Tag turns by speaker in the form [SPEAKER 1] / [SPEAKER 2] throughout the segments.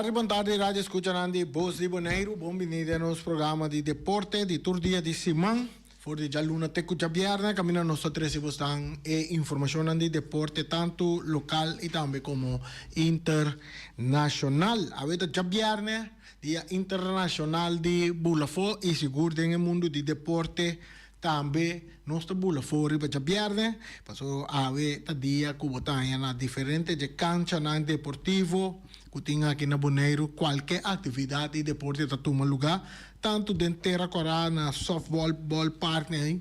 [SPEAKER 1] tardi, bon tardi radio escuchanan di Bos di Boneiru. Bon bini den nos programa di deporte di tur dia di siman. For di djaluna te ku djabièrnè kaminda nos ta trese bosnan e informashonnan di deporte tantu lokal i tambe komo internashonal. Awe ta djabièrnè, dia internashonal di bula afó i sigur den e mundu di deporte tambe nos ta bula afó riba djabièrnè pasobra awe ta dia ku bo ta haña na diferente dje kanchanan deportivo ku tin aki na Boneiru kualke aktividat di deporte ta tuma lugá. Tantu den Tera Kòrá na Softball Ballpark nei,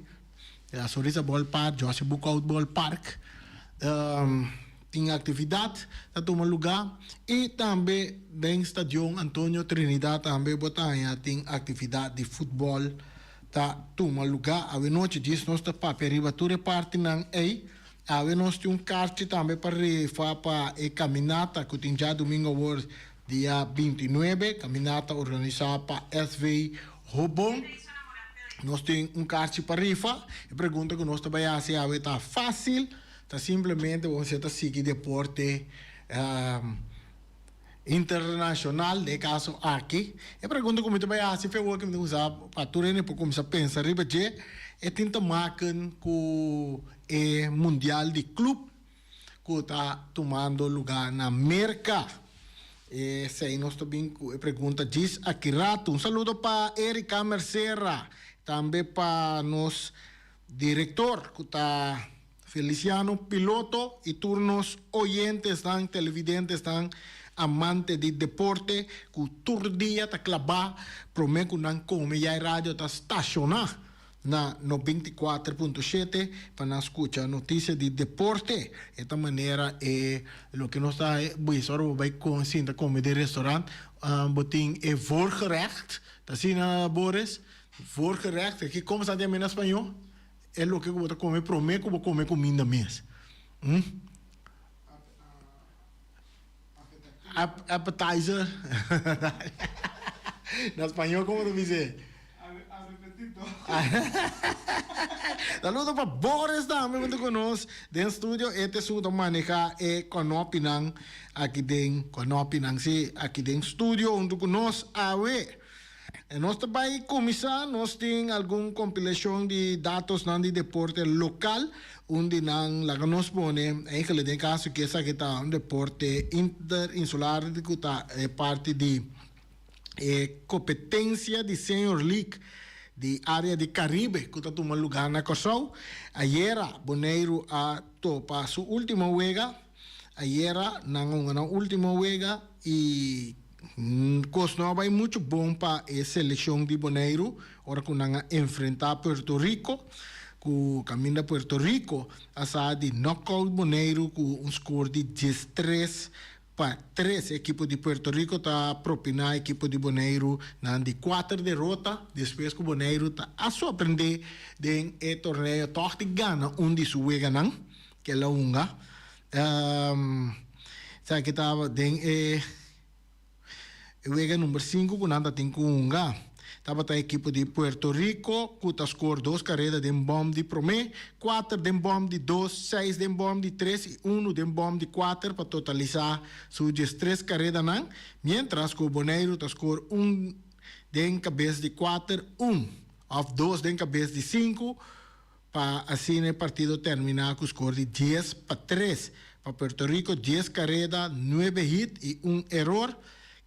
[SPEAKER 1] La Sonrisa Ballpark, Jossy Boekhoudt Ballpark, tin aktividat ta tuma lugá i tambe den Stadion Antonio Trinidad tambe bo ta haña tin aktividat di futbòl ta tuma lugá. Awenochi djis nos ta papia riba tur e partinan ei. Awe nos tin un karchi tambe pa rifa pa e kaminata ku tin djadumingu awor Dia 29, kaminata organisá pa SV Hobon. Nos tin un karchi pa rifa. E pregunta ku nos ta bai hasi awe ta fásil, ta simplemente bo mester ta sigui deporte internashonal, den e kaso aki. E pregunta ku mi ta bai hasi fe awor ku mi ta kuminsá pa tur hende por kuminsá pensa riba dje, e tin ta maken ku e mundial di klup. ku ta tumando lugá na Merka. Esei nos ta bin ku e pregunta djis aki ratu. Un saludo pa Erika Mercera, tambe pa nos direktor ku ta Feliciano Piloto i tur nos oyentesnan, televidentesnan, amante di deporte ku tur dia ta klabá promé ku nan kome ya e radio ta stashoná. Na 94.7 pa nan skucha notisia di deporte. E ta manera e loke nos ta bisa ora bo bai kon sinta kome den restaurant bo tin e voorgerecht, ta asina Boris? Voorgerecht, ki komo sa den na spañó? E loke ku bo ta kome prome ku bo kome kuminda mes. Appetizer. Na spañó komo ta bis'é?
[SPEAKER 2] Arrepetito.
[SPEAKER 1] Saludo pa Boris tambe hunto ku nos den studio. E ta esun ku ta maneha e kònòpinan aki den kònòpinan si aki den studio hunto ku nos awe. Nos ta bai kuminsá, nos tin algun kompilashon di datosnan di deporte lokal. Un di nan laga nos pone, eigenlijk den kaso ku esaki ta un deporte interinsular ku ta e parti di e kompetensia di Senior League di área di Karibe ku ta tuma lugá na Kòrsou. Ayera Boneiru a topa su último wega. Ayera nan a hunga nan último wega i kos no a bai muchu bon pa e selekshon di Boneiru ora ku nan a enfrentá Puerto Rico, ku kaminda Puerto Rico a sa di nòkout Boneiru ku un skor di 13-3. E ekipo di Puerto Rico ta propiná ekipo di Boneiru nan di kuater derota despues ku Boneiru ta a sorprendé den e torneo tòg di gana un di su weganan. Kel a hunga. Esaki ta den e wega number sinku ku nan ta tin ku hunga. Tabata ekipo di Puerto Rico ku ta skor dos kareda den bòm di promé, kuater den bòm di dos, seis den bòm di tres i unu den bòm di kuater pa totalisá su diestres karedanan, miéntras ku Boneiru ta skor un den kabes di kuater, un òf dos den kabes di sinku. Pa asina e partido terminá ku skor di 10-3. Pa Puerto Rico dies kareda, nuebe hit i un eror.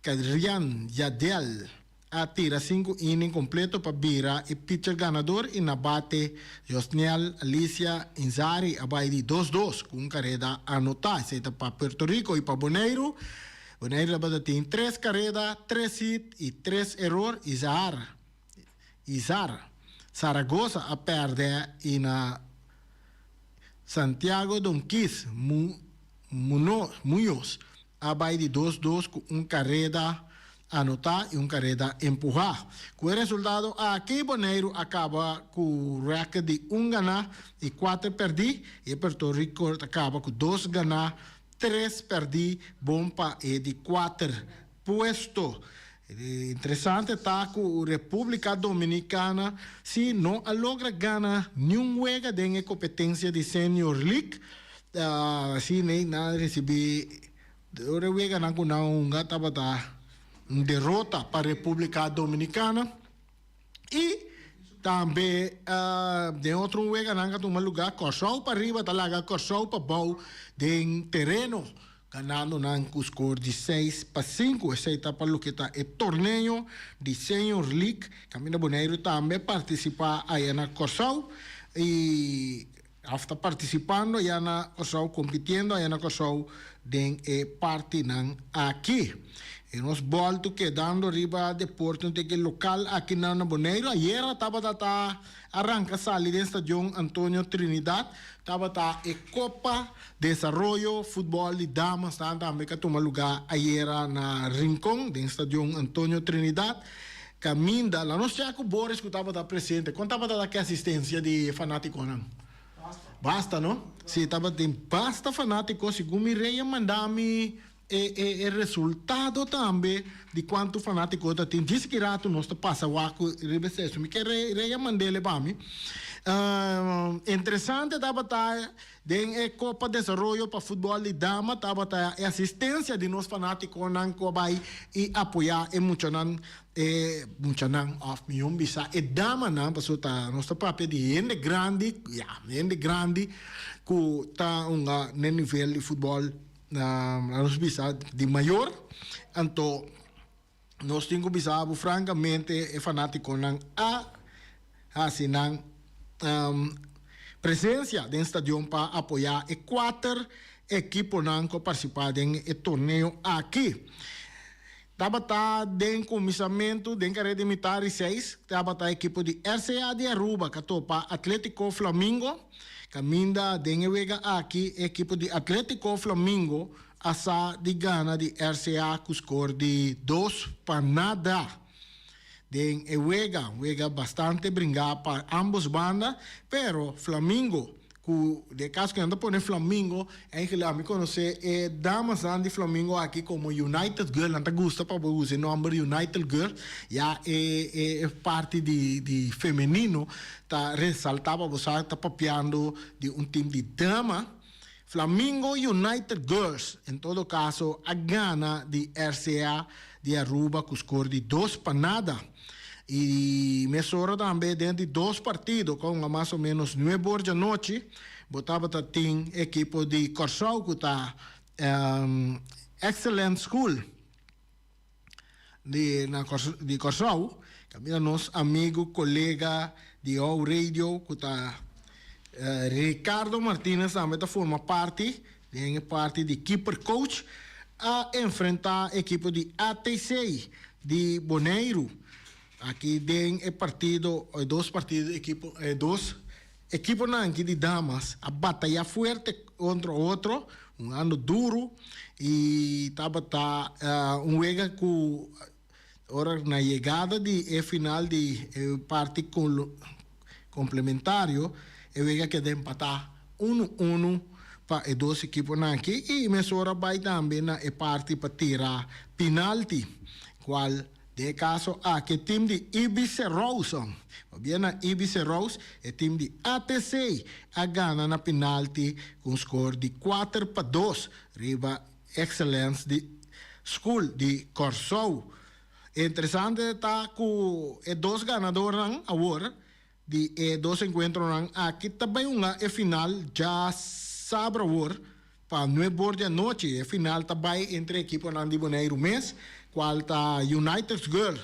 [SPEAKER 1] Kadrian Yadiel a tira sinku inning kompleto pa bira e pitcher ganador i na bate Josniel Alicia Inzari a bai di dos dos ku un kareda anotá. Esei ta pa Puerto Rico i pa Boneiru. Boneiru tabata tin tres kareda, tres hit i tres eror. Izar. Izar. Zaragoza a pèrdè i na Santiago Donquis Muñoz a bai di dos dos ku un kareda anotá i un kareda empuhá. Ku e resultado aki Boneiru a kaba ku rèkòrt di un ganá i kuater pèrdí i e Puerto Rico ta kaba ku dos ganá, tres pèrdí bon pa e di kuater puesto. Interesante ta ku Repúblika Dominikana si no a logra gana niun wega den e kompetensia di Senior League. Si nan a risibí tur e weganan ku nan a hunga tabata. Un derota pa Republica Dominicana. Y tambe den otro weganan cu a tuma lugar, Corsou pariba ta laga Corsou pabou den tereno, ganando nan cu score di 6-5. Esey ta pa loke ta e torneo di Senior League. Caminda Boneiru tambe participa aya na Corsou y of ta participando aya na Corsou, compitiendo aya na Corsou den e partinan aki. E nos bolto kedando riba deporte un teke local aki na na Boneiru. Ayera tabata ta arranca sali den stadion Antonio Trinidad. Tabata e Copa Desaroyo Futbol di Damas nan tambe ka tuma lugar ayera na Rincon den stadion Antonio Trinidad. Caminda, la nos cha cu Boris cu tabata presente. Con tabata ta ki asistencia di fanaticonan?
[SPEAKER 2] Basta.
[SPEAKER 1] Basta, no? Si, tabatin basta fanatico. Segun mi rey a manda mi e e e resultado tambe di cuanto fanatico ta tin. Djis ki rato nos ta pasa wak cu riba esei. Mi ke rey rey a mandele pa mi. Interesante tabata den e Copa Desaroyo pa futbol di dama tabata e asistencia di nos fanaticonan cu a bay y apoya e muchanan, e muchanan of mihor bisa e damanan, pasobra ta nos ta papia di hende grandi, ya, hende grandi cu ta hunga n'e nivel di futbol, nos bisa di mayor. Anto nos tin cu bisa bo francamente e fanaticonan a haci nan presencia den stadion pa apoya e cuater ekiponan cu a participa den e torneo aki. Tabata den cuminsamentu den careda di mitar di seis tabata ekipo di RCA di Aruba cu a topa Atletico Flamingo. Caminda den e wega aki e ekipo di Atletico Flamingo a sa di gana di RCA cu score di 2-0. Den e wega, un wega bastante bringa pa ambos banda, pero Flamingo, cu den e caso cu nan ta pone Flamingo, eigenlijk ami conoce e damasnan di Flamingo aki como United Girl, nan ta gusta pa bo usa e nomber United Girl, ya e e parti di di femenino ta resalta pa bo sa ta papiando di un team di dama. Flamingo United Girls en todo caso a gana di RCA di Aruba cu score di 2-0. Y mesora tambe den di dos partido cu a hunga mas o menos nuebe or djanochi bo tabata tin ekipo di Corsou cu ta Excellent School di na di Corsou caminda nos amigo colega di How Radio cu ta Ricardo Martinez tambe ta forma parti den e parti di keeper coach a enfrenta ekipo di ATC di Boneiru. Aki den e partido e dos partido ekipo e dos ekiponan aki di damas a bataya fuerte contra otro hungando duro y tabata un wega cu ora na yegada di e final di e parti complementario e wega keda empata uno uno pa e dos ekiponan aki y mesora bay tambe na e parti pa tira pinalti cual den e caso aki e team di Ibis Rose, pabia na Ibis Rose e team di ATC a gana na pinalti cu un score di 4-2 riba Excellence di School di Corsou. Interesante ta cu e dos ganadornan awor di e dos encuentronan aki ta bay hunga e final djasabra awor pa nuebe or di anochi. E final ta bay entre ekiponan di Boneiru mes, cual ta United Girl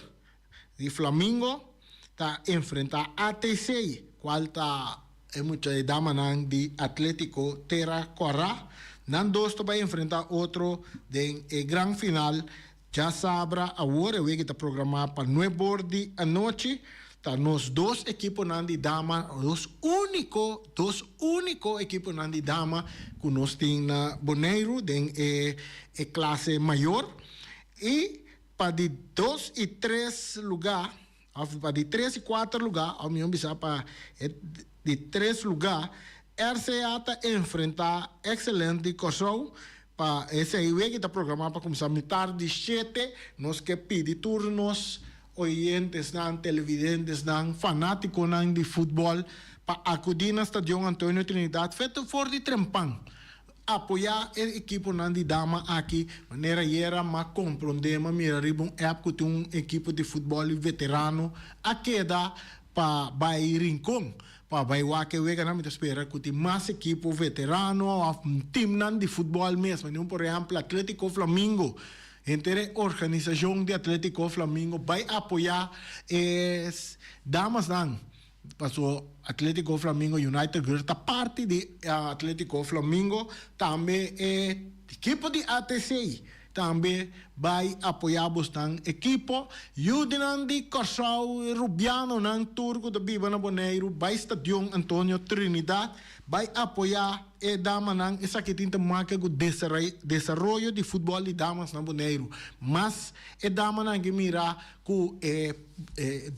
[SPEAKER 1] di Flamingo ta enfrenta ATC, cual ta e mucha e damanan di Atletico Tera Cora. Nan dos ta bay enfrenta otro den e gran final djasabra awor. E wega ta programa pa nuebe or di anochi. Ta nos dos ekiponan di dama, dos unico, dos unico ekiponan di dama cu nos tin na Boneiru den e e clase mayor. Y pa di dos y tres lugar, of pa di tres y cuater lugar, of mihor bisa pa e di tres lugar, RCA ta enfrenta Excellent di Corsou. Pa esei wega ta programa pa cuminsa mitar di shete. Nos ke pidi tur nos oyentesnan, televidentesnan, fanaticonan di futbol pa acudi na Stadion Antonio Trinidad feto for di trempan. Apoyá e ekiponan di dama aki. Manera ayera m'a komprondé, m'a mira riba un app ku tin un ekipo di futbòl di veterano a keda pa bai Rincon pa bai wak e weganan. Mi ta spera ku tin mas ekipo veterano òf timnan di futbòl mes. Manera por ehèmpel Atlético Flamingo, henter e organisashon di Atlético Flamingo bai apoyá e damasnan. Paso Atletico Flamingo United Girls ta parti di Atletico Flamingo, tambe e ekipo di ATC tambe bai apoya bosnan ekipo. Yudinan di Kòrsou, e Rubianonan tur ku ta biba na Boneiru bai Stadion Antonio Trinidad bai apoya e damanan. Esaki tin ta maka ku desaroyo di futbòl di damas na Boneiru. Mas e damanan ke mira ku e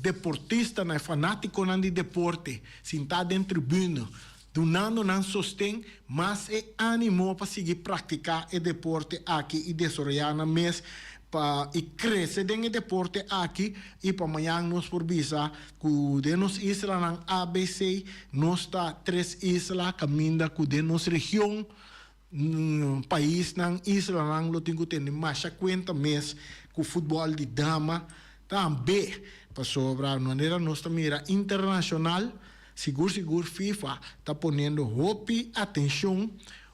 [SPEAKER 1] deportistanan, e fanátikonan di deporte sintá den tribuna dunando nan sosten, mas e ánimo pa sigui praktiká e deporte aki i desaroyá nan mes pa i krese den e deporte aki i pa mañan nos por bisa ku den nos islanan ABC nos ta tres isla kaminda ku den nos region Paisnan, islanan lo tin ku tene masha kuenta mes ku futbòl di dama tambe, pasobra manera nos ta mira internashonal, sigur sigur FIFA ta poniendo hopi atenshon,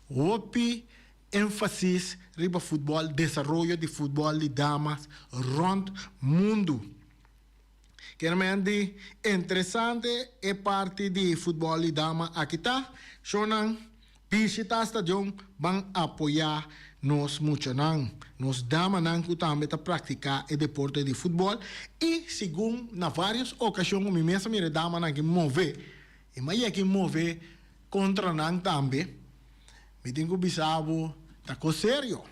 [SPEAKER 1] hopi énfasis riba futbòl, desaroyo di futbòl di damas rònt mundu. Kermen di interesante e parti di futbòl di dama aki ta, shownan. Bishita stadion ban apoya nos muchanan, nos damanan ku tambe ta praktiká e deporte di futbòl i segun na vários okashon ku mi mes a mira e damanan aki move i mi a yega move kontra nan tambe, mi tin ku bisa bo ta kos serio.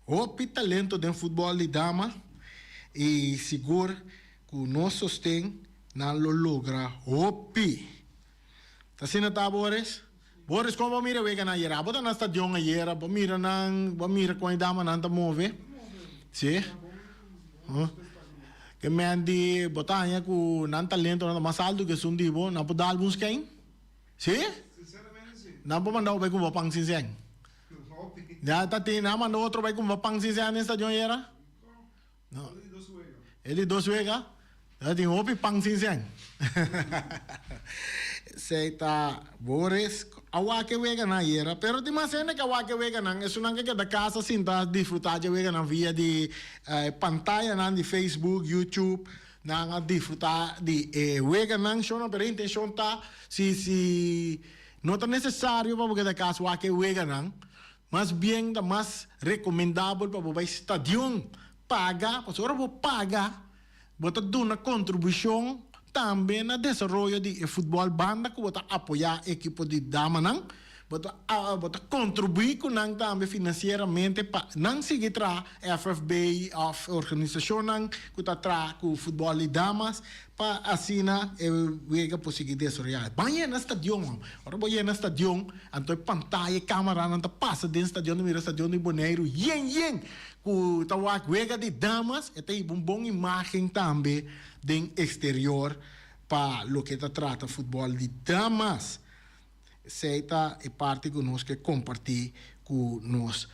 [SPEAKER 1] Hopi talento den futbòl di dama i sigur ku nos sosten nan lo logra hopi. Ta asina ta Boris? Boris, kon bo mira e weganan ayera? Abo ta na stadion ayera, bo mira nan, bo mira kon e damanan ta move? Si? Ke men di bo ta haña ku nan talentonan ta mas altu ku esun di bo, nan por dal bo un skein? Si?
[SPEAKER 2] Sinceramente si.
[SPEAKER 1] Nan por manda bo bai kumpra pan sin sèn?
[SPEAKER 2] Hopi.
[SPEAKER 1] Ya ta tin, nan a manda otro bai kumpra pan sin sèn den stadion ayera?
[SPEAKER 2] No. E di dos wega.
[SPEAKER 1] E di dos wega? Ta tin hopi pan sin sèn. Esei ta Boris. A wak e weganan ayera, pero tin mas hende ke a wak e weganan. Esunnan ke keda kasa sinta disfrutá dje weganan via di e pantayanan di Facebook, YouTube. Nan a disfrutá di e weganan. Shona, pero e intenshon ta si si no ta nesesario pa bo keda kas wak e weganan. Mas bien ta mas recomendabel pa bo bay stadion paga, pasobra ora bo paga bo ta duna contribucion tambe na desaroyo di e futbol banda cu bo ta apoya ekipo di damanan, bo ta bo ta contribui cu nan tambe financieramente pa nan sigui traha FFB of organisacionnan cu ta traha cu futbol di damas Pa asina e wega por sigui desaroyá. Ban yena stadion. Ora bo yena stadion, anto e pantaya, e kameranan ta pasa den stadion, ta mira stadion di Boneiru yen yen ku ta wak wega di damas. E ta hiba un bon imágen tambe den eksterior pa loke ta trata futbòl di damas. Esei ta e parti ku nos ke kompartí ku nos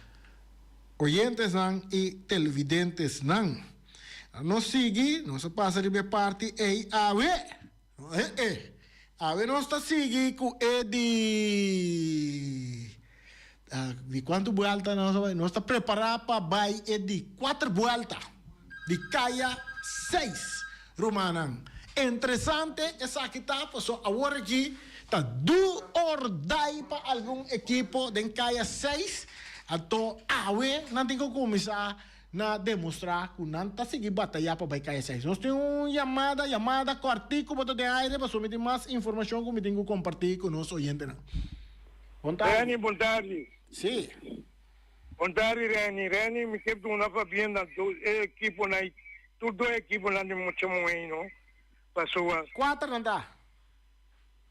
[SPEAKER 1] oyentesnan i televidentesnan. Nos sigui, nos a pasa riba e parti ei awe. Eh eh. Awe nos ta sigui ku e di di kuantu buelta nos a bai? Nos ta prepará pa bai e di kuater buelta di kaya seis, rumannan. Interesante esaki ta pasobra awor aki ta do or die pa algun ekipo den kaya seis. Anto awe nan tin ku kuminsá na demostrá ku nan ta sigui batayá pa bai kaya seis. Nos tin un yamada, yamada kòrtiku bo ta den aire pasobra mi tin mas informashon ku mi tin ku kompartí ku nos oyentenan. Bon tardi.
[SPEAKER 3] Renny, bon tardi.
[SPEAKER 1] Sí.
[SPEAKER 3] Bon tardi Renny. Renny, mi ke duna pabien na e ekiponan i tur dos ekiponan di mucha muhé no. Pasobra.
[SPEAKER 1] Kuater nan ta.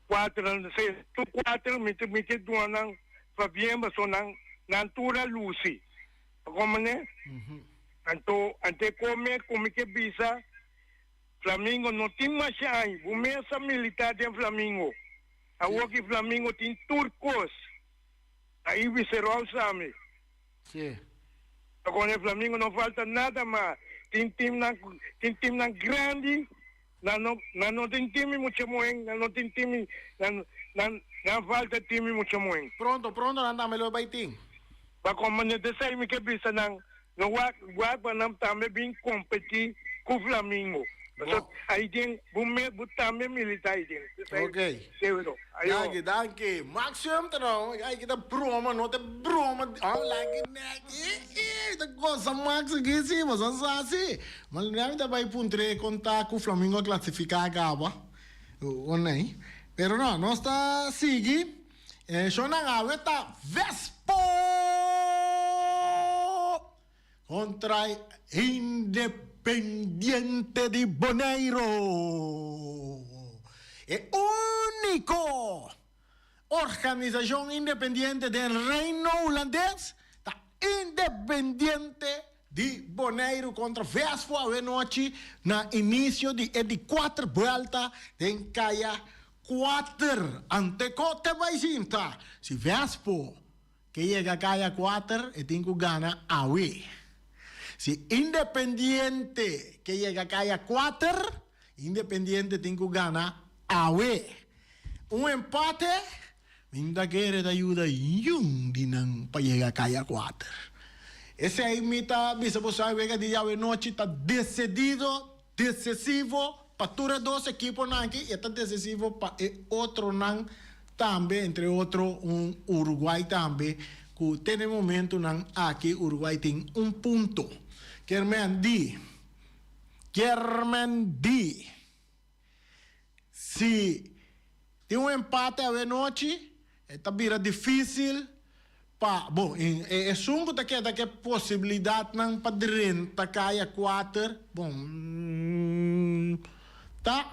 [SPEAKER 3] Kuater nan ta. Sí, tur kuater mi mi ke duna nan pabien pasobra nan nan tur a lusi. Ta komprende? Anto ante kome ku mi ke bisa Flamingo no tin masha aña. Bo mes a milita den Flamingo. Awor ki Flamingo tin tur kos. Ahí Viceroy sami.
[SPEAKER 1] Sí.
[SPEAKER 3] Con el Flamingo no falta nada mas. Tin teamnan, tin teamnan grandi, nan no, nan no tin team mucha muhen, nan no tin team, nan, nan, nan falta team mucha muhen.
[SPEAKER 1] Pronto, pronto nan tambe lo bay tin.
[SPEAKER 3] Pa como ne desei mi ke bisa nan, no wak, wak pa nan tambe bin competi cu Flamingo. Paso
[SPEAKER 1] Bo.
[SPEAKER 3] ahí den bo me, bo tambe milita ahí den. Desei,
[SPEAKER 1] Ok.
[SPEAKER 3] seguro. Ayo.
[SPEAKER 1] Danki, danki. Maximum ta no, ay kita broma, no te broma. Oh, laki nek. Eh, eh, ta goza Max aki si, bo sa sa si. Ma mi ta bai puntr'é kon ta ku Flamingo a klasifiká kaba. O nei. Pero no, nos ta sigui. E shownan awe ta Vespo kontra Independiente di Boneiro. E úniko organisashon independiente den Reino Hulandes ta Independiente di Boneiru kontra Vespo awe nochi na inisio di e di kuater buelta den Kaya Kuater. Ante ko te bai sinta? Si Vespo ke yega Kaya Kuater e tin ku gana awe. Si Independiente ke yega Kaya Kuater, Independiente tin ku gana awe. Un empate Mi ta kere ta yuda yun di nan pa yega kaya kuater. Esei mi ta bisa boso ai wega di djawe nochi ta desedido, desesivo pa tur e dos ekiponan aki i e ta desesivo pa e otronan tambe, entre otro un Uruguay tambe ku te na e momentunan aki Uruguay tin un punto. Kermen di, kermen di. Si tin un empate awenochi, e ta bira difícil pa, bon, e esun ku ta keda ku e posibilidatnan pa drenta kaya kuater, bon, ta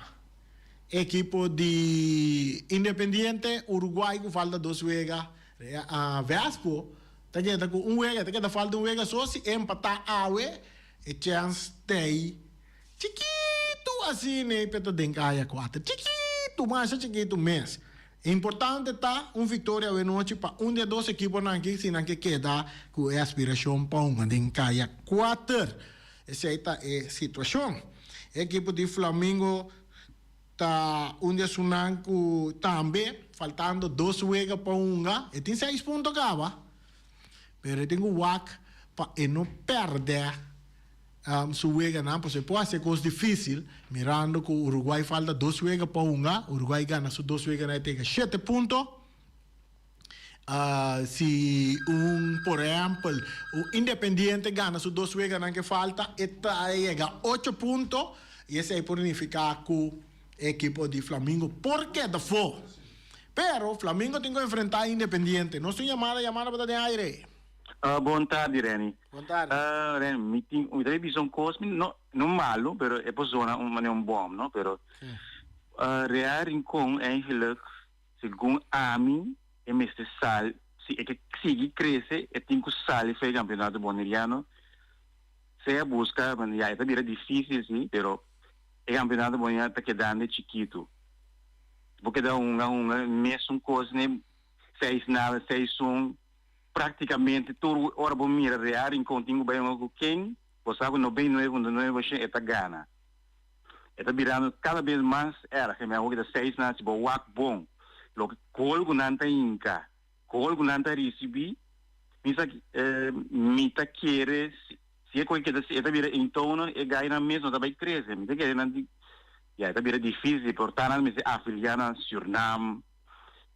[SPEAKER 1] ekipo di Independiente, Uruguay ku falta dos wega, Vespo ta keda ku un wega, ta keda falta un wega so, si empatá awe e chèns t'ei. Chikitu asina ei p'e ta den kaya kuater. Chikitu, masha chikitu mes. Importante ta un viktoria awenochi pa un di e dos ekiponan aki si nan ke keda ku e aspirashon pa hunga den kaya kuater. Esei ta e situashon. E ekipo di Flamingo ta un di esunnan ku tambe faltando dos wega pa hunga e tin seis punto kaba pero e tin ku wak pa e no pèrdè. Su weganan pasobra e por hasi e kos difísil mirando ku Uruguay falta dos wega pa hunga. Uruguay gana su dos weganan e tega shete punto. Si un por ehèmpel un Independiente gana su dos weganan ke falta e ta yega ocho punto i esei por nifiká ku e ekipo di Flamingo por keda afó. Pero Flamingo tin ku enfrentá Independiente. Nos tin yamada, yamada bo ta den aire.
[SPEAKER 4] Bon tardi Renny.
[SPEAKER 1] Bon tardi.
[SPEAKER 4] Renny, mi tin, mi ta bisa un cos, mi no, no malo, pero e por zona un manera un bom, no? Pero Real Rincon eigenlijk, segun ami, e mester sal, si e ke sigui crece, e tin cu sali for e campeonato Boneriano. Sea busca, ya e ta bira dificil si, pero e campeonato Boneriano ta kedando chikitu. Bo keda hunga hunga mesun cos ne seis nada, seis un. Práktikamente tur ora bo mira Real Rincon tin ku bai hunga ku ken, bo sa ku no bei nueve kontra nueve bo shen e ta gana. E ta birando kada bes mas erg, e mehor kita seis nan si bo wak bon loke gol ku nan ta hinka, gol ku nan ta risibí, mi sa mi ta kere si e koe keda si e ta bira eentonig e gainan mes no ta bai krese, mi ta kere nan di ya e ta bira difísil por ta nan mester afiliá na Surnam.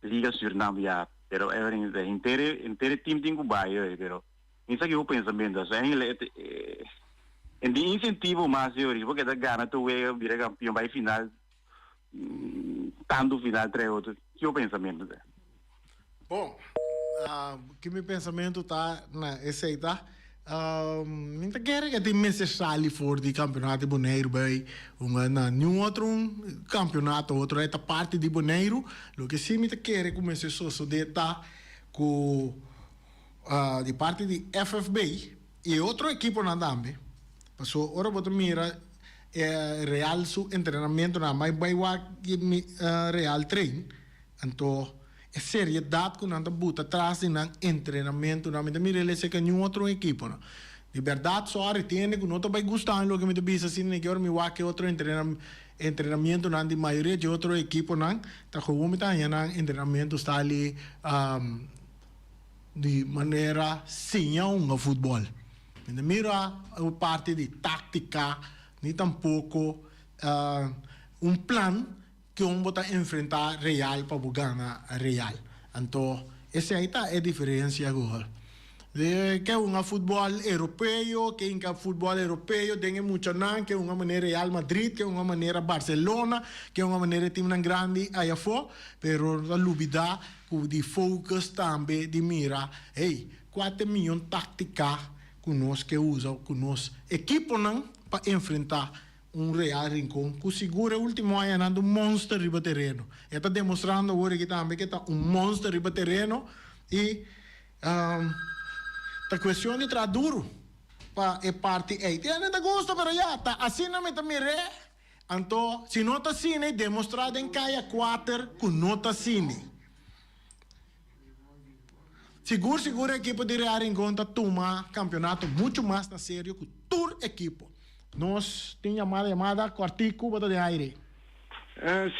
[SPEAKER 4] Liga Surinam ya, pero Everin de henter e henter e team tin ku bai oe, pero mi sa kico pensamiento aso eigenlijk e e en tin incentivo mas e ori porque ta gana tur wega bira campeon bai final tanto final trae otro kico pensamiento ta?
[SPEAKER 1] Bon, ki mi pensamiento ta na esey ta. Mi ta kere ke tin mester sali for di kampeonato di Boneiru bai hunga na niun otro kampeonato otro e ta parti di Boneiru. Loke si mi ta kere ku mester sosode ta ku di parti di FFB i e otro ekiponan tambe paso ora bo ta mira e Real su entrenamentonan bai bai wak Real train anto. E seriedat ku nan ta buta tras di nan entrenamentunan, mi ta mira el esei ka niun otro ekiponan. Di bèrdat, sòri, tin hende ku no ta bai gusta mi loke mi ta bisa asina, ni ke ora mi wak e otro entrenamentunan di mayoria dje otro ekiponan, ta gewoon mi ta haña nan entrenamentu stali di manera siña hunga futbòl. Mi ta mira e parti di táktika, ni tampoko un plan Kon bo ta enfrentá Real pa bo gana Real? Anto esei ta e diferensia gol. Ke hunga futbòl europeo, ke hinka futbòl europeo den e muchanan, ke hunga manera Real Madrid, ke hunga manera Barcelona, ke hunga manera e timnan grandi ayafó, pero ta lubidá ku di focus tambe di mira, hey, kua ta e mihó táktika ku nos ke usa ku nos ekiponan pa enfrentá Un Real Rincon cu sigur e ultimo añanan ta un monster riba tereno. E ta demostrando awor aki tambe cu e ta un monster riba tereno y ta cuestion di traha duro pa e parti ey. Tin hende ta gusta pero ya ta asina mi ta mir'é. Anto si no ta asina y demostra den caya cuater cu no ta asina. Sigur sigur e ekipo di Real Rincon ta tuma campeonato mucho mas na serio cu tur ekipo. Nos tin yamada yamada cortico bo ta den aire.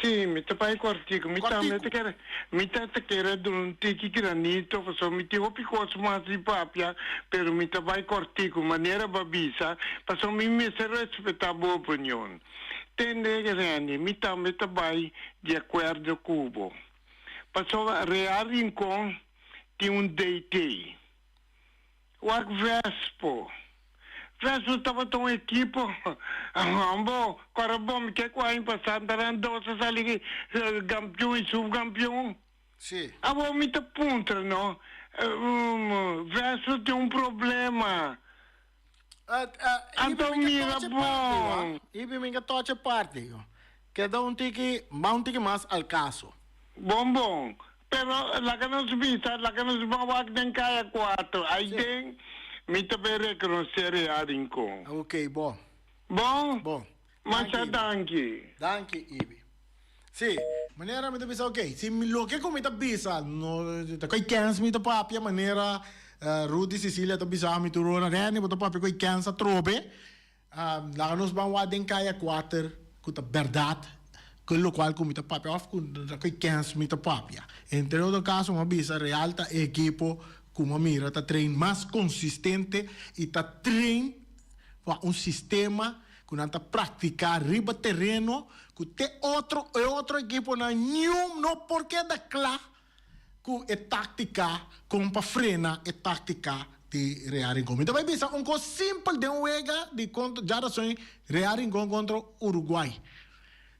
[SPEAKER 3] Si, mi ta bai cortico. Mi tambe ta kere, mi ta ta kere duna un tiki granito pasobra mi tin hopi cos mas di papia, pero mi ta bai cortico manera bo a bisa pasobra mi mester respeta bo opinion. Tende Randy, mi tambe ta bai di acuerdo cu bo. Pasobra Real Rincon tin un DT. Wak Vespo. Vespo tabata un ekipo hombo, kora bon mi ke ku aña pasá nan dos a sali kampion i subkampion.
[SPEAKER 1] Sí.
[SPEAKER 3] Awor mi ta puntra no, Vespo tin un problema. Anto mira bon.
[SPEAKER 1] Ibi mi ka tocha parti. Keda un tiki, ba un tiki mas al caso.
[SPEAKER 3] Bon bon. Pero laga nos bisa, laga nos ban wak den Kaya Cuatro. Ai den mi ta bay reconoce Real Rincon.
[SPEAKER 1] Ok, bon.
[SPEAKER 3] Bon?
[SPEAKER 1] Bon.
[SPEAKER 3] Masha danki.
[SPEAKER 1] Danki, Ibi. Si, manera mi ta bisa ok, si mi loke ku mi ta bisa no ta koi kens mi ta papia manera Rudy Cecilia ta bisa mi tur ora, Renny bo ta papia koi kens atrobe, laga nos ban wak den kaya kuater ku ta bèrdat ku lokual ku mi ta papia òf ku ta koi kens mi ta papia. Entre otro kaso mi a bisa Real ta e ekipo ku mi a mira ta train mas konsistente i ta train pa un sistema ku nan ta praktiká riba tereno ku te otro e otro ekiponan niun no por keda kla ku e táktika kon pa frena e táktika di Real Rincon. Mi ta bai bisa un kos simpel den un wega di kontra djarason Real Rincon kontra Uruguay.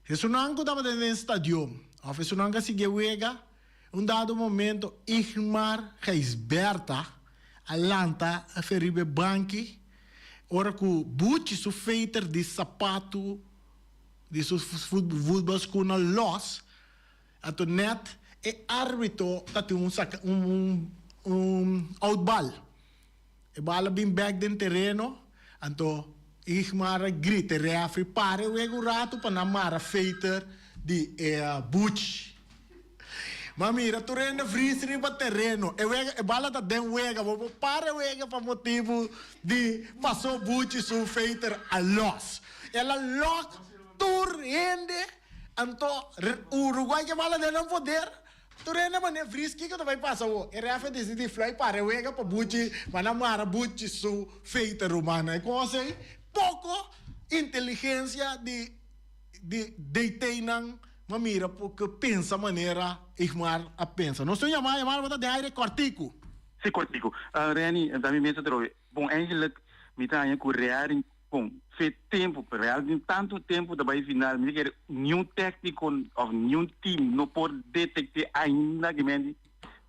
[SPEAKER 1] Esunnan ku tabata den stadion òf esunnan ku a sigui e wega un dado momento Igmar Gijsbertha a lanta afe riba e banki Ora ku Buchi su feter di sapatu di su futbolskuna los, anto nèt e árbitro ta tin un saka un un outbal. E bal a bin bèk den tereno, anto Igmar a grita e rèfri para e wega un ratu pa nan mara feter di e Buchi. Ma mira, tur hende vris riba tereno. E wega, e bala ta den wega. Bo por para e wega pa motibu di pasó Buchi su feter a los. El a lòk tur hende, anto Uruguay ke bala den nan poder. Tur hende manera vris, kiko ta bai pasa awor? E ref a disidí fluit para e wega pa Buchi, pa nan mara Buchi su feter, rumannan. E kos ei, poko inteligensia di di DT-nan. Ma mira por ke pensa manera Igmar a pensa. Nos tin yamada, yamada bo ta den aire kòrtiku.
[SPEAKER 4] Sí, kòrtiku. Renny, ta mi mesa trobe. Bon, eigenlijk mi ta haña ku Real Rincon fe tempu, Real tin tantu tempu ta bai final, mi ta kere niun tèkniko òf niun team no por detekt'é ainda ke men di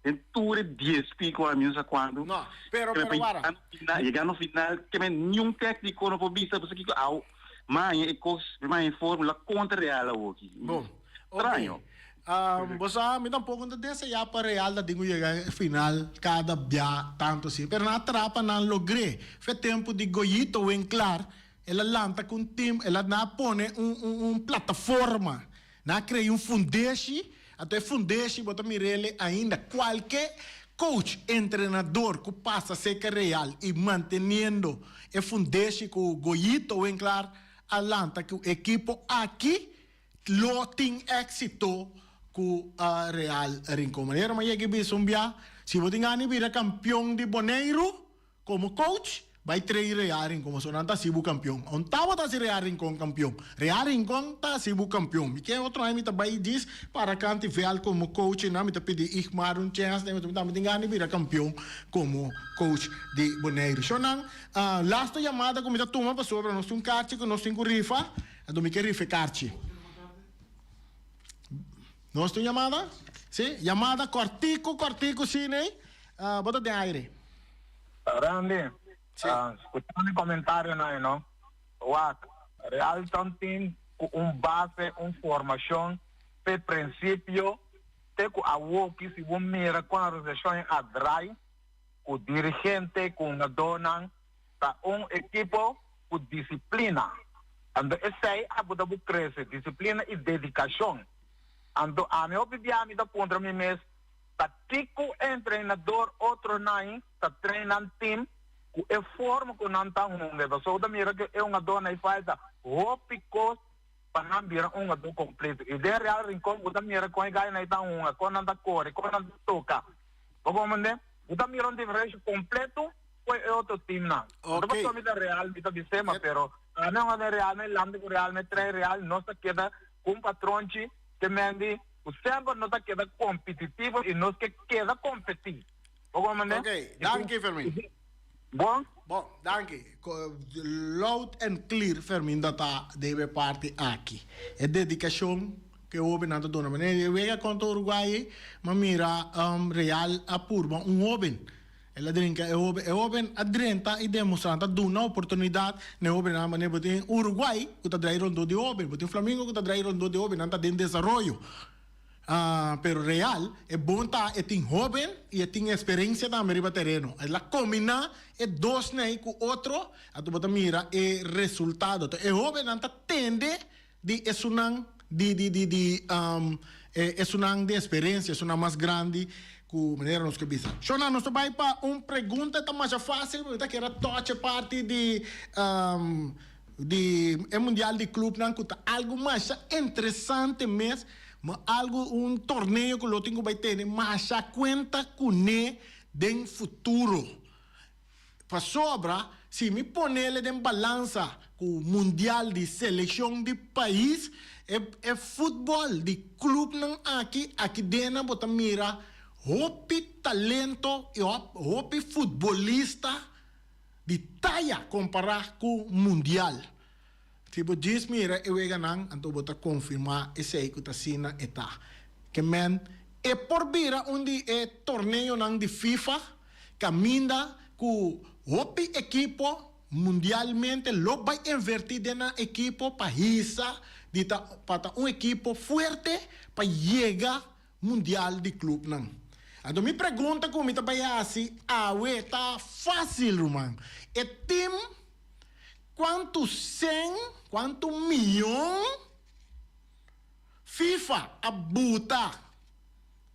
[SPEAKER 4] den tur e dies piko a mi no sa kuantu.
[SPEAKER 1] No, pero, pero wara.
[SPEAKER 4] Yega no final ke men niun tèkniko no por bisa pasobra kiko awo. Maña e kos, maña e formula kontra Real awoki.
[SPEAKER 1] Bon,
[SPEAKER 4] Straño.
[SPEAKER 1] Ok. Bo sa, mi tampoko no ta deseá pa Real ta tin ku yega e final kada bia tantu asina. Pero nan a traha pa nan logr'é. Fe tempu di Goyito Winklaar, el a lanta ku un tim, el a nan a pone un un un plataforma, nan a krea un fundeshi. Anto e fundeshi bo ta mir'ele ainda. Kualke coach, entrenador ku pasa seka Real i manteniendo e fundeshi ku Goyito Winklaar a lanta ku ekipo aki lo tin éksito ku Real Rincon. Manera mi a yega i bisa un bia, si bo tin gana di bira kampion di Boneiru, Komo coach, bai train Real Rincon pasobra nan ta hasi bo kampion. On tabata hasi Real Rincon kampion. Real Rincon ta hasi bo kampion. Mi ke otro aña mi ta bai djis para kanti vèlt komo coach einan mi ta pidi Igmar un chèns den mi tambe tin gana di bira kampion komo coach di Boneiru. Shownan, lasto yamada ku mi ta tuma pasobra nos tin un karchi ku nos tin ku rifa, anto mi ke rifa e karchi. Nos tin un yamada? Si, yamada kòrtiku kòrtiku si nei, bo ta den aire.
[SPEAKER 5] Randy, scucha mi comentarionan ei no. Wak, Real ta tin cu un base, un formacion p'e principio te cu awoki si bo mira con asociacion a draai cu dirigente, cu hungadornan, ta un ekipo cu disciplina. Anto esey a buta bo crece, disciplina y dedicacion. Anto ami hopi bia mi ta puntra mi mes, Ta kiko entrenador otronan ta train nan team ku e forma ku nan ta hunga? Pasobra ta mira ku e hungadornan e falta hopi kos pa nan bira un hungador kompleto. I den Real Rincon bo ta mira kon e gainan ta hunga, kon nan ta kore, kon nan ta toka. Bo komprende? Bo ta mira un diferensha kompleto ku e otro teamnan. No ta pasobra mi ta Real mi ta bisema, pero ami a hunga den Real, mi lanta ku Real, mi train Real, nos ta keda ku un patronchi te mendi. Ku semper nos a keda kompetitivo i nos ke keda kompetí. Bo komprendé?
[SPEAKER 1] Ok, danki Fermin.
[SPEAKER 5] Bon.
[SPEAKER 1] Bon, danki. Loud and clear Fermin ta ta den e parti aki. E dedikashon ku e hóbennan ta duna. Manera di e wega kontra Uruguay ei, mi a mira Real a purba un hóben. El a drinka e hoben, e hoben a drenta i demostrá ta duna oportunidat na e hobennan manera bo tin Uruguay ku ta drai rondó di hoben, bo tin Flamingo ku ta drai rondó di hoben, nan ta den desaroyo. Pero Real e bon ta e tin hoben i e tin eksperensia tambe riba tereno. El a kombiná e dosnan ei ku otro, anto bo ta mira e resultado. E hobennan ta tende di esunnan di di di di esunnan di experiencia, esunnan mas grandi cu manera nos ke bisa. Shona, nos ta bay pa un pregunta ta masha facil, mi ta kere touch e parti di di e mundial di clubnan cu ta algo masha interesante mes, ma algo un torneo cu lo tin cu bay tene masha cuenta cune den futuro. Pasobra si mi ponele den balansa ku mundial di selekshon di pais, e e futbòl di klupnan aki, aki dena bo ta mira hopi talento i hopi futbolista di taya kompará ku mundial. Si bo djis mira e weganan, anto bo ta konfirmá esei ku ta asina e ta. Ke men e por bira un di e torneonan di FIFA kaminda ku hopi ekipo mundialmente lo bai invertí den nan ekipo pa hisa di ta pa ta un ekipo fuerte pa yega mundial di klupnan. Anto mi pregunta ku mi ta bai hasi awe ta fásil ruman. E tim. Kuantu sen, kuantu miyon FIFA a buta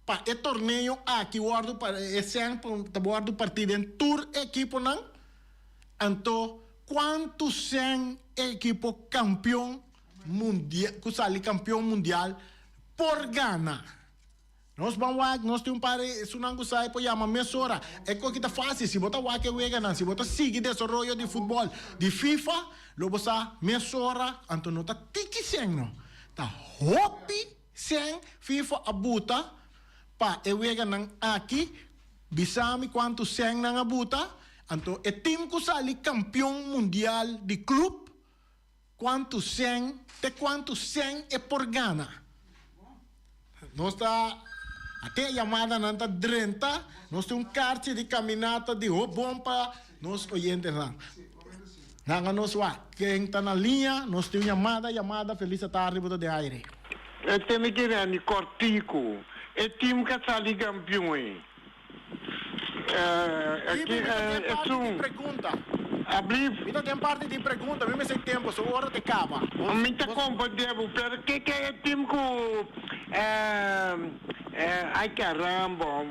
[SPEAKER 1] pa e torneo aki wòrdu pa e sen ta wòrdu partí den tur ekiponan? Anto kuantu sen e ekipo kampion mundial ku sali kampion mundial por gana? Nos ban wak, nos tin un par e esunnan ku sa e por yama mesora. E koki ta fásil, si bo ta wak e weganan, si bo ta sigui desaroyo di futbòl di FIFA, lo bo sa mesora, anto no ta tiki sèn no, ta hopi sèn FIFA a buta pa e weganan aki. Bisa mi kuantu sèn nan a buta, anto e tim ku sali kampion mundial di klup, Kuantu sèn, te kuantu sèn e por gana? Nos ta ate e yamadanan ta drenta, nos tin un karchi di kaminata di ho bon pa nos oyentenan. Nan a nos wak. Ken ta na liña? Nos tin un yamada, yamada, felis atardi bo ta den aire.
[SPEAKER 3] E tene ki Randy kòrtiku. E tim ka sali kampion ei.
[SPEAKER 1] Ki bo ta den parti di pregunta?
[SPEAKER 3] Ablief.
[SPEAKER 1] Mi ta den parti di pregunta, mi mester tempo, so ora te caba.
[SPEAKER 3] Mi ta comprende bo, pero kiko e team cu ay caramba,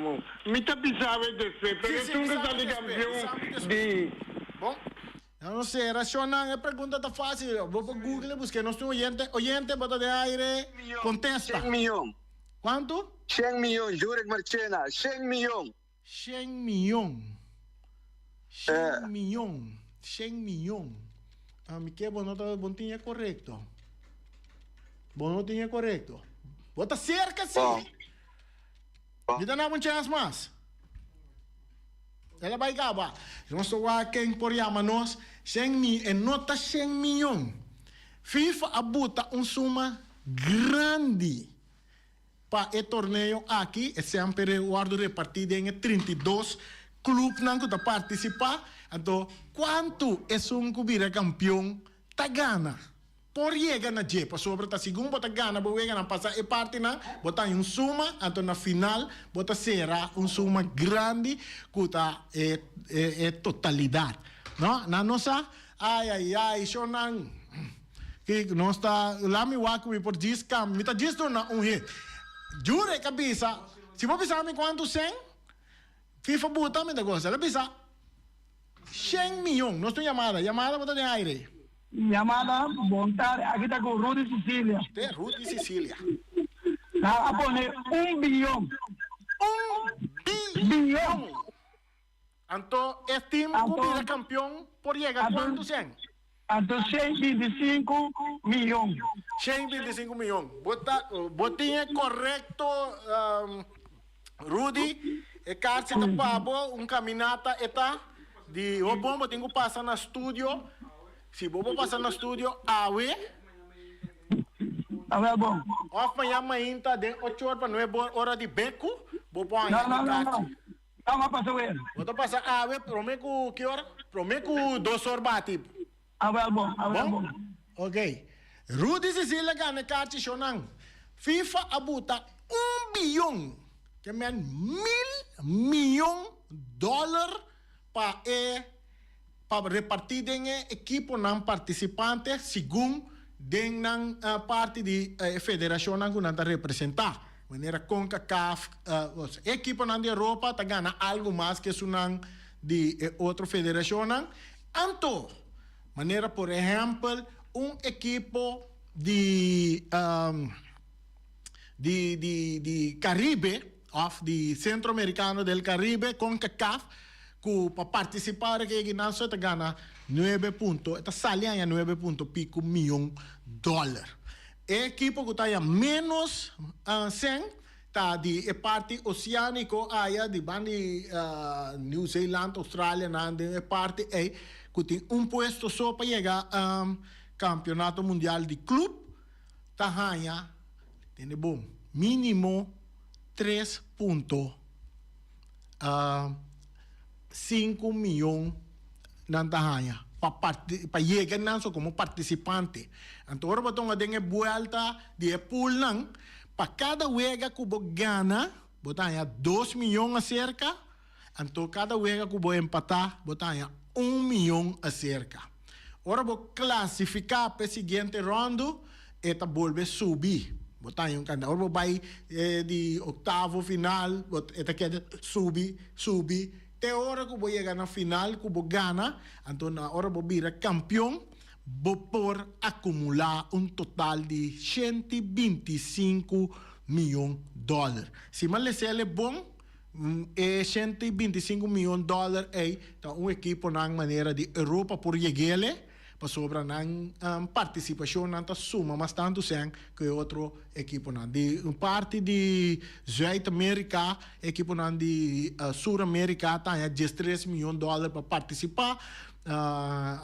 [SPEAKER 3] mi ta bisa bo despues, pero esun cu sali campeon di.
[SPEAKER 1] Bon, no sé, racionnan, e pregunta ta facil, bo por google busca, nos tin oyente, oyente bo ta den aire, contesta.
[SPEAKER 6] Shen miyon.
[SPEAKER 1] Cuanto?
[SPEAKER 6] Shen miyon, Jurek Marchena, shen miyon.
[SPEAKER 1] Shen miyon. Shen miyon. Shen miyon. Ah, mi ke bo no ta, bo no tin e korekto. Bo no tin e korekto. Bo ta serka si. Mi ta dabo un chèns mas. El a bai kaba. Nos ta wak ken por yama nos. Shen mi, e no ta shen miyon. FIFA a buta un suma grandi. Pa e torneo aki e semper e wordo reparti den e 32 clubnan cu ta participa, anto cuanto esun cu bira campeon ta gana por yega na dje, pasobra ta segun bo ta gana bo weganan pasa e partinan bo ta haña un suma, anto na final bo ta cera un suma grandi cu ta e e totalidad. No, nan no sa? Ay ay ay, shownan. Kiko nos ta la mi wak ku mi por djis kambia. Mi ta djis duna un hit. Jurek a bisa, si bo bisa mi kuantu sèn FIFA buta mi ta gosa. El a bisa shen miyon. Nos tin un yamada. Yamada bo ta den aire.
[SPEAKER 7] Yamada, Bon tarde. Aki ta ku Rudy Cecilia.
[SPEAKER 1] Te Rudy Cecilia.
[SPEAKER 7] Nan a pone un biyon.
[SPEAKER 1] Un biyon! Anto e team ku bira kampion por yega kuantu sèn?
[SPEAKER 7] Anto shen bintisinku miyon.
[SPEAKER 1] Shen bintisinku miyon. Bo ta bo tin e korekto Rudy. E karchi ta pa bo, un kaminata e ta di ho bon bo tin ku pasa na studio. Si bo por pasa na studio awe.
[SPEAKER 7] Awe bon.
[SPEAKER 1] Òf mañan mainta den ocho or pa nuebe or ora di beku bo por haña e karchi.
[SPEAKER 7] Nan a pasa wer.
[SPEAKER 1] Bo ta pasa awe prome ku ki ora? Prome ku dos or bati.
[SPEAKER 7] Awel bon, awel bon.
[SPEAKER 1] Ok. Rudy Cecilia gana e karchi shownan. FIFA a buta un biyon, ke men mil miyon dòler pa e pa reparti den e ekiponan partisipante segun den nan parti di e federashonnan ku nan ta representá, manera Concacaf, e ekiponan di Europa ta gana algu mas ku esunnan di e otro federashonnan. Anto, manera por ehèmpel un ekipo di di di di Caribe of di Centro Americano del Caribe, Concacaf, ku pa partisipá ora ke yega nan so e ta gana nuebe punto, e ta sali haña nuebe punto piku mion dòler. E ekipo ku ta haña ménos sèn ta di e parti oseániko aya di ban di New Zealand, Australia nan den e parti ei ku tin un puesto so pa yega Kampionato Mundial di Klup ta haña, tende bon, mínimo tres punto. 5 miyon nan ta haña pa parti pa yega nan so komo partisipante. Anto ora bo tonga den e buelta di e poolnan, pa kada wega ku bo gana bo ta haña dos miyon aserka, anto kada wega ku bo empatá bo ta haña un miyon aserka. Ora bo klasifiká pa e siguiente ròndu, e ta bolbe subi. Bo ta haña un kantidat. Ora bo bai di oktavo final, bo e ta keda subi, subi, te ora ku bo yega na final ku bo gana, anto na ora bo bira kampion, bo por akumulá un total di 125 miyon dòler. Si mi a lesa el e bon, E 125 miyon dòler ei ta un ekiponan manera di Europa por yeg'ele, pasobra nan partisipashonnan ta suma mas tantu sèn ku e otro ekiponan. Di un parti di Zuid Amerika, ekiponan di Sur Amerika ta haña 13 miyon dòler pa partisipá,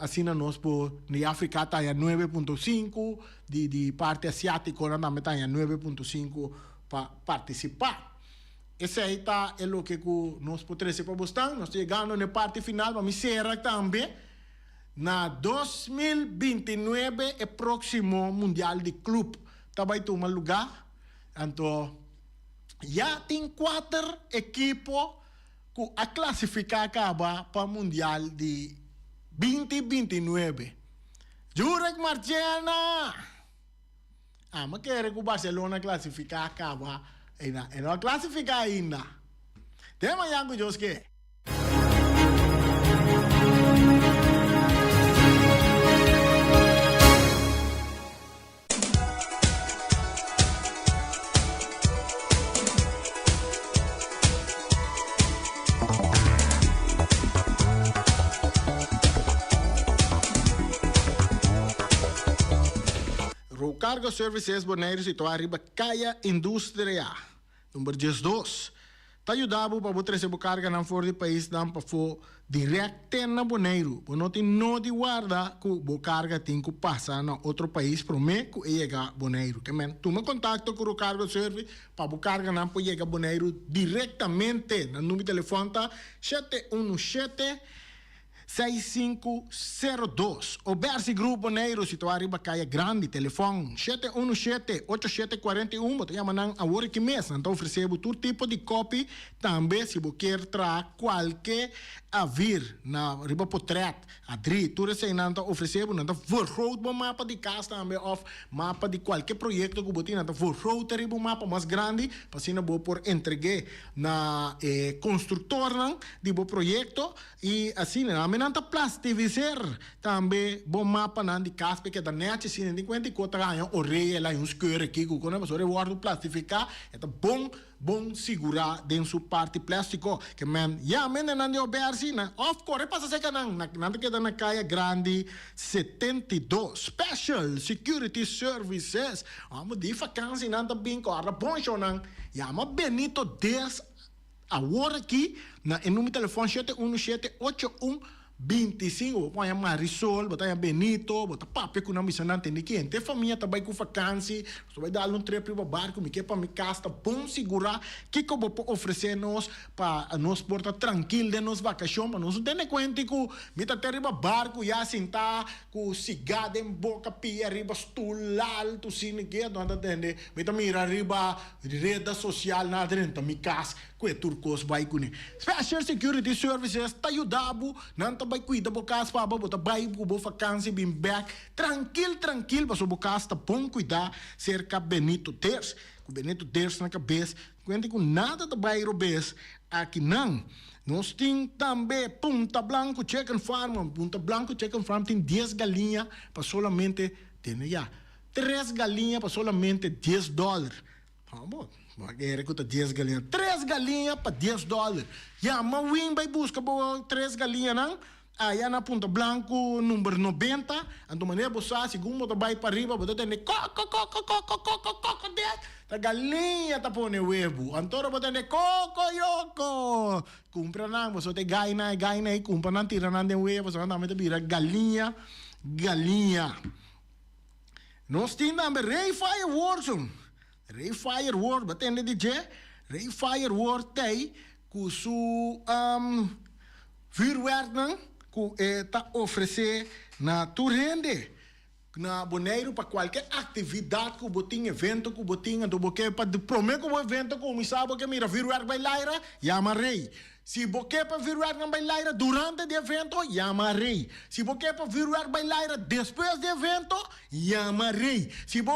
[SPEAKER 1] asina nos por di Afrika ta haña 9.5, di parti asiátikonan tambe ta haña 9.5 pa partisipá. Esei ta e loke ku nos por trese pa bosnan. Nos ta yegando na e parti final, pa mi sera tambe. Na 2029 e próksimo Mundial di Klup ta bai tuma lugá. Anto ya tin kuater ekipo ku a klasifiká kaba pa Mundial di. 2029. Jurek Marchena! Ah, mi kere ku Barcelona klasifiká kaba. Eina, e no a klasifiká ainda. Te mañan ku Dios ke. Rocargo Services Boneiru situá riba Kaya Industria, number 12, ta yuda bo pa bo trese bo karganan for di paisnan pafó dirèkt te na Boneiru. Bo no tin no di warda ku bo karga tin ku pasa na otro pais promé ku e yega Boneiru. Ke men, tuma kontakto ku Rocargo Service pa bo karganan por yega Boneiru direktamente. Nan number di telefòn ta 717 6502. Obersi Group Boneiru, situá riba Kaya Grandi, telefòn 717 8741. Bo ta yama nan awor aki mes. Nan ta ofresé bo tur tipo di kopi. Tambe si bo kier traha kualke avir na riba potret, adri, tur eseinan ta ofresé bo. Nan ta vergroot bo mapa di kas tambe òf mapa di kualke proyekto ku bo tin. Nan ta vergroot riba un mapa mas grandi pa asina bo por entreg'é na e konstruktornan di bo proyekto i asina. Tambe nan ta plastifiser tambe bo mapanan di kas pa e keda nèchi asina. Tin kuenta di ku ta haña orea el haña un skeur aki ku kos pasobra e wòrdu plastifiká e ta bon. Bon sigurá den su parti plástiko. Ke men ya mende nan di obersi na òf kore pasa seka nan. Nan ta keda na Kaya Grandi 72. Special Security Services. Amo di fakansi nan ta bin kòrda bon shownan. Yama Benito Des awor aki na e number telefòn shete unu shete ocho un 25, bo por haña Marisol, bo ta haña Benito, bo ta papia ku nan bisa nan tende ki henter famia ta bai ku fakansi, nos ta bai dal un trip riba barku, mi ke pa mi kas ta bon sigurá, kiko bo por ofresé nos pa nos por ta trankil den nos vakashon, pa nos no tene kuenta ku mi ta te riba barku ya sintá ku sigá den boka pia riba stul altu sini ke, nan ta tende mi ta mira riba reda sosial nan a drenta mi kas. Ku e tur kos bai kuné. Special Security Services ta yuda bo, nan ta bai kuida bo kas pa bo, bo ta bai ku bo fakansi bin bèk trankil trankil pasobra bo kas ta bon kuidá serka Benito Ders. Ku Benito Ders na kabes, kuenta ku nada ta bai robes akinan. Nos tin tambe Punta Blanco Chicken Farm. Punta Blanco Chicken Farm tin dies galiña pa solamente, tene ya, tres galiña pa solamente dies dòler. Bo a kere ku ta dies galiña. Tres galiña pa dies dòler. Yama Win bai buska bo tres galiñanan aya na Punta Blanco number nobenta. Anto manera bo sa segun bo ta bai pariba bo ta tende koko koko koko koko koko des ta galiña ta pone webu. Anto ora bo tende koko yoko kumpra nan boso ta e gaina e gaina ei kumpra nan tira nan den webu pasobra nan tambe ta bira galiña galiña. Nos tin tambe Rey Fireworks. Rey Fireworks, bo a tende di dje? Rey Fireworks t'ei ku su vuurwerknan ku e ta ofresé na tur hende na Boneiru pa kualke aktividat ku bo tin, evento ku bo tin, anto bo ke pa promé ku bo evento kuminsá bo ke mira vuurwerk bai laira, yama Rey. Si bo ke pa vuurwerknan bai laira durante di evento, yama Rey. Si bo ke pa vuurwerk bai laira despues di evento, yama Rey. Si bo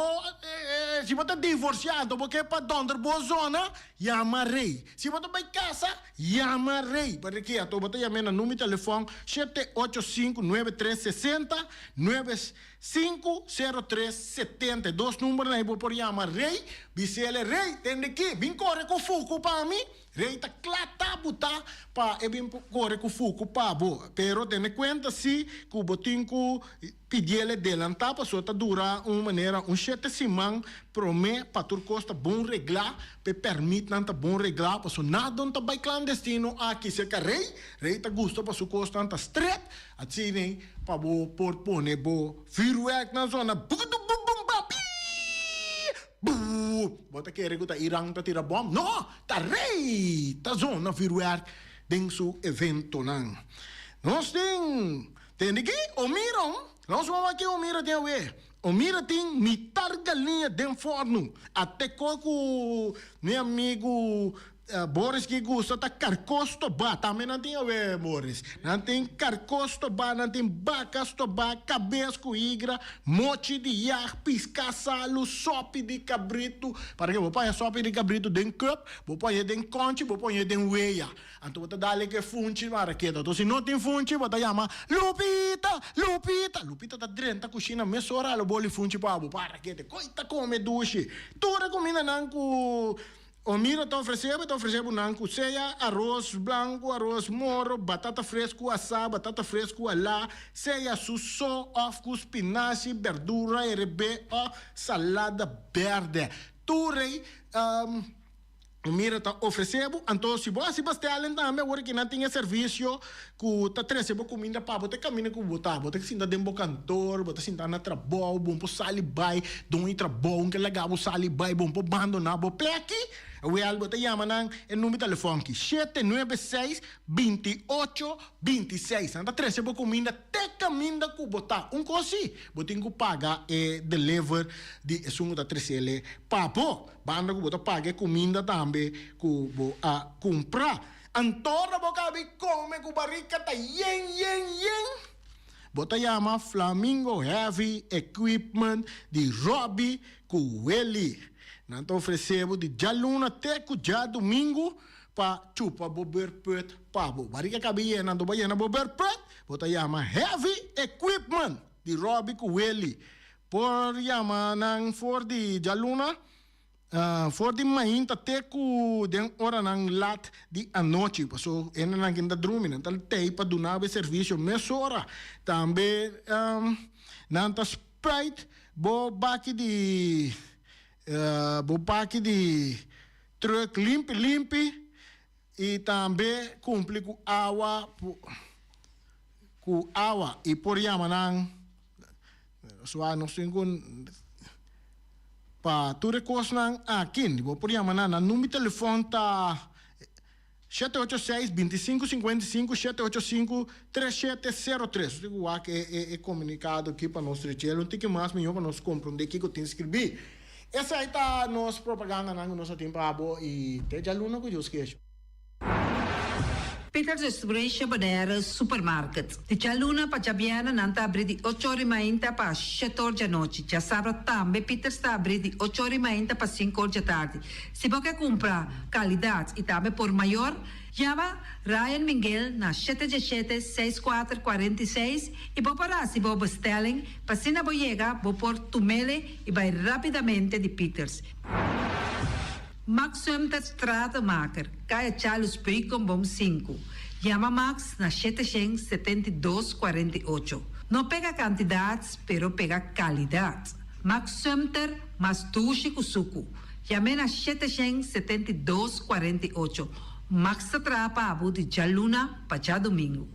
[SPEAKER 1] si bo ta divorsiá anto bo ke pa dònder bo zona, yama Rey. Si bo ta bai kasa, yama Rey. Parekí ato bo ta yam'é na number di telefòn 785 9360 9503 72 numbernan ei bo por yama Rey, bis'el Rey, tende ki, bin kore ku fuku pa mi. Rei ta kla ta buta pa e bin kore ku fuku pa bo, pero tene kuenta si ku bo tin ku pidiel e delantá pasobra ta dura un manera un shete siman promé pa tur kos ta bon reglá, pa e pèrmitnan ta bon reglá pasobra nada no ta bai klandestino aki serka rei, rei ta gusta pa su kosnan ta stret, asina pa bo por pone bo vürwèrknan zona bukudububumba piiii buu, bo ta kere ku ta Iran ta tira bòm? No! Ta rey ta zona vuurwerk den su eventonan. Nos tin tende ki Omira, nos wou aki Omira tin awe. Omira tin mitar galiña den fornu. Ate ko ku mi amigu. Boris ki gusta ta karkó stobá. Tambe nan tin awe, Boris. Nan tin karkó stobá, nan tin baka stobá, kabes ku higra, mochi di yag, piská salu, sòpi di kabritu. Para ke bo paña sòpi di kabritu den cup, bo pañ'é den kònchi, bo pañ'é den weya. Anto bo ta dale ku e funchi maraketa. Anto si no tin funchi, bo ta yama, Lupita! Lupita! Lupita ta drenta kushina mesora a lo boli funchi pa bo. Parakete, koi ta kome dushi. Tur e kumindanan ku Omira ta ofresé bo, e ta ofresé bo nan ku sea aros blanku, aros moro, batata fresku asá, batata fresku alá, sea su so òf ku spinashi, berdura herebé òf salada bèrdè. Tur ei Omira ta ofresé bo. Anto si bo hasi bestèlling tambe awor ki nan tin e servisio ku ta trese bo kuminda pa bo te kaminda ku bo ta. Bo ta sinta den bo kantor, bo ta sinta na trabou, bo por sali bai don e trabou ke laga bo sali bai, bo por bandoná bo pleki. Awel bo ta yama nan e number telefòn aki, 796 28 26. Nan ta trese bo kuminda te kaminda ku bo ta. Un kos si, bo tin ku paga e deliver di esun ku ta tresele pa bo. Banda ku bo ta paga e kuminda tambe ku bo a kumpra. Antorna bo kabi kome ku barika ta yen yen yen. Bo ta yama Flamingo Heavy Equipment di Robby ku Willy. Nan ta ofresé bo di djaluna te ku djadumingu pa chupa bo beurput pa bo. Barika kabi yena anto bo a yena bo beurput, bo ta yama Heavy Equipment di Robby ku Willy. Por yama nan for di djaluna. For di mainta te ku den oranan lat di anochi, paso hendenan kin ta drumi, nan ta tei pa duna bo e servisio mesora. Tambe nan ta spuit bo baki di bo baki di truck limpi limpi i tambe kumpli ku awa ku awa i por yama nan. Sua nos tin ku pa tur e kosnan aki. Bo por yama nan. Nan number di telefòn ta 786 25 55 785 3703. Nos tin ku wak e e komunikado aki pa nos rechel un tiki mas mihó pa nos komprondé kiko tin skribí. Esei ta nos propagandanan ku nos a tin pa bo i te djaluna ku Dios kier.
[SPEAKER 8] Peters Restauration Bonaire Supermarket. Di djaluna pa djabièrnè nan ta abrí di ocho or i mainta pa shete or djanochi. Djasabra tambe Peters ta abrí di ocho or i mainta pa sinku or djatardi. Si bo ke kumpra kalidat i tambe por mayor, yama Ryan Minguel na shete djeshete, seis kuater, 46 i bo por hasi bo bestelling pa asina bo yega bo por tumele i bai rapidamente di Peters. Max Sumter Stratenmaker, Kaya Charles Beukenboom sinku. Yama Max na 772 48. No pega kantidat, pero pega kalidat. Max Sumter mas dushi ku suku. Yam'é na 772 48. Max ta traha pa bo di djaluna pa djadumingu.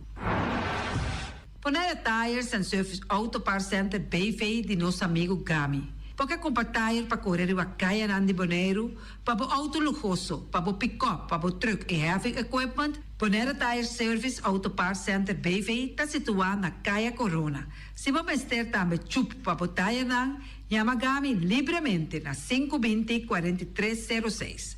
[SPEAKER 8] Bonaire Tires and Service Auto Parts Center BV di nos amigu Gami. Bo ke kumpra tire pa kore riba kayanan di Boneiru, pa bo outo luhoso, pa bo pikòp, pa bo trùk i heavy equipment? Bonaire Tire Service Auto Parts Center BV ta situá na Kaya Corona. Si bo mester tambe chup pa bo tirenan, yama Gami libremente na 520 43 06.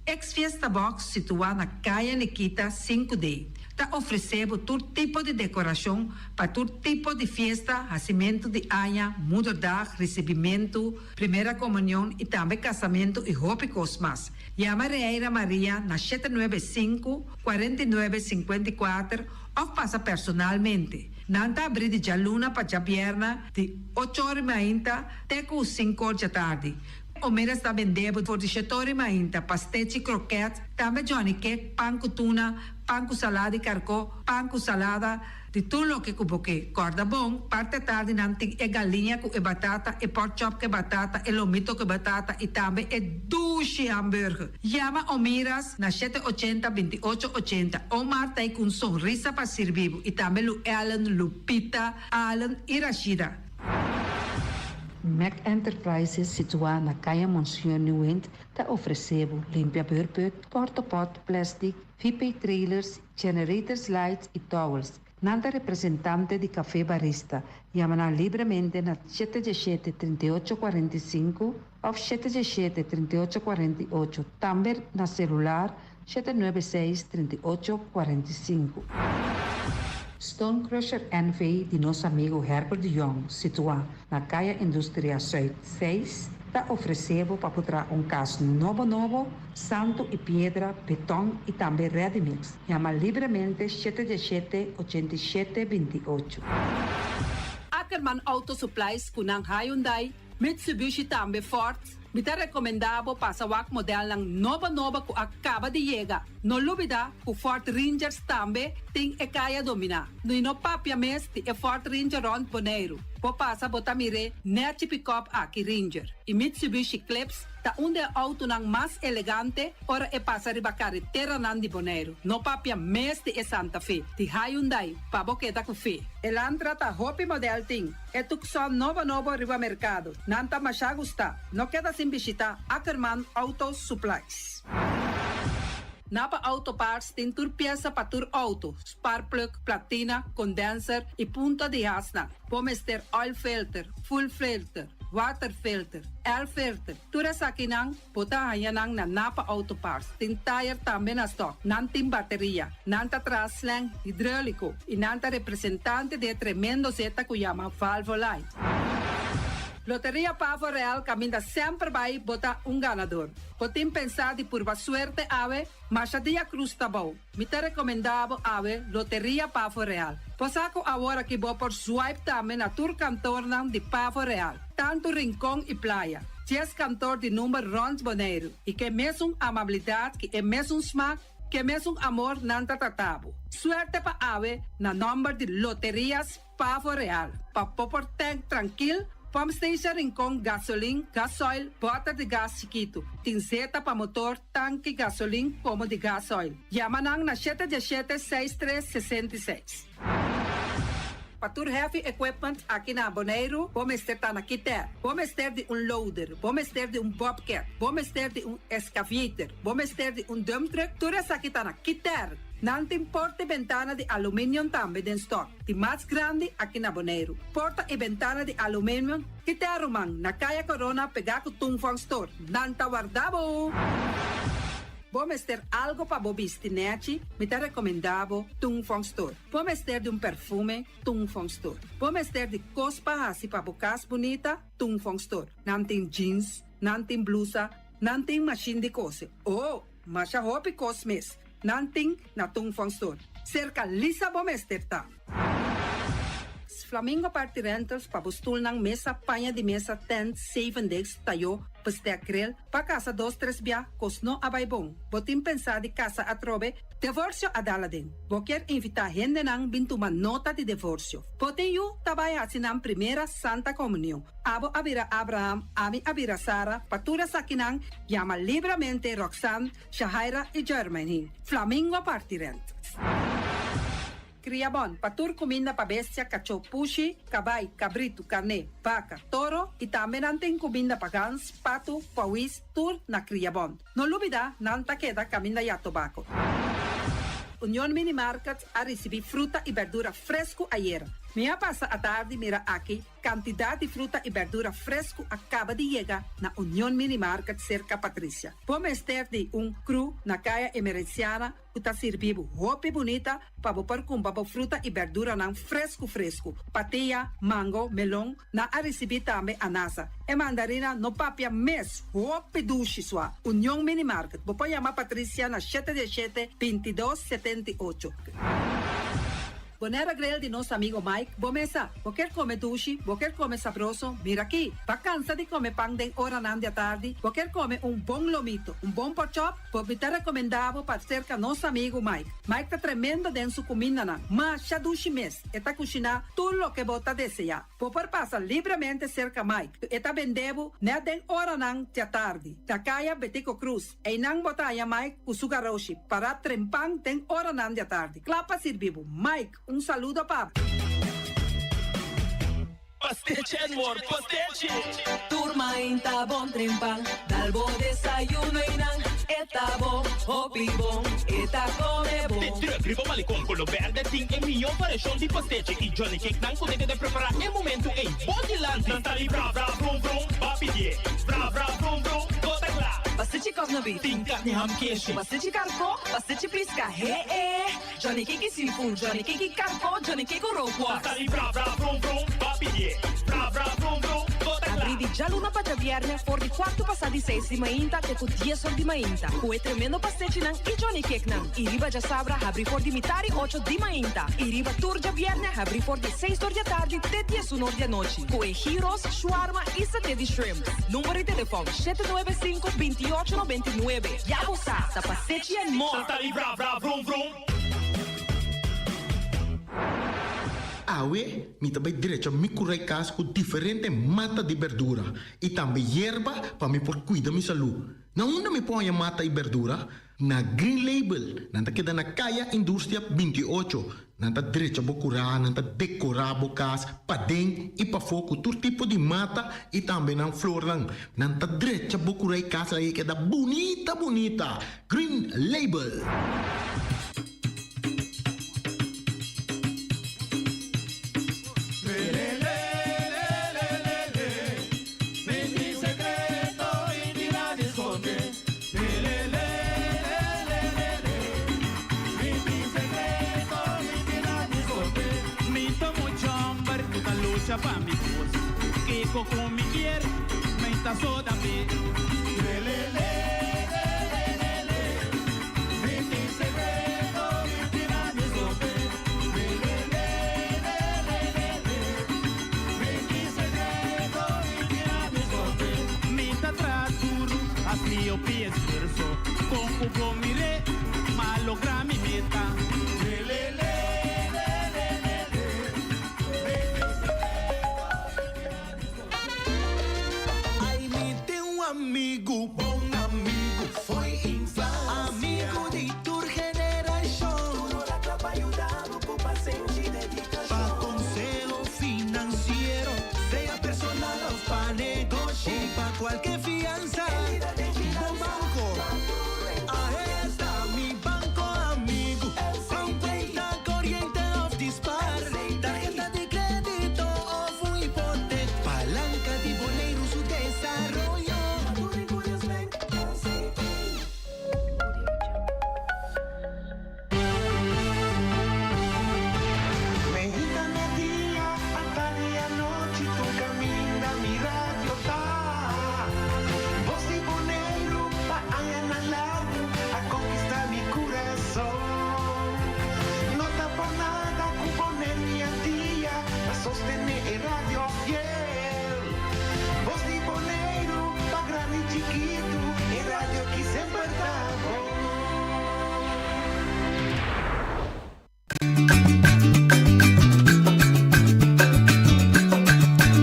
[SPEAKER 8] Ex Fiesta Box situá na Kaya Nikita 5D ta ofresé bo tur tipo di dekorashon pa tur tipo di fiesta, hasimentu di aña, moederdag, risibimentu, primera komunion i tambe kasamentu i hopi kos mas. Yama Reira Maria na 795, 49, 54 òf pasa personalmente. Nan ta abrí di djaluna pa djabièrnè di ocho or i mainta te ku sinku or djatardi. Omeras ta bende bo for di shetori mainta, pastechi, kroket, tambe johnny cake, pan ku tuna, pan ku salada di karkó, pan ku salada, di tur loke ku bo ke. Kòrda bon, parti atardi nan tin e galiña ku e batata, e pork chop ku e batata, e lomito ku e batata i tambe e dushi hamburger. Yama Omiras na 780 28 80. Omar ta ei ku un sonrisa pa sirbi bo i tambe Lu Ellen, Lupita, Allen i Rashida.
[SPEAKER 9] Mac Enterprises situá na Kaya Monseñor Nieuwind ta ofresé bo limpia beurput, portapot, plastic, VP trailers, generators lights i towels. Nan ta representante di Café Barista. Yama nan libremente na 717 38 45 òf 717 38 48, tambe na selular 796 38 45. Stone Crusher NV di nos amigu Herbert de Jong, situá na Kaya Industria Zuid 6, ta ofresé bo pa por traha un kas nobo nobo, santu i piedra, beton i tambe ready mix. Yama libremente 717 87 28.
[SPEAKER 8] Ackerman Auto Supplies ku nan Hyundai, Mitsubishi tambe Ford, mi ta rekomendá bo pasa wak modelnan nobo nobo ku a kaba di yega. No lubidá ku Ford Rangers tambe tin e kaya dominá. I no papia mes di e Ford Ranger rònt Boneiru. Bo pasa bo ta mir'é nèchi pikòp aki Ranger. I Mitsubishi Eclipse ta un di e outonan mas elegante ora e pasa riba kareteranan di Boneiru. No papia mes di e Santa Fe, di Hyundai, pa bo keda ku fe. Elantra ta hopi modèl tin. E Tucson nobo nobo riba merkado. Nan ta masha gustá. No keda sin bishitá Ackerman Auto Supplies. Napa Auto Parts tin tur piesa pa tur auto, spark plug, platina, condenser y punta di hasnan. Bo mester oil filter, fuel filter, water filter, air filter, tur esakinan bo ta haña nan na Napa Auto Parts. Tin tire tambe na stock. Nan tin bateria. Nan ta traha slang hidrolico y nan ta representante di e tremendo zeta cu yama Valvoline. Loteria Pavo Real caminda semper bay bo ta un ganador. Bo tin pensá di purba suerte awe? Masha dia cruz ta bou. Mi ta recomendá bo awe Loteria Pavo Real. Bo sa cu awor aki bo por swipe tambe na tur kantornan di Pavo Real, tantu Rincon y Playa. Dies kantor di number rond Boneiru y ke mesun amabilidad ki e mesun smaak, ke mesun amor nan ta trata bo. Suerte pa awe na nomber di Loterias Pavo Real, pa bo por tank trankil, pump station Rincon, gasolin, gasoil, bòter di gas chikitu, tin zeta pa motor, tanki gasolin komo di gasoil. Yama nan na shete diesshete seis tres 66. Pa tur heavy equipment aki na Boneiru, bo mester ta na Kiter. Bo mester di un loader, bo mester di un bobcat, bo mester di un excavator, bo mester di un dump truck, tur esaki ta na Kiter. Nan tin porta i bentana di aluminium tambe den stock. Di mas grandi aki na Boneiru. Porta i bentana di aluminium Kita ruman, na Kaya Corona pegá ku Tung Fong Store. Nan ta warda bo! Bo mester algo pa bo bisti nèchi? Mi ta rekomendá bo Tung Fong Store. Bo mester di un perfume? Tung Fong Store. Bo mester di kos pa hasi pa bo kas bunita? Tung Fong Store. Nan tin jeans, nan tin blusa, nan tin mashin di kose. Oh! Masha hopi kos mes nan tin na Tung Fong Store. Serka Lisa bo mester ta. Flamingo Party Rentals pa bo stulnan, mesa, paña di mesa, tent, zeven desk, tayo, bestek grill, pa kasa dos tres bia, kos no a bai bon. Bo tin pensa di kasa atrobe? Devorsio a dal aden. Bo kier invita hendenan bin tuma nota di devorsio. Bo tin yu ta bai haci nan primera Santa Comunion. Abo a bira Abraham, ami a bira Sara, pa tur esakinan Yama libramente Roxanne, Shahaira i Jermaine. Flamingo parti rent. Kria bon pa tur kuminda pa bestia, kachó, pushi, kabai, kabritu, karné, baka, toro i tambe nan tin kuminda pa gans, patu, pawis, tur na Kria Bon. No lubida nan ta keda kaminda ya tobako. Union Mini Market a risibí fruta i berdura fresku ayera. Mi a pasa atardi mira aki Kantidat di fruta i bèrdura fresku a kaba di yega na Union Mini Market serka Patricia. Bo mester di un kru na Kaya Emerenciana ku ta sirbi bo hopi bunita pa bo por kumpra bo fruta i bèrduranan fresku fresku. Patia, mango, melon, nan a risibí tambe anasa. E mandarina no papia mes, hopi dushi sua. Union Mini Market, bo por yama Patricia na shete diesshete, 22, 78. Bonera Grill di nos amigo Mike, bo mesa. Bo kier come dushi, bo kier come sabroso, mira aki. Ba cansa di come pan den oranan di atardi, bo kier come un bon lomito, un bon porkchop, bo mi ta recomenda bo pa cerca nos amigo Mike. Mike ta tremendo den su cumindanan, masha dushi mes, e ta cushina tur loke bo ta desea. Bo por pasa libremente cerca Mike, e ta bende bo net den oranan di atardi, na caya Betico Croes. Einan bo ta haña Mike ku su garoshi pará trempan den oranan di atardi, kla pa sirbi bo. Mike, un saludo pa bo.
[SPEAKER 10] Pastechi Edward, pastechi! Tur mainta bon trempan, dal bo desayuno einan. E ta bon, hopi bon, e ta come bon.
[SPEAKER 11] De druk riba Malecon Color Berde tin e mihó variashon di pastechi y Johnny Cake nan ku ta keda prepará e momentu ei bo dilanti. Nan ta di bra bra brum brum, ba pidié. Bra bra brum brum, bo ta kla.
[SPEAKER 10] Pastechi kòp na beef.
[SPEAKER 11] Tin karni ham keshi.
[SPEAKER 10] Pastechi karkó, pastechi piska, he e. Johnny Cake y seafood, Johnny Cake y karkó, Johnny Cake ku rookworst.
[SPEAKER 11] Nan ta di bra bra brum brum, ba pidié. Bra bra brum brum, bo ta kla.
[SPEAKER 10] Abrí di djaluna pa djabièrnè for di kuartu pasá di seis di mainta te ku dies or di mainta ku e tremendo pastechinan i Johnny Cakenan. I riba djasabra habrí for di mitar i ocho di mainta i riba tur djabièrnè habrí for di seis or di atardi te diesun or di anochi ku e gyros, shawarma i saté di shrimp. Number di telefòn, 795 28 99. Ya bo sa, ta pastechi and more!
[SPEAKER 11] Nan ta di bra bra brum brum.
[SPEAKER 1] Awe mi ta bai drecha mi kurai kas ku diferente mata di berdura i tambe yerba pa mi por kuida mi salú. Na unda mi por haña mata i berdura? Na Green Label. Nan ta keda na Kaya Industria 28. Nan ta drecha bo kurá, nan ta dekorá bo kas paden i pafó ku tur tipo di mata i tambe nan flornan. Nan ta drecha bo kurá i kas ei keda bunita bunita. Green Label.
[SPEAKER 12] Mi ta mucha homber cu ta lucha pa mi cos. Kico cu mi kier, mi ta soda p'e. Mi ta traha duru, hasi hopi esfuerso. Con cu bo mir'é, m'a logra mi meta.
[SPEAKER 13] Ai mi tin un amigu, bon amigu fo'i infancia. Amigu di tur generashon. Tur ora kla pa yuda bo ku pasenshi i dedikashon. Pa konseho finansiero, sea personal òf pa negoshi. O pa kualke fiansa, bo banko. Ahe ta mi banko amigu. Pa un kuenta koriente òf di spar. Tarheta di krédito òf un hipotek. Palanka di Boneiru su desaroyo.
[SPEAKER 14] Meinta media, atardi anochi tur caminda mi radio ta. Voz di Boneiru pa añanan largu a conquista mi curason. No ta por nada cu Boneiru y Antia ta sostene e radio fiel. Voz di Boneiru pa grandi y chikitu, e radio ki semper ta bon.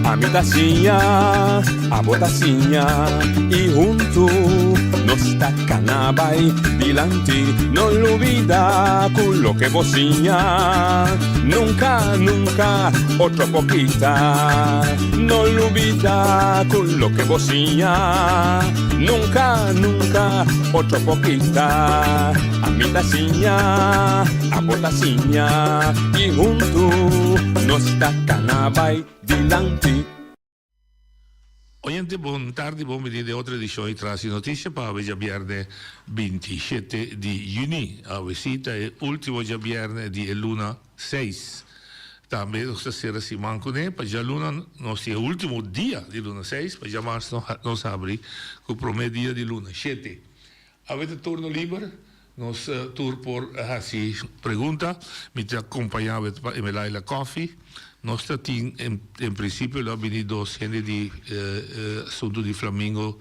[SPEAKER 15] Ami ta siña, abo ta siña y huntu nos ta cana bay dilanti. No lubida cu loke bo siña nunca, nunca otro por kita. No lubida cu loke bo siña nunca, nunca otro por kita. Ami ta siña, abo ta siña y huntu nos ta cana bay dilanti.
[SPEAKER 16] Oyente bon tardi bon bini den otro edicion di Tras di Noticia pa awe djabierne 27 di juni. Awe si ta e ultimo djabierne di e luna seis. Tambe nos ta cera siman cune pa djaluna nos tin e ultimo dia di luna seis pa djamars nos habri cu prome dia di luna shete. Awe ta turno liber, nos tur por haci pregunta. Mi ta acompaña awe pa Emelaila Coffie. Nos ta tin en principio lo a bini dos hende di asunto di Flamingo,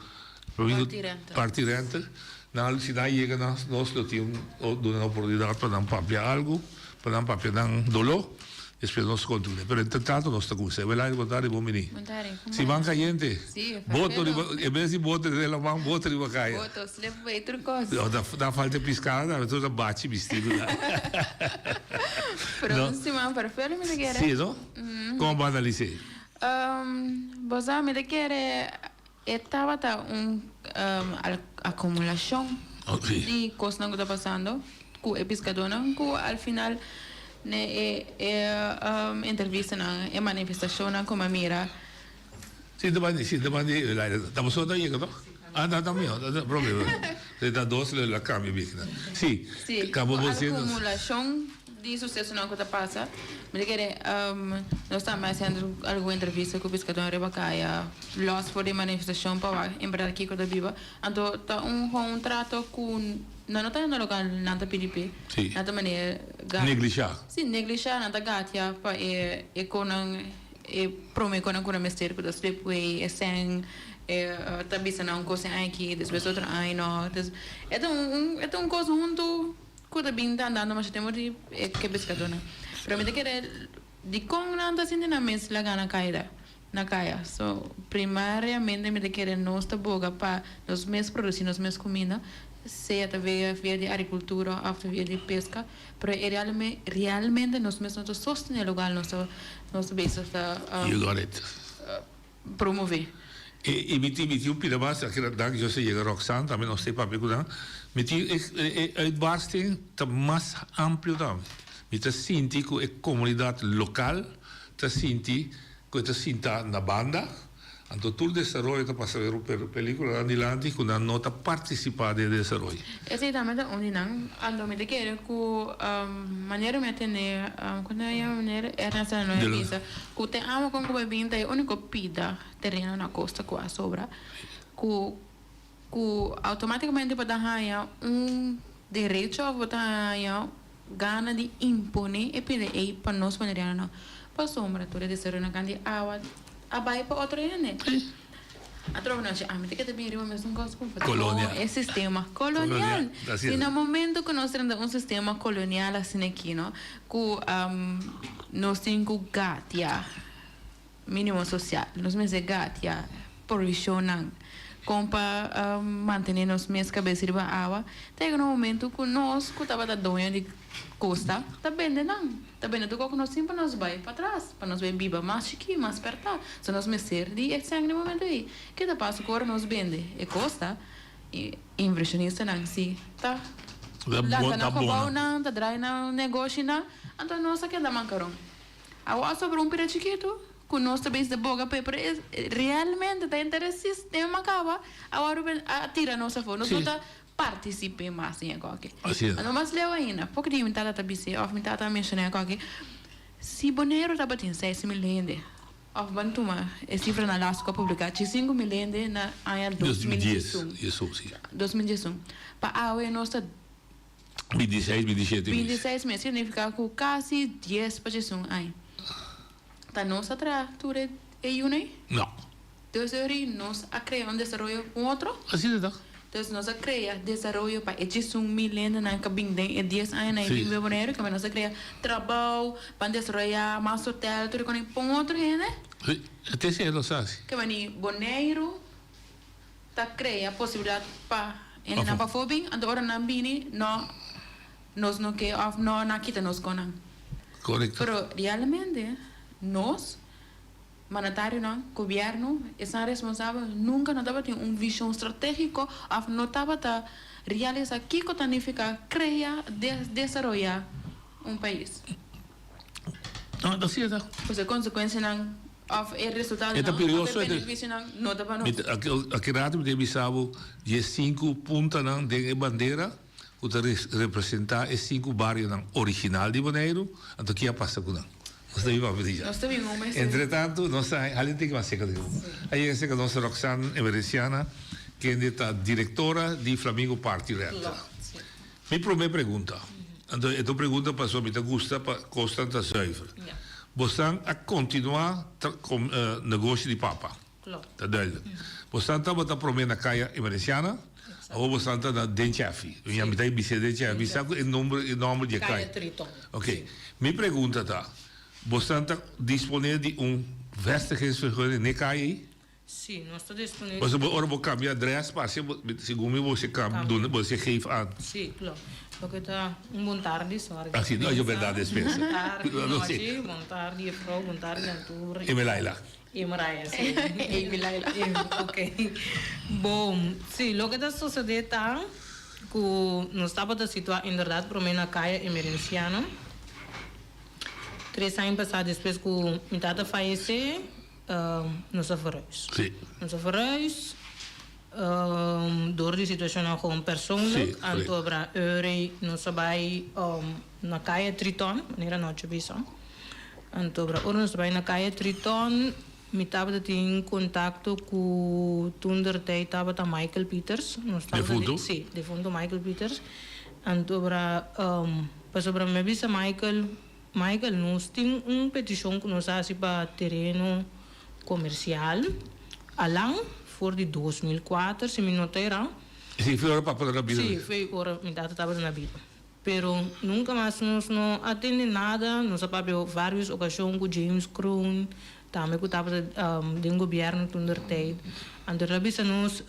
[SPEAKER 16] Flamingo Party Rental. Nan si nan yega nos lo tin duna nan oportunidad pa nan papia algo, pa nan papia nan doló. Despues nos kontinua. Pero entre tanto nos ta kuminsá. Welaida, bon tardi, bon bini.
[SPEAKER 17] Bon tardi, kon
[SPEAKER 16] Siman kayente.
[SPEAKER 17] Sí,
[SPEAKER 16] Boto riba, en bes di boto den laman, boto riba kaya.
[SPEAKER 17] Boto, slip bay tur kos.
[SPEAKER 16] No, ta, ta falta piská tambe, tur ta bachi bistido ta.
[SPEAKER 17] Pero un siman perfecto mi ta kere.
[SPEAKER 16] Sí, no? Kon bo analis'é?
[SPEAKER 17] Bo sa, mi ta kere e tabata un akumulashon. Di kosnan ku ta pasando ku e piskadónan ku al final ne e e entrevistanan, e manifestashonnan ku mi a mira.
[SPEAKER 16] Si ta bandi, si ta bandi Elaida. Ta boso ta yega toch? Ah, ta ta miho, ta problema. Si ta dos lo la cambia bigna. Si,
[SPEAKER 17] Si,
[SPEAKER 16] cabo
[SPEAKER 17] ku
[SPEAKER 16] bo siendo.
[SPEAKER 17] akumulashon di susesonan ku ta pasa, mi ta kere nos tambe hasiendo algun entrevista ku piskadónan riba kaya, lòs for di manifestashon pa wak en bèrdat kiko ta biba. Anto ta un gewoon un trato ku nan no ta hende loke nan ta pidi p'e.
[SPEAKER 16] Si.
[SPEAKER 17] Nan ta manera gat.
[SPEAKER 16] Neglishá.
[SPEAKER 17] Si, neglishá, nan ta gatia pa e e konan e prome konan ku nan mester ku ta slipway, e sèn, e ta bisa nan un kos den aña aki, despues otro aña no. Entonces e ta un un e ta un kos huntu ku ta bin ta andando masha tempu di e ke piskadónan. Pero mi ta kere dikon nan ta sinti nan mes laga na kaida? Na kaya. So, primariamente mi ta kere nos ta boga pa nos mes produci nos mes cuminda, sea ta via via di agricultura of ta via di pesca, pero e realme realmente nos mes no ta sostene locual nos ta nos ta bezig ta
[SPEAKER 16] You got it.
[SPEAKER 17] promove.
[SPEAKER 16] E i mi tin mi tin un pida mas aki dank Dios a yega Roxanne tambe nos ta e papia cu nan mi tin e e uitbarsting ta mas amplio tambe mi ta sinti cu e comunidad local ta sinti Ku e ta sinta na banda, anto tur desaroyo ta pasa den un pelikulanan dilanti ku nan no ta partisipá den e desaroyo.
[SPEAKER 17] Esei tambe ta un di nan. Anto mi ta kere ku manera mi a tende ku nan yama meneer Ernest Lanoy a bisa ku te amo kon ku bai bin ta e uniko pida tereno na kosta ku a sobra ku ku automaticamente bo ta haña un derecho of bo ta haña gana di impone e pida ei pa nos bonerianonan pasobra tur e desaroyonan kan di awa a bai pa otro hende. Atrobe nos a mi ta keda bin riba mesun kos ku
[SPEAKER 16] Kolonia.
[SPEAKER 17] e sistema kolonial. Si na momento ku nos drenta un sistema kolonial asina aki no ku nos tin ku gatia. Minimo sosial. Nos mester gatia provishonnan kon pa mantene nos mes kabes riba awa. Ta yega un momento ku nos ku tabata doño di kosta ta bende nan. Ta bende tur kos ku nos tin pa nos bai patras, pa nos bai biba mas chikí, mas pèrtá. So nos mester di e sèn den momento ei. Ke ta pasa ku ora nos bende e kosta, invershonistanan si ta lanta nan gobounan, ta drai nan negoshinan, anto nos a keda mankaron. Awor a sobra un pida chikitu ku nos ta bisa boga p'e, pero e realmente ta henter e sistema kaba awor a tira nos afó. Nos no ta partisip'é mas den e koki. Anto mas leu ainda, poko dia mi tata ta bis'é òf mi tata a menshoná e koki, si Boneiru tabatin 6000 hende, òf ban tuma e sifranan lastu ku a publiká, 5000 hende na aña 2011, pa awe nos ta.
[SPEAKER 16] 26, 27 mes.
[SPEAKER 17] 26 mes significa cu casi 10 pa 11 aña. Ta nos a traha tur e e yunan ey?
[SPEAKER 16] No.
[SPEAKER 17] Dus ori nos a crea un desaroyo cu un otro?
[SPEAKER 16] Asina ta.
[SPEAKER 17] Dus nos a crea desaroyo pa e 11 mil hendenan cu a bin den e 10 añanan ey bin biba Boneiru, kamba nos a crea trabou pa desaroya mas hotel tur e con pa un otro hende?
[SPEAKER 16] Si, te esey nos a haci.
[SPEAKER 17] Kamba ni Boneiru ta crea posibilidad pa hendenan pafó bin, anto ora nan bini no nos no ke of no nan kita nos con nan.
[SPEAKER 16] Correcto.
[SPEAKER 17] Pero realmente nos, mandatarionan, gobierno, esnan responsabel nunca no tabatin un vision strategico of no tabata realisa kico ta nifica crea, desaroya un pais.
[SPEAKER 16] No, ta cierto.
[SPEAKER 17] Pues e consecuencianan of e resultadonan
[SPEAKER 16] E ta
[SPEAKER 17] of
[SPEAKER 16] curioso,
[SPEAKER 17] e
[SPEAKER 16] e ta-
[SPEAKER 17] beneficionan no ta pa nos.
[SPEAKER 16] Mi ta- aki aki rato mi ta bisa bo di e sinku puntanan den e bandera ku ta res- representá e sinku barionan original di Boneiru, anto ki a pasa ku nan? Nos ta biba papia di dja.
[SPEAKER 17] Nos ta biba un mes.
[SPEAKER 16] Entre tantu nos ta haña, alin tin ki mas seka di bo. A yega seka nos Roxanne Emerenciana, kende ta direktora di Flamingo Party Rental. Mi promé pregunta, anto e ta un pregunta pasobra mi ta gusta pa kosnan ta zuiver. Bosnan a kontinuá negoshi di papa? Ta duidelijk. Bosnan tabata promé na Kaya Emerenciana, awor bosnan ta na Den Chaffi. Mi ta bis'é Den Chaffi, mi sa ku e nomber e nòmber di e kaya. Oké. Mi pregunta ta, bosnan ta disponé di un vestigingsvergunning n'e kaya ei?
[SPEAKER 18] Sí, nos ta disponé.
[SPEAKER 16] Pasobra bo ora bo kambia adres parse bo segun mi bo se kam duna bo se geef aan.
[SPEAKER 18] Sí, klopt. Loke ta un bon tardi, sorry.
[SPEAKER 16] Ah, sí, no, yo berdad despensa.
[SPEAKER 18] Bon tardi, nochi, bon tardi juffrouw, bon tardi aan tur.
[SPEAKER 16] Emilaila.
[SPEAKER 18] Emraya, sí.
[SPEAKER 17] Emilaila.
[SPEAKER 18] Ok. Bon, sí, loke ta sosodé ta. Ku nos tabata situá inderdat promé na Kaya Emerenciano. Tres aña pasá despues ku mi tata fayesé, nos a verhuis.
[SPEAKER 16] Sí.
[SPEAKER 18] Nos a verhuis dor di situashonnan gewoon persoonlijk.
[SPEAKER 16] Sí,
[SPEAKER 18] Anto bra Eury nos a bai na Kaya Triton, manera nochi bisa. Anto bra ora nos a bai na Kaya Triton, Mi tabata tin contacto cu toendertijd tabata Michael Pieters. Nos tabata
[SPEAKER 16] Defunto?
[SPEAKER 18] Sí, defunto Michael Pieters. Anto bra, pasobra mi a bisa Michael, Michael, nos tin un peticion cu nos a haci pa tereno comercial alang for di 2004, si mi no ta era.
[SPEAKER 16] Sí, foi ora papa ta na bida.
[SPEAKER 18] Sí, foi ora mi tata tabata na bida. Pero nunca mas nos no a tende nada, nos a papia varios ocasion cu James Kroon, tambe cu tabata den gobierno toen der tijd. Anto el a bisa nos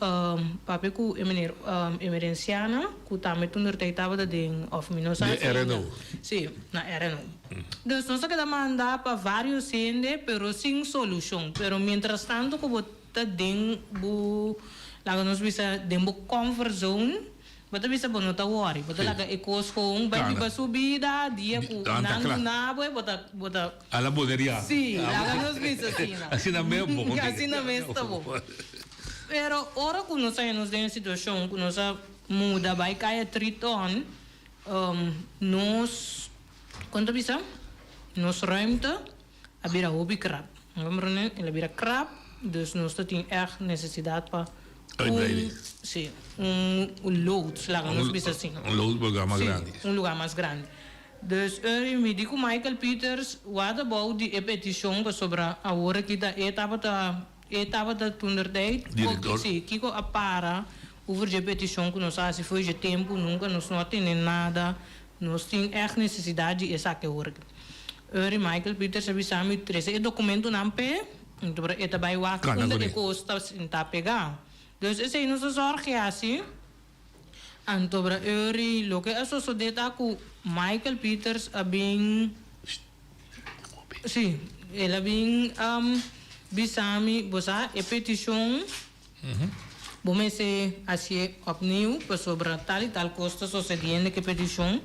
[SPEAKER 18] papia cu e meneer Emerenciana, cu tambe toen der tijd tabata den, of mi no sa
[SPEAKER 16] Den
[SPEAKER 18] si ainda.
[SPEAKER 16] RNO.
[SPEAKER 18] Si, na RNO. Dus nos a keda manda pa varios hende, pero sin solucion. Pero mientras tanto cu bo ta den bo, laga nos bisa, den bo comfort zone, Bo ta bisa bo no ta wòri, bo ta laga e kos gewoon bai biba su bida, dia ku nan duna bo e bo ta bo ta.
[SPEAKER 16] A la boneria.
[SPEAKER 18] Sí, laga nos bisa asina.
[SPEAKER 16] Asina mes bo.
[SPEAKER 18] Asina mes ta bo. Pero ora ku nos haña nos den e situashon ku nos a muda bai Kaya Triton, nos, kon ta bisa? Nos ruimte a bira hopi krap. El a bira krap, dus nos ta tin ègt nesesidat pa un, sí, un loods, laga nos bisa asina.
[SPEAKER 16] Un loods, un lugá mas grandi.
[SPEAKER 18] Sí, un lugá mas grandi. Dus mi di ku Michael Pieters wak abou di e petishon pasobra awor aki ta e tabata e tabata toentertijd.
[SPEAKER 16] Direktor.
[SPEAKER 18] Sí, kiko a para over dje petishon ku nos a hasi for dje tempu, nunka nos no a tene nada. Nos tin ègt nesesidat di esaki awor aki. Uri Michael Pieters a bisa mi trese e dokumentonan p'e, anto por e ta bai wak
[SPEAKER 16] Kana
[SPEAKER 18] unda
[SPEAKER 16] kuné.
[SPEAKER 18] e kos ta sinta pegá. Dus esei nos a zòrg hasi. Anto bra Uri loke a sosodé ta ku Michael Pieters a bin, sí, el a bin bisa mi, bo sa e petishon Bo mester hacié opnieuw pasobra tal y tal cos ta sucediendo cu e peticion.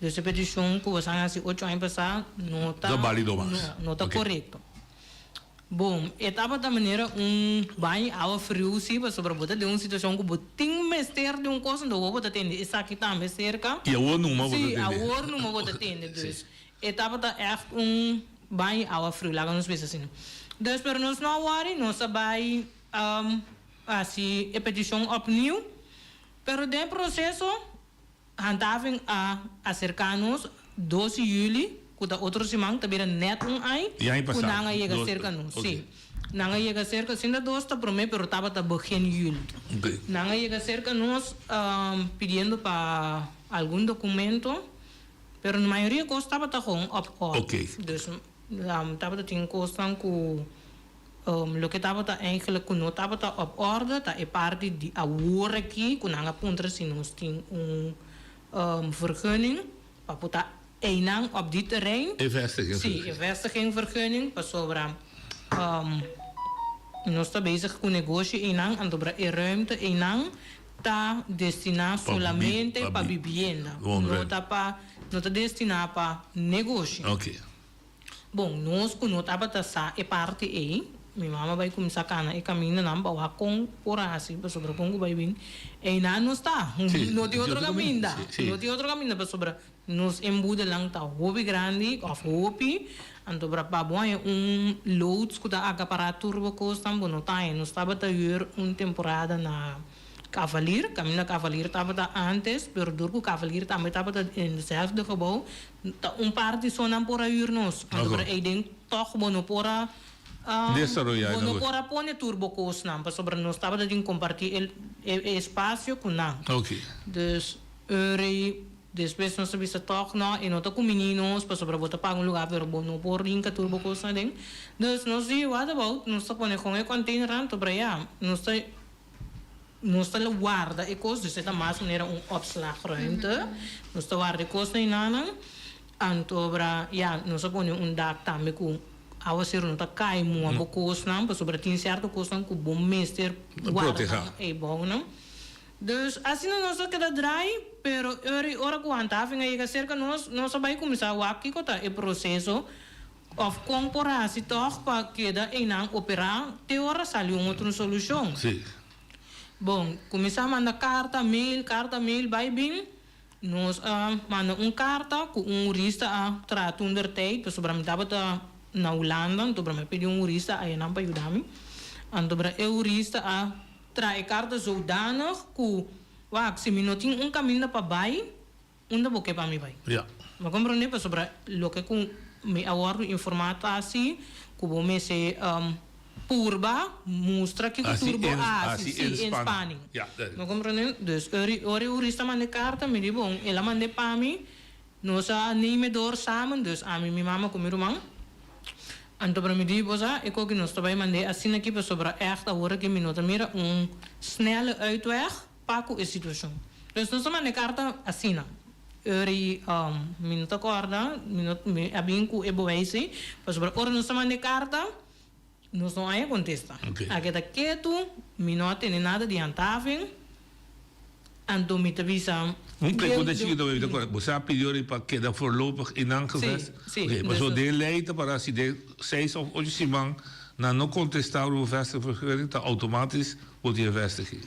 [SPEAKER 18] Dus e peticion cu boso a haci ocho aña pasá no ta,
[SPEAKER 16] No balido mas.
[SPEAKER 18] no, no ta
[SPEAKER 16] Ok.
[SPEAKER 18] corecto. Bon, e tabata manera un baño awa friu si pasobra bo ta den un situacion cu bo tin mester di un cos anto awor bo ta tende esaki tambe cerca.
[SPEAKER 16] Y awor numa bo ta
[SPEAKER 18] Si,
[SPEAKER 16] tende.
[SPEAKER 18] awor numa bo ta tende. Dus e tabata echt un baño awa friu, laga nos bisa asina. Dus pero nos no a worry, nos a bay. Hasi e petishon opnieuw, pero den e proseso Handhaving a aserká nos dos di yüli, ku ta otro siman, ta bira nèt un aña ku nan a yega serka nos. Sí, nan a yega serka, sinta dos ta promé, pero tabata begin yüli. Nan a yega serka nos pidiendo pa algun dokumento, pero na mayoria kos tabata gewoon op orde. Dus tabata tin kosnan ku. Loke tabata eigenlijk ku no tabata op orde ta e parti di awor aki ku nan a puntra si nos tin un vergunning pa por ta einan op di terrein.
[SPEAKER 16] E vestiging
[SPEAKER 18] Sí, e vestiging vergunning pasobra nos ta bezig ku negoshi einan anto e ruimte einan ta destiná solamente pa bibienda no ta pa no ta destiná pa negoshi. Bon, nos ku no tabata sa e parti ei, mi mama bai kuminsá kana e kamindanan pa wak kon por hasi pasobra kon ku bai bin einan nos ta. No tin otro kaminda. No tin otro kaminda pasobra nos embudenan ta hopi grandi òf hopi, anto pa pa bo haña un loods ku ta akapará tur bo kosnan bo no ta haña. Nos tabata hür un temporada na. Cavalier, caminda Cavalier tabata antes, pero dor cu Cavalier tambe tabata den dezelfde gebouw, ta un parti so nan por a huur nos. Anto pero eyden toch bo no por a,
[SPEAKER 16] Desaroya
[SPEAKER 18] bo no
[SPEAKER 16] e
[SPEAKER 18] por a pone tur bo cosnan, pasobra nos tabata tin comparti e e espacio cu nan. Dus Urey, despues nos a bisa toch no, e no ta cumini nos, pasobra bo ta paga un lugar pero bo no por hinca tur bo cosnan aden. Dus nos di, what about, nos ta pone con e container anto, pero ya, nos ta. Nos ta warda e kos, dus e ta mas manera un opslagruimte. Nos ta warda e kosnan einanan. Antobra, ya, nos a pone un dak tambe ku awaseru no ta kai mua bo kosnan, pasobra tin sierto kosnan ku bo mester warda nan eibounan. Dus asina nos a keda draai, pero ora ora ku handhaving a yega serka nos, nos a bai kuminsá wak kiko ta e proseso òf kon por hasi tòg pa keda einan operá te ora sali un otro solushon.
[SPEAKER 16] Sí.
[SPEAKER 18] Bon, kuminsá manda karta, mail, karta, mail, bai bin. Nos a manda un karta ku un hurista a traha toentertijd, pasobra mi tabata na Hulanda, anto mi a pidi un hurista ayanan pa yuda mi. Anto e hurista a traha e karta zodanig ku, wak, si mi no tin un kaminda pa bai, unda bo ke pa mi bai?
[SPEAKER 16] Ja.
[SPEAKER 18] Bo a komprondé? Pasobra loke ku mi a wòrdu informá ta si ku bo mester Purba mustra kiko tur bo a hasi, si, inspanning. Bo comprende? Dus ora e hurista manda e carta, mi di bon, el a manda e pa mi, nos a neem e door samen, dus ami, mi mama cu mi ruman. Anto pero mi di, bo sa, e koki nos ta bay mand'e asina aki pasobra echt awor aki mi no ta mira un snelle uitweg pa cu e situacion. Dus nos a manda e carta asina. Ora i mi no ta corda, mi no, mi a bin cu e bewijs ei, pasobra ora nos a manda e carta, Nos no haña kontesta. A keda ketu, mi no a tene nada di handhaving, anto mi ta bisa.
[SPEAKER 16] Un pregunta chikito mi ta kore, bo sa pidi ora pa keda voorlopig in nan gevest?
[SPEAKER 18] Si, si.
[SPEAKER 16] Oké, pasobra den lei ta para si den seis of ocho siman nan no kontesta riba vestigvergunning ta outomatisch bo tin e vestiging.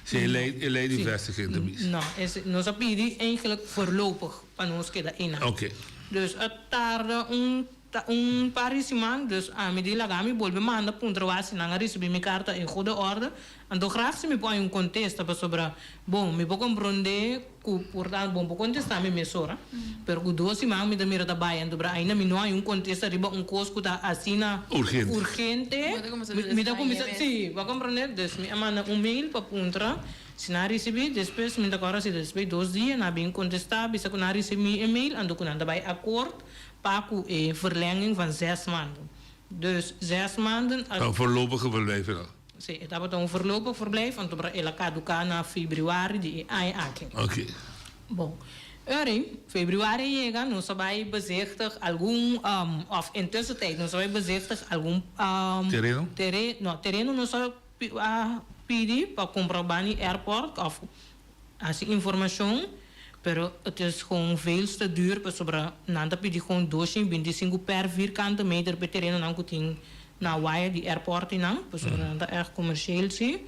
[SPEAKER 16] Si e lei, e lei di vestiging ta bisa.
[SPEAKER 18] No, nos a pidi eigenlijk voorlopig pa nos keda einan.
[SPEAKER 16] Oké.
[SPEAKER 18] Dus a tarda un. Ta un par di siman, dus ami di laga mi bolbe manda puntra wak si nan a ricibi mi carta en goede orde. Anto graag si mi por hay un contesta pasobra, bon, mi por compronde cu por ta bon por contesta mi mesora, pero cu dos siman mi ta mira ta bay anto bra ainda mi no hay un contesta riba un cos cu ta asina
[SPEAKER 16] Urgente.
[SPEAKER 18] urgente. Mi ta cuminsa, si, bo a comprende? Dus mi a manda un mail pa puntra si nan a ricibi, despues mi ta acorda si despues dos dia nan a bin contesta bisa cu nan a ricibi mi e mail anto cu nan ta bay akkoord. Pa ku e verlenging van zes maanden. Dus zes maanden a.
[SPEAKER 16] Ta un voorlopige verblijf e dan?
[SPEAKER 18] Si, e tabata un voorlopig verblijf, anto por el a kaduká na febrüari di e aña aki.
[SPEAKER 16] Oké.
[SPEAKER 18] Bon. Eri, febrüari a yega, nos a bai bezichtig algun, òf in tussentijd nos a bai bezichtig algun.
[SPEAKER 16] Tereno?
[SPEAKER 18] Tere, no, tereno nos a a pidi pa kumpra bani airport òf Hasi informashon, pero het is gewoon veel te duur pasobra nan ta pidi gewoon 225 per vierkante meter p'e terenonan ku tin na waya di airport einan, pasobra nan ta erg komersheel si.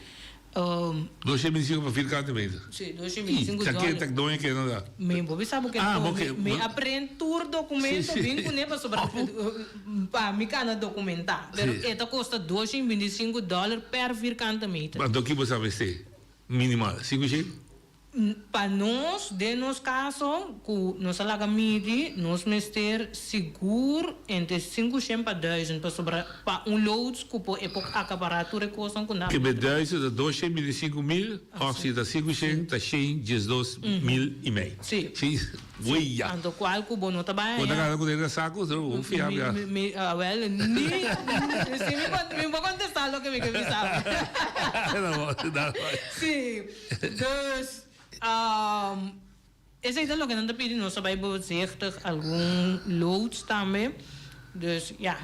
[SPEAKER 16] 225 pa vierkante meter?
[SPEAKER 18] Si, 225
[SPEAKER 16] dòler.
[SPEAKER 18] Ih,
[SPEAKER 16] Ta ke doño ke nan da?
[SPEAKER 18] Mi bo bisa bo ke
[SPEAKER 16] Ah, bo ke.
[SPEAKER 18] Mi a prent tur documento bin kuné pasobra pa mi kana documentá. Pero e ta kosta 225 dòler per vierkante meter.
[SPEAKER 16] Anto ki bo sa mester? Minimal, si ku shi?
[SPEAKER 18] Pa nos, den nos kaso, ku nos a laga midi, nos mester sigur entre 500 pa duizend, pasobra pa un loods ku por e por akapará tur e kosnan ku nan.
[SPEAKER 16] Ke be duizend ta 225 mil, òf si ta 500 ta 112 mil i mei.
[SPEAKER 18] Si.
[SPEAKER 16] Si, wei ya.
[SPEAKER 18] Anto kual ku bo no ta bai
[SPEAKER 16] Bo ta
[SPEAKER 18] haña.
[SPEAKER 16] gana ku den na saku, so bo fia
[SPEAKER 18] Mi,
[SPEAKER 16] bia.
[SPEAKER 18] mi, mi, awel, ni, si mi con, mi por kontestá loke mi ke bisa.
[SPEAKER 16] No, no.
[SPEAKER 18] Si, dus, esei ta loke nan ta pidi, nos ta bai bezichtig algun loods tambe, dus ya,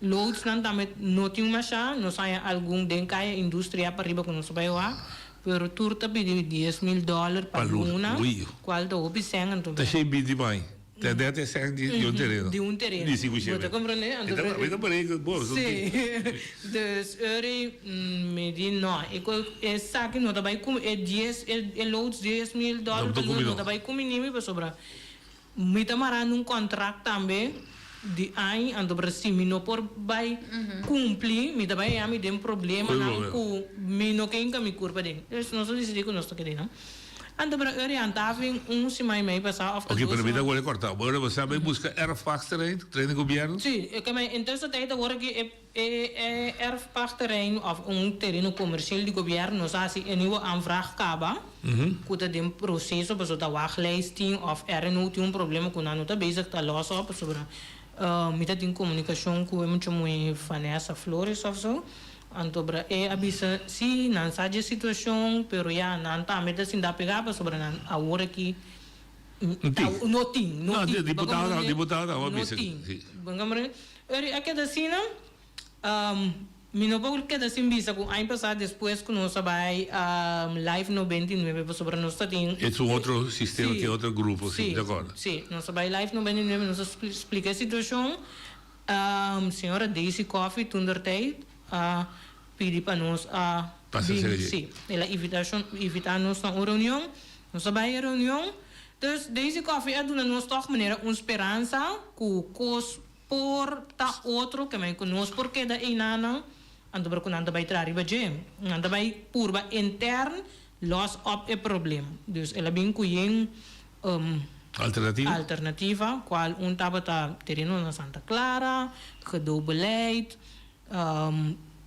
[SPEAKER 18] loodsnan tambe no tin masha, nos haña algun den Kaya Industria pariba ku nos ta bai wak, pero tur ta pidi 10 mil dòler pa
[SPEAKER 16] Pa luna,
[SPEAKER 18] luna,
[SPEAKER 16] ui.
[SPEAKER 18] kual ta hopi sèn anto.
[SPEAKER 16] Ta shei binti mai. Ta net e sèn di un tereno.
[SPEAKER 18] Di un tereno.
[SPEAKER 16] Di sinku shei.
[SPEAKER 18] Bo ta komprondé? Anto
[SPEAKER 16] Mi ta mi ta parei ku bo.
[SPEAKER 18] Si. Dus ori mi di no, e ko esaki no ta bai ku e dies e e loods 10 mil dòler
[SPEAKER 16] No
[SPEAKER 18] pa
[SPEAKER 16] ta
[SPEAKER 18] luna
[SPEAKER 16] kumi
[SPEAKER 18] no
[SPEAKER 16] no.
[SPEAKER 18] ta bai kumi ni mi pasobra mi ta marando un kontrakt tambe di aña anto pero si mi no por bai kumpli mi ta bai haña mi den problemanan ku mi no ke hinka mi kurpa den. Dus nos a disidí ku nos ta keda einan. Anto pero eur ya antafin un siman y mei pasá of ta
[SPEAKER 16] Ok,
[SPEAKER 18] dos
[SPEAKER 16] pero mi ta
[SPEAKER 18] siman.
[SPEAKER 16] worde cortá. Bo bo sa bay busca erfpachtterrein, terrein di gobierno?
[SPEAKER 18] Sí, e ke men intussen tijd awor aki e e e erfpachtterrein of un tereno comercial di gobierno nos a haci e nieuwe aanvraag caba cu ta den proceso pasobra ta wachtlijst tin of RNO tin un problema cu nan no ta bezig ta los op pasobra mi ta tin comunicacion cu e mucha muhe Vanessa Flores of zo. Anto bra e a bisa, Sí, nan sa dje situashon, pero ya, nan tambe ta sinta pegá pasobra nan awor aki no tin, no tin.
[SPEAKER 16] Diputado no, diputado a
[SPEAKER 18] No
[SPEAKER 16] bisa.
[SPEAKER 18] tin. Bo a komprende? Eri a keda asina. Mi no por keda sin bisa ku aña pasá despues ku nos a bai Live 99 pasobra nos ta tin.
[SPEAKER 16] Es un otro sistema
[SPEAKER 18] Sí.
[SPEAKER 16] tin otro grupo, sí,
[SPEAKER 18] Sí,
[SPEAKER 16] de acuerdo.
[SPEAKER 18] sí. Nos a bai Live 99, nos a splika e situashon. Señora Daisy Coffie toentertijd a pidi pa nos a
[SPEAKER 16] Pasa
[SPEAKER 18] bin,
[SPEAKER 16] serka dje.
[SPEAKER 18] sí. El a invitashon, invitá nos na un reunion. Nos a bai e reunion. Dus Daisy Coffie a duna nos tòg manera un speransa ku kos Por ta otro ke men ku nos por keda einanan, anto pero ku nan ta bai traha riba dje. Nan ta bai purba intern los op e problem. Dus el a bin ku yen
[SPEAKER 16] Alternativa?
[SPEAKER 18] alternativa, kual un tabata tereno na Santa Clara, gedoogbeleid,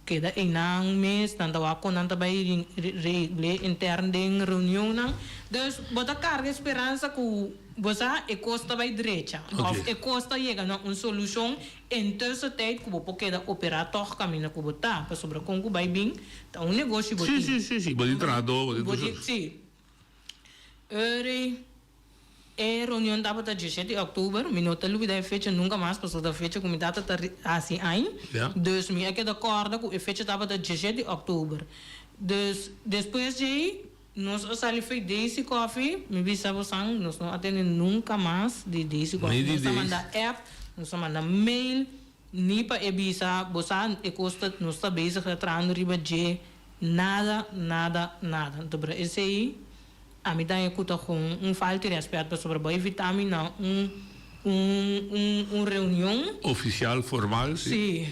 [SPEAKER 18] Keda einan mes, nan ta wak kon nan ta bai regl'é intern den reunionnan. Dus bo ta karga e speransa ku bo sa e kos ta bai drecha òf e kos ta yega na un solushon intussentijd ku bo por keda operá tòg kaminda ku bo ta. Pasobra kon ku bai bin ta un negoshi bo
[SPEAKER 16] Sí,
[SPEAKER 18] tin.
[SPEAKER 16] sí, sí, sí. Bo tin trahadó, bo tin
[SPEAKER 18] Bo
[SPEAKER 16] tur
[SPEAKER 18] tin,
[SPEAKER 16] sort.
[SPEAKER 18] sí. Eri. E reunion tabata diesshete di òktober, mi no ta lubida e fecha nunka mas pasobra ta fecha ku mi tata ta hasi añ, dus mi a keda kòrda ku e fecha tabata diesshete di òktober. Dus despues djei nos a sali fo'i Daisy Coffee, mi bisa bosan nos no a tende nunka mas di Daisy Coffee, nos a manda app, nos a manda mail, ni pa e bisa bosan e kos ta nos ta bezig ta trahando riba dje, nada, nada, nada. Anto pero esei. Ami ta haña ku ta kon un falta di rèspèt pasobra bo a invitá mi na un un un un reunion.
[SPEAKER 16] Ofisial, formal, si.
[SPEAKER 18] Sí.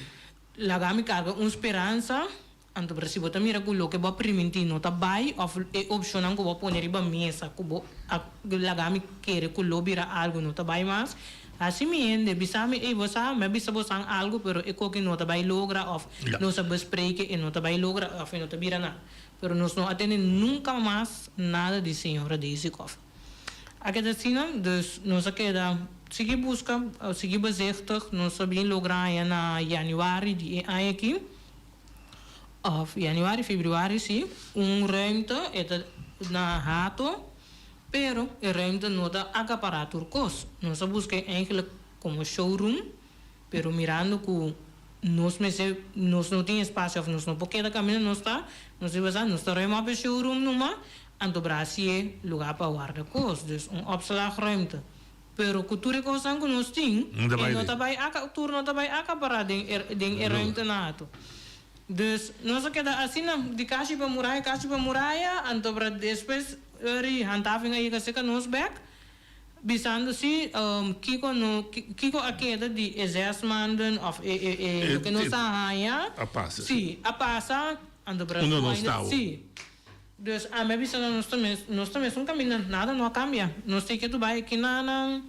[SPEAKER 18] Laga mi karga un speransa, anto pero si bo ta mira ku loke bo a primintí no ta bai òf e opshonnan ku bo a pone riba mesa ku bo a laga mi kere ku lo bira algu no ta bai mas, hasi mi hende bisa mi, ey bo sa mi a bisa bosan algu pero e koki no ta bai logra òf nos a bespreke e no ta bai logra òf e no ta bira nada. Pero nos no a tende nunca mas nada di señora Daisy Coffie. A keda asina, dus nos a keda sigui busca, sigui bezichtig, nos a bin logra haña na januari di e aña aki, of januari, februari si, un ruimte, e ta na Hato, pero e ruimte no ta acapara tur cos. Nos a busca eigenlijk como showroom. Pero mirando cu nos mester, nos no tin espacio of nos no por keda caminda nos ta, nos di basa nos ta ruim op e showroom numa, anto bra hacié lugar pa warda cos, dus un opslagruimte. Pero cu tur e cosnan cu nos tin, e no ta bay aca, tur no ta bay acapará den e den e ruimte na ato. Dus nos a keda asina, di cashi pa muraya, cashi pa muraya, anto bra despues ori handhaving a yega cerca nos bek, Bisando si, kiko no, kiko a keda di e zes maanden of e, e, e loke nos a haña.
[SPEAKER 16] A pasa,
[SPEAKER 18] si. Si, a pasa, anto bra
[SPEAKER 16] Unda nos ta awor.
[SPEAKER 18] Si. Dus ami a bisa nan nos ta mes, nos ta mes un kaminda, nada no a kambia. Nos tin ke tu bai kinanan,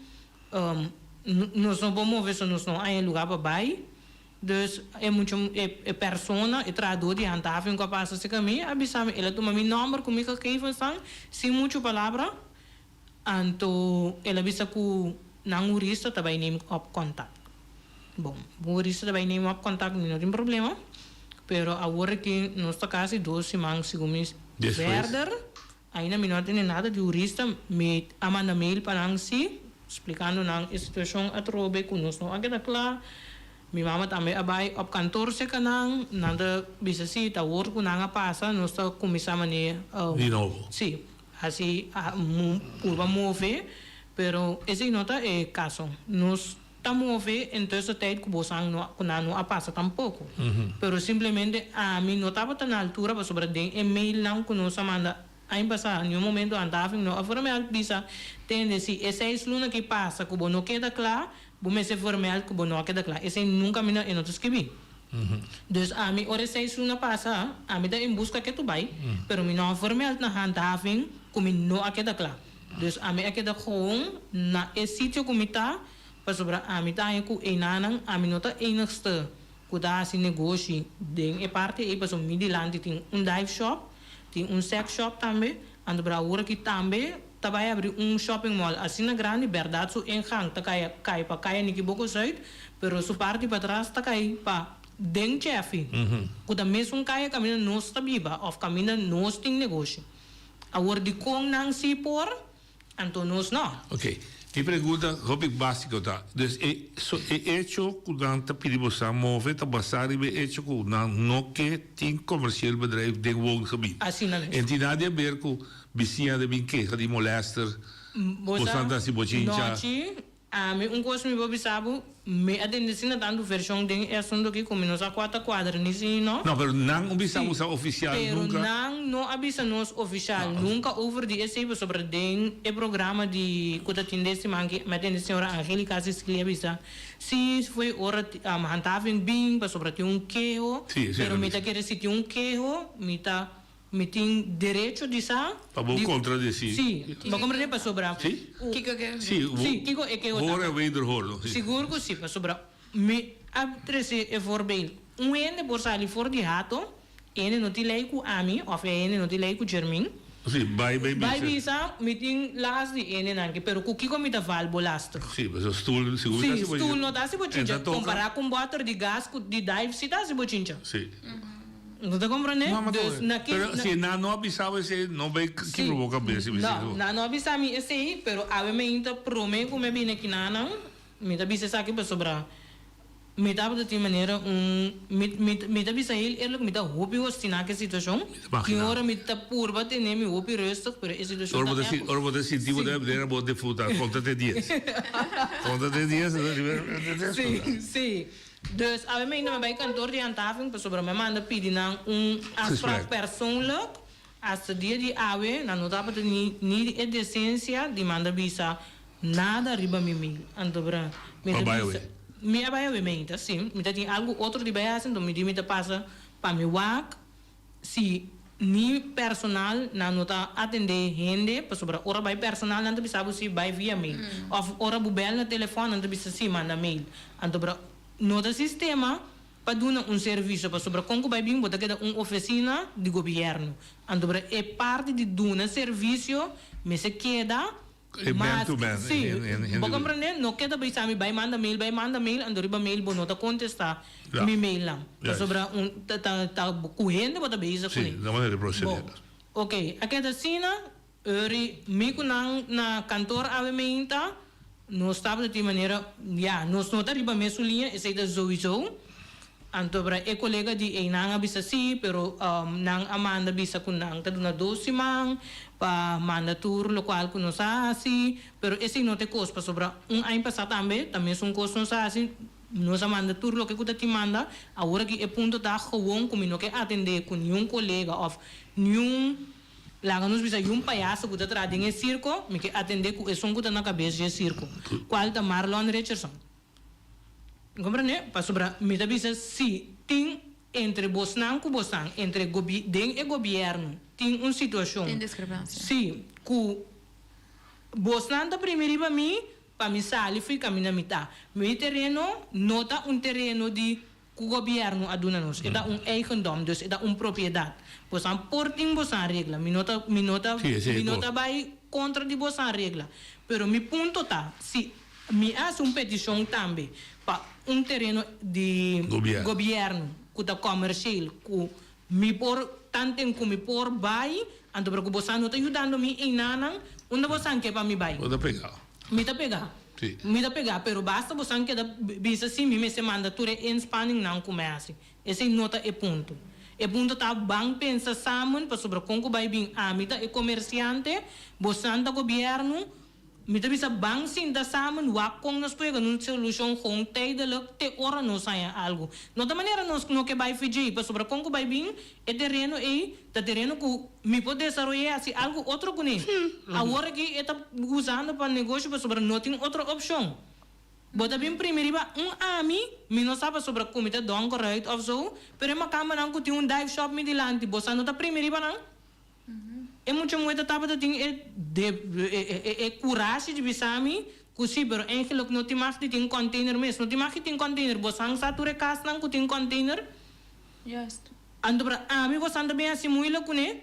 [SPEAKER 18] nos no por move so nos no haña lugar pa bai. Dus e mucha, e, e persona, e trahadó di handhaving ku a pasa serka mi a bisa mi, el a tuma mi nòmber ku mi gegevensnan sin muchu palabra. Anto el a bisa ku nan hurista ta bai neem op kontakt. Bon, bo hurista ta bai neem op kontakt mi no tin problema, pero awor aki nos ta kasi dos siman segun mi verder, ainda mi no a tene nada di hurista, mi a manda mail pa nan si, splikando nan e situashon atrobe ku nos no a keda kla, mi mama tambe a bai op kantor serka nan, nan ta bisa si ta awor ku nan a pasa nos ta kuminsá manera.
[SPEAKER 16] Di nobo.
[SPEAKER 18] Si. Hasi a purba move, pero esei no ta e kaso. Nos ta move en tussentijd ku bosan no ku nan no a pasa tampoko. Pero simplemente ami no tabata na altura pasobra den e mailnan ku nos a manda aña pasá niun momento handhaving no a vermeld bisa tende si e seis luna ki pasa ku bo no keda kla bo mester vermeld ku bo no a keda kla. Esei nunka mi no e no ta skibí. Dus ami ora e seis luna pasa, ami ta en buska ke tu bai, pero mi no a vermeld na handhaving ku mi no a keda kla. Dus ami a keda gewoon na e sitio ku mi ta, pasobra ami ta haña ku einanan ami no ta enigste ku ta hasi negoshi den e parti ei, pasobra mi dilanti tin un dive shop, tin un sex shop tambe, anto pero awor aki tambe ta bai abri un shopping mall asina grandi, bèrdat su ingang ta kai kai pa Kaya Nikiboko Zuid, pero su parti patras ta kai pa den Cheffy, ku ta mesun kaya kaminda nos ta biba òf kaminda nos tin negoshi. Awor dikon nan si por, anto nos no?
[SPEAKER 16] Ok. Mi pregunta hopi básiko ta, dus e so e echo ku nan ta pidi boso move ta basá riba e echo ku nan no ke tin komersieel bedrijf den woongebied.
[SPEAKER 18] Asina mes.
[SPEAKER 16] En tin nada di haber ku bisiña ta bin keha di molester,
[SPEAKER 18] Bo
[SPEAKER 16] boso ta hasi bochincha.
[SPEAKER 18] Nochi, Ami un kos mi por bisa bo, mi a tende asina tantu vershon den e asuntu aki ku mi no sa kua ta kuadra ni si ni no.
[SPEAKER 16] No, pero nan un bisa
[SPEAKER 18] Sí,
[SPEAKER 16] bo sa ofisial
[SPEAKER 18] pero
[SPEAKER 16] nunka.
[SPEAKER 18] nan no a bisa nos ofisial nunka over di esei pasobra den e programa di ku ta tin den siman aki mi a tende señora Angelica Cecilia a bisa si foi ora handhaving bin pasobra tin un keho,
[SPEAKER 16] Sí, esei
[SPEAKER 18] pero
[SPEAKER 16] a
[SPEAKER 18] mi ta
[SPEAKER 16] bisa.
[SPEAKER 18] kere si tin un keho mi ta Mi tin derecho di sa.
[SPEAKER 16] Pa bo contradeci.
[SPEAKER 18] Si, bo comprende pasobra.
[SPEAKER 16] Si?
[SPEAKER 17] Kiko ke.
[SPEAKER 16] Si,
[SPEAKER 18] Si, kiko e keho
[SPEAKER 16] hoor
[SPEAKER 18] ta.
[SPEAKER 16] en wederhoor no. Si.
[SPEAKER 18] Sigur ku si, pasobra mi a trece e voorbeeld. Un hende por sali for di hato, e hende no tin ley ku ami of e hende no tin ley ku Jermin.
[SPEAKER 16] Si, bai bai bisa.
[SPEAKER 18] Bai bisa, mi tin las di hendenan aki, pero ku kiko mi ta val bo laster?
[SPEAKER 16] Si, pasobra stoel sigur ta
[SPEAKER 18] Si,
[SPEAKER 16] hasi bo
[SPEAKER 18] stoel no ta hasi bo chincha.
[SPEAKER 16] En ta toka.
[SPEAKER 18] Compara ku un boter di gas ku di dive si ta hasi bo chincha.
[SPEAKER 16] Si.
[SPEAKER 18] No ta comprende?
[SPEAKER 16] No, ma
[SPEAKER 18] Dus na ki
[SPEAKER 16] Pero
[SPEAKER 18] na
[SPEAKER 16] si nan no a bisa bo esei, no bay
[SPEAKER 18] Si.
[SPEAKER 16] kibra bo cabes si bisa
[SPEAKER 18] No,
[SPEAKER 16] bo.
[SPEAKER 18] nan no a bisa mi esei, pero awe mi ainda prome cu mi a bini aki nanan, mi ta bisa esaki pasobra mi tabata tin manera un, mi, mi, mi ta bisa heel eerlijk, mi ta hopi hostina cu e situacion.
[SPEAKER 16] Mi ta
[SPEAKER 18] Tin
[SPEAKER 16] imagina.
[SPEAKER 18] ora mi ta purba tene mi hopi rustig, pero e situacion
[SPEAKER 16] Ora bo
[SPEAKER 18] ta
[SPEAKER 16] ta si,
[SPEAKER 18] erg.
[SPEAKER 16] ora bo ta sinti bo
[SPEAKER 18] Si.
[SPEAKER 16] ta manera bo defunta, conta te dies. Conta te dies,
[SPEAKER 18] Si, si. Dus awe mi no bai kantoor di handhaving pasobra mi a manda pidi nan un afspraak
[SPEAKER 16] Gesprek.
[SPEAKER 18] persoonlijk. Hasta dia di awe nan no tabata ni ni e decencia di manda bisa nada riba mi mail. Anto bra mi
[SPEAKER 16] Bo
[SPEAKER 18] ta
[SPEAKER 16] bai
[SPEAKER 18] bisa
[SPEAKER 16] awe?
[SPEAKER 18] mi a bai awe meinta si. Mi ta tin algo otro di bai haci anto mi di mi ta pasa pa mi wak si ni personal nan no ta atende hende pasobra ora bai personal nan ta bisa bo si bai via mail of ora bo bel na telefon nan ta bisa si manda mail anto bra no ta sistema pa duna un servicio pasobra con cu bai bin bo ta keda un oficina di gobierno anto bra e parti di duna servicio mester keda
[SPEAKER 16] E man to man.
[SPEAKER 18] Sí, bo comprende? No keda bisa mi bai manda mail, bai manda mail, anto riba mail bo no ta contesta mi mailnan. Pasobra un ta ta ta cu hende bo ta bezig cu
[SPEAKER 16] Sí,
[SPEAKER 18] ne.
[SPEAKER 16] na manera di proceder.
[SPEAKER 18] Bo, ok, a keda asina, ori mi cu nan na kantoor awe meinta, nos tabata tin manera, ya, nos no ta riba mesun liña, esey ta sowieso. Anto bra e kolega di einan a bisa si, pero nan a manda bisa ku nan ta duna dos siman pa manda tur lokual ku nos a hasi, pero esei no ta e kos pasobra un aña pasá tambe ta mesun kos nos a hasi, nos a manda tur loke ku ta tin manda, awor aki e punto ta gewon ku mi no ke atendé ku niun kolega òf niun laga nos bisa yun payaso ku ta traha den e sirko, mi ke atendé ku esun ku ta na kabes dje sirko, kual ta Marlon Richardson. Comprende? Pasobra mi ta bisa si tin entre bosnan cu bosnan, entre gobi den e gobierno tin un situacion.
[SPEAKER 17] Tin discrepancia.
[SPEAKER 18] Si, cu bosnan ta primi riba mi pa mi sali fui caminda mi ta. Mi tereno no ta un tereno di cu gobierno a duna nos. E ta un eigendom, dus e ta un propiedad. Bosnan por tin bosnan regla. Mi no ta mi no ta
[SPEAKER 16] Sí, esey
[SPEAKER 18] mi no
[SPEAKER 16] por.
[SPEAKER 18] ta bay contra di bosnan regla. Pero mi punto ta, si Mi a hasi un petishon tambe pa un tereno di
[SPEAKER 16] Gobierno.
[SPEAKER 18] gobierno ku ta komersheel ku mi por tanten ku mi por bai, anto pero ku bosan no ta yudando mi einanan, unda bosan ke pa mi bai?
[SPEAKER 16] Bo ta pega.
[SPEAKER 18] Mi ta pega.
[SPEAKER 16] Si.
[SPEAKER 18] Mi ta pega, pero basta bosan keda bisa si mi mester manda tur e inspanningnan ku mi a hasi. Esei no ta e punto. E punto ta ban pensa samen pasobra kon ku bai bin ami ta e komersiante, bosan ta gobierno, Mi ta bisa ban sinta samen wak kon nos por yega na un solushon gewoon tijdelijk te ora nos haña algu. No ta manera nos no ke bai fidjei pasobra kon ku bai bin e tereno ei ta tereno ku mi por desaroy'é hasi algu otro kuné. Awor aki e ta usando pa negoshi pasobra no tin otro opshon. Bo ta bin primi riba un ami, mi no sa pasobra ku mi ta donker huid of zo, pero e makambanan ku tin un dive shop mi dilanti bo sa no ta primi riba nan? E mucha muhe ta tabata tin e e kurashi di bisa mi ku si, pero eigenlijk no tin mag di tin container mes. No tin mag di tin container. Bosan sa tur e kasnan ku tin container?
[SPEAKER 17] Juist.
[SPEAKER 18] Anto pero ami bosan ta bin hasi moeilijk kuné.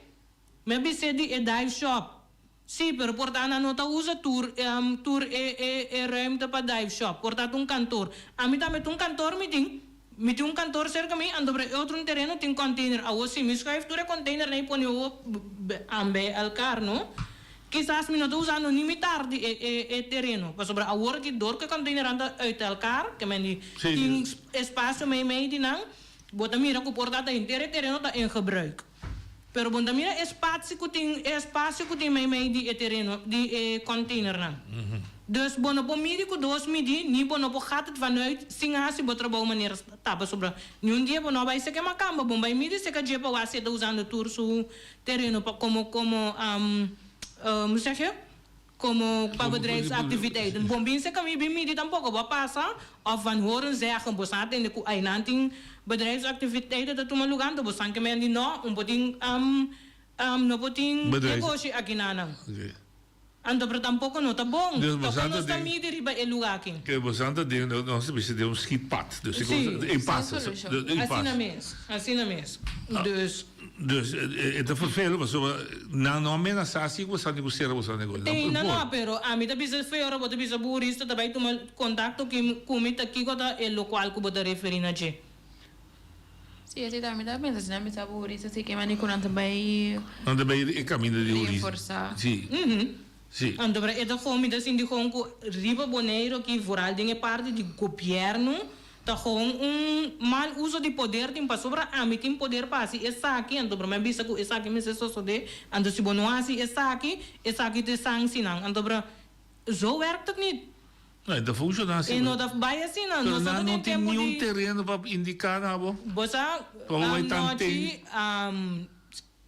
[SPEAKER 18] Mi a bis'é di e dive shop. Si, pero por ta nan no ta usa tur tur e e e ruimte pa dive shop. Por ta ta un kantoor. Ami tambe ta un kantoor mi tin. Mi tin un kantoor serka mi, anto pero e otro un tereno tin container. Awor si mi schuif tur e containernan i pone op aan bij elkaar, no? Kisas mi no ta usando ni mitar di e e e tereno, pasobra awor aki dor ku e containernan ta uit elkaar, ke men di tin espasio meimei di nan, bo ta mira ku por ta ta henter e tereno ta in gebruik. Pero bo no ta mira e spatio ku tin e espasio ku tin meimei di e tereno di e containernan. Dus bo no por midi ku dos midi, ni bo no por gat het vanuit sin hasi bo trabou manera ta, pasobra niun dia bo no a bai seka e makamba, bo no bai midi seka dje pa wak si e ta usando tur su tereno pa komo komo hoe zeg je komo pa bedrijfsactiviteiten. Bon bin seka mi bin midi tampoko bo a pasa of van horen zeggen bo sa tende ku ainan tin bedrijfsactiviteiten ta tuma luga anto bo san ke men di no un por tin no por tin negoshi akinanan. Anto pero tampoco no ta bon.
[SPEAKER 16] Dus
[SPEAKER 18] Toko
[SPEAKER 16] bosan ta
[SPEAKER 18] nos ta
[SPEAKER 16] den.
[SPEAKER 18] midi riba e luga aki.
[SPEAKER 16] Ke bosan ta den, nos ta bisa den un schietpad. Dus
[SPEAKER 18] Sí,
[SPEAKER 16] e pas.
[SPEAKER 18] Sin Asina mes, asina mes. Dus.
[SPEAKER 16] Dus e ta vervelend pasobra nan no a menasa si ku bosan tin ku sera bosan negoshi.
[SPEAKER 18] Te no no, pero ami ta bisa fe ora bo ta bisa bo hurista ta bai tuma contacto ku mi ta kiko ta e locual ku bo ta referi na dje.
[SPEAKER 17] Sí, así tambe ta pensa, si nan bisa bo hurista si ke mani ku nan ta bai.
[SPEAKER 16] Nan ta bai e kaminda di hurista.
[SPEAKER 17] Reforsá.
[SPEAKER 16] Sí. Sí.
[SPEAKER 18] Anto pero e ta gewoon, mi ta sinti gewoon ku riba Boneiru aki, vooral den e parti di gobièrnu, ta gewoon un mal uso di poder tin pasobra ami tin poder pa hasi esaki, anto pero mi a bisa ku esaki mester sosodé, anto si bo no hasi esaki, esaki ta e sanksinan. Anto pero zo werkt het niet.
[SPEAKER 16] No, e ta funciona asina.
[SPEAKER 18] E no ta bai asina.
[SPEAKER 16] Pero
[SPEAKER 18] Nos
[SPEAKER 16] nan
[SPEAKER 18] ta
[SPEAKER 16] no
[SPEAKER 18] den
[SPEAKER 16] tin
[SPEAKER 18] tempo
[SPEAKER 16] niun
[SPEAKER 18] di.
[SPEAKER 16] tereno pa indica na bo.
[SPEAKER 18] Bo sa,
[SPEAKER 16] Pa bo bai tanten.
[SPEAKER 18] anochi,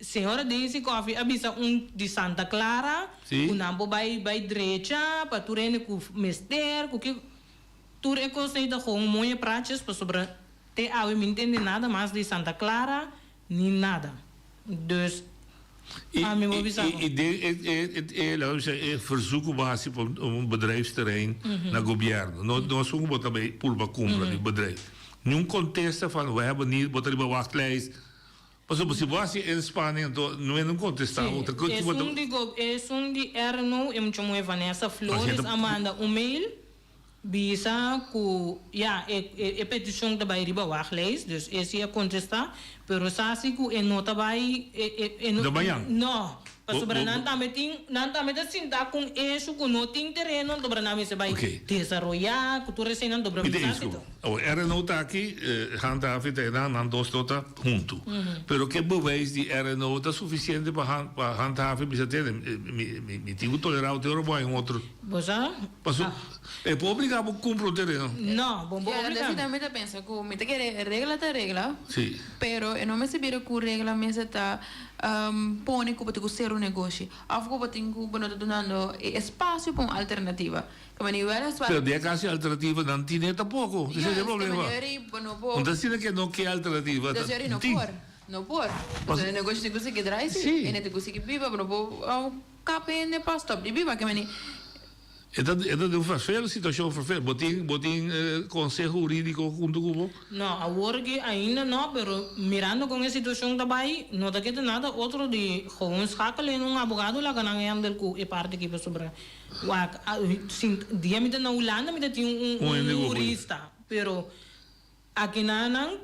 [SPEAKER 18] señora Daisy Coffie a bisa un di Santa Clara
[SPEAKER 16] Si.
[SPEAKER 18] cu nan por bai bai drecha pa tur hende cu mester, cu ki. Tur e cos ei ta gewoon mooie praatjes pasobra te awe mi ntende nada mas di Santa Clara ni nada. Dus
[SPEAKER 16] I,
[SPEAKER 18] ami bo
[SPEAKER 16] i,
[SPEAKER 18] bisa
[SPEAKER 16] i,
[SPEAKER 18] bo.
[SPEAKER 16] i den e, e, e, e, laat me zeggen, e verzoek ku bo hasi pa un, un bedrijfsterrein na gobièrnu. No, no esun ku bo ta bai purba kumpra di bedrijf. Niun kontesta van we hebben niet, bo ta riba wachtlijst. Pasobra si bo hasi inspanning anto no e no kontestá bo. Ta
[SPEAKER 18] Sí, esun di go, esun di RNO, e mucha muhé Vanessa Flores a manda un mail Bisa ku ya e e petishon ta bai riba wachtlijst, dus e si a kontestá, pero sa si ku e no ta bai e e e no
[SPEAKER 16] Ta bañan?
[SPEAKER 18] No, pasobra
[SPEAKER 16] Bo bo
[SPEAKER 18] nan tambe tin nan tambe ta sinta ku un eshu ku no tin tereno, anto nan mester bai
[SPEAKER 16] Oké.
[SPEAKER 18] desaroyá ku tur eseinan, anto
[SPEAKER 16] Mi ta
[SPEAKER 18] bisa
[SPEAKER 16] eens
[SPEAKER 18] si
[SPEAKER 16] ku
[SPEAKER 18] ta.
[SPEAKER 16] bo. Awor, RNO ta aki, handhaven ta einan, nan dos no ta huntu. Pero ke bewijs di RNO ta sufisiente pa han pa handhaven bisa tene, mi mi mi tin ku tolerá bo te ora bo haña un otro.
[SPEAKER 18] Bo sa?
[SPEAKER 16] Paso, e por obliga bo cumpra un tereno.
[SPEAKER 18] No, bo por
[SPEAKER 17] Ja,
[SPEAKER 18] obliga.
[SPEAKER 17] asina mi ta pensa cu mi ta kere regla ta regla.
[SPEAKER 16] Sí.
[SPEAKER 17] Pero e no mester bira cu regla mester ta pone cu bo tin cu cera un negoshi. Of cu bo tin cu bo no ta dunando e espacio pa un alternativa. Ke manera wel es
[SPEAKER 16] Pero den e caso di alternativa nan tine tampoco. Ese es e
[SPEAKER 17] Juist, ke
[SPEAKER 16] problema.
[SPEAKER 17] manera y bo no por.
[SPEAKER 16] Un ta asina ke no ke alternativa.
[SPEAKER 17] Dus no
[SPEAKER 16] Tin.
[SPEAKER 17] por. No por. Pasobra e negoshi tin cu sigui draai si.
[SPEAKER 16] Sí.
[SPEAKER 17] E tin cu sigui biba. Bo no por Kap hende pa stop di biba ke meni.
[SPEAKER 16] E ta e ta den un vervelend situacion vervelend. Bo tin bo tin conseho huridico hunto cu bo?
[SPEAKER 18] No, awor aki ainda no, pero mirando con e situacion ta bay, no ta keda nada otro di gewoon schakelen un abogado laga nan handel cu e parti aki pasobra wak sin dia mi ta na Hulanda mi ta tin un
[SPEAKER 16] Un hende
[SPEAKER 18] un
[SPEAKER 16] cu bo.
[SPEAKER 18] hurista, pero Akinanan,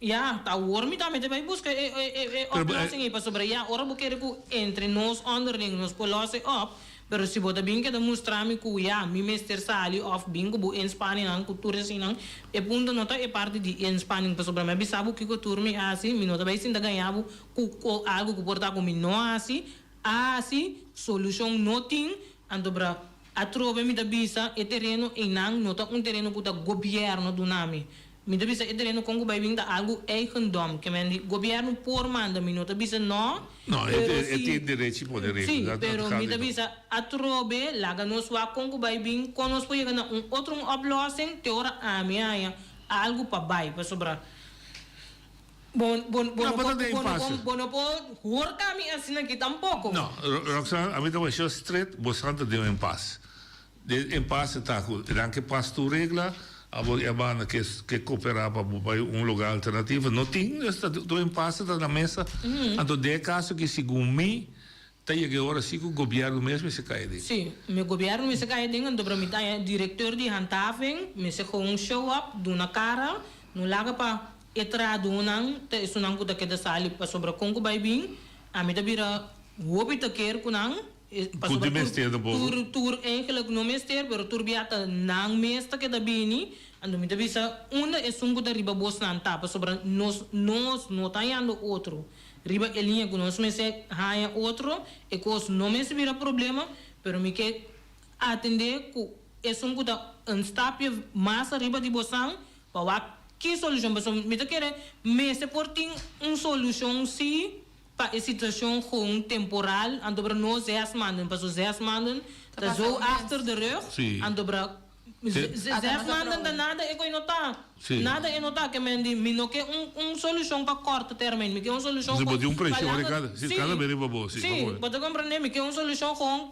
[SPEAKER 18] ya, ta awor mi tambe ta bai buska e e oplossing ei, pasobra ya, ora bo kere ku entre nos onderling nos por los e op, pero si bo ta bin keda mustra mi ku ya, mi mester sali òf bin ku bo inspanningnan ku tur eseinan, e punto no ta e parti di inspanning, pasobra mi a bisa bo kiko tur mi hasi, mi no ta bai sinta gaña bo ku algu ku por ta ku mi no hasi, a hasi, solushon no tin, anto bra. Atrobe mi ta bisa e tereno einan no ta un tereno ku ta gobièrnu duna mi. Mi ta bisa e tereno kon ku bai bin ta algu eigendom, ke men di gobièrnu por manda mi no ta bisa no,
[SPEAKER 16] No, e
[SPEAKER 18] pero
[SPEAKER 16] e
[SPEAKER 18] si
[SPEAKER 16] tin derechi pone regla,
[SPEAKER 18] si,
[SPEAKER 16] dat dat
[SPEAKER 18] pero
[SPEAKER 16] gaat
[SPEAKER 18] mi ta
[SPEAKER 16] niet om.
[SPEAKER 18] bisa atrobe laga nos wak kon ku bai bin, kon nos por yega na un otro un oplossing te ora ami haña algu pa bai, pasobra Bo bo bo
[SPEAKER 16] No,
[SPEAKER 18] no
[SPEAKER 16] pero
[SPEAKER 18] por
[SPEAKER 16] den
[SPEAKER 18] bo no
[SPEAKER 16] fácil.
[SPEAKER 18] por bo no por horka mi asina aki tampoco.
[SPEAKER 16] No, Roxanne, a mi ta wensha stret bo san ta den un impas. Den impasse ta ku nan ke pas tur regla, abo e banda ke ke koperá pa bo bai un lugar alternativo. No tin, es ta tur impasse ta na mesa. Anto den e kaso aki segun mi ta yega e ora si ku gobièrnu mes mester kai aden.
[SPEAKER 18] Sí, mi gobièrnu mester kai aden, anto pero mi ta haña direkteur di handhaving mester gewoon show up, duna kara, no laga pa E trahadonan ta esunnan ku ta keda sali pasobra kon ku bai bin, ami ta bira hopi ta ker ku nan.
[SPEAKER 16] Ku di mester tampoco.
[SPEAKER 18] Tur tur eigenlijk no mester, pero tur bia ta nan mes ta keda bini, anto mi ta bisa unda esun ku ta riba bosnan ta, pasobra nos nos no ta hañando otro riba e liña ku nos mester haña otro, e kos no mester bira problema, pero mi ke atende ku esun ku ta un stapje mas ariba di bosnan pa wak ki solushon, pasobra mi ta kere mester por tin un solushon si. Pa e situacion gewoon temporal, anto bra no zes maanden, paso zes maanden ta zo achter de rug, anto bra zes maanden ta nada e koe no ta, nada e no ta, ke men di mi no ke un un solucion pa korte termijn, mi ke un solucion
[SPEAKER 16] gewoon
[SPEAKER 18] pa lange, si, si, bo ta comprende, mi ke un solucion gewoon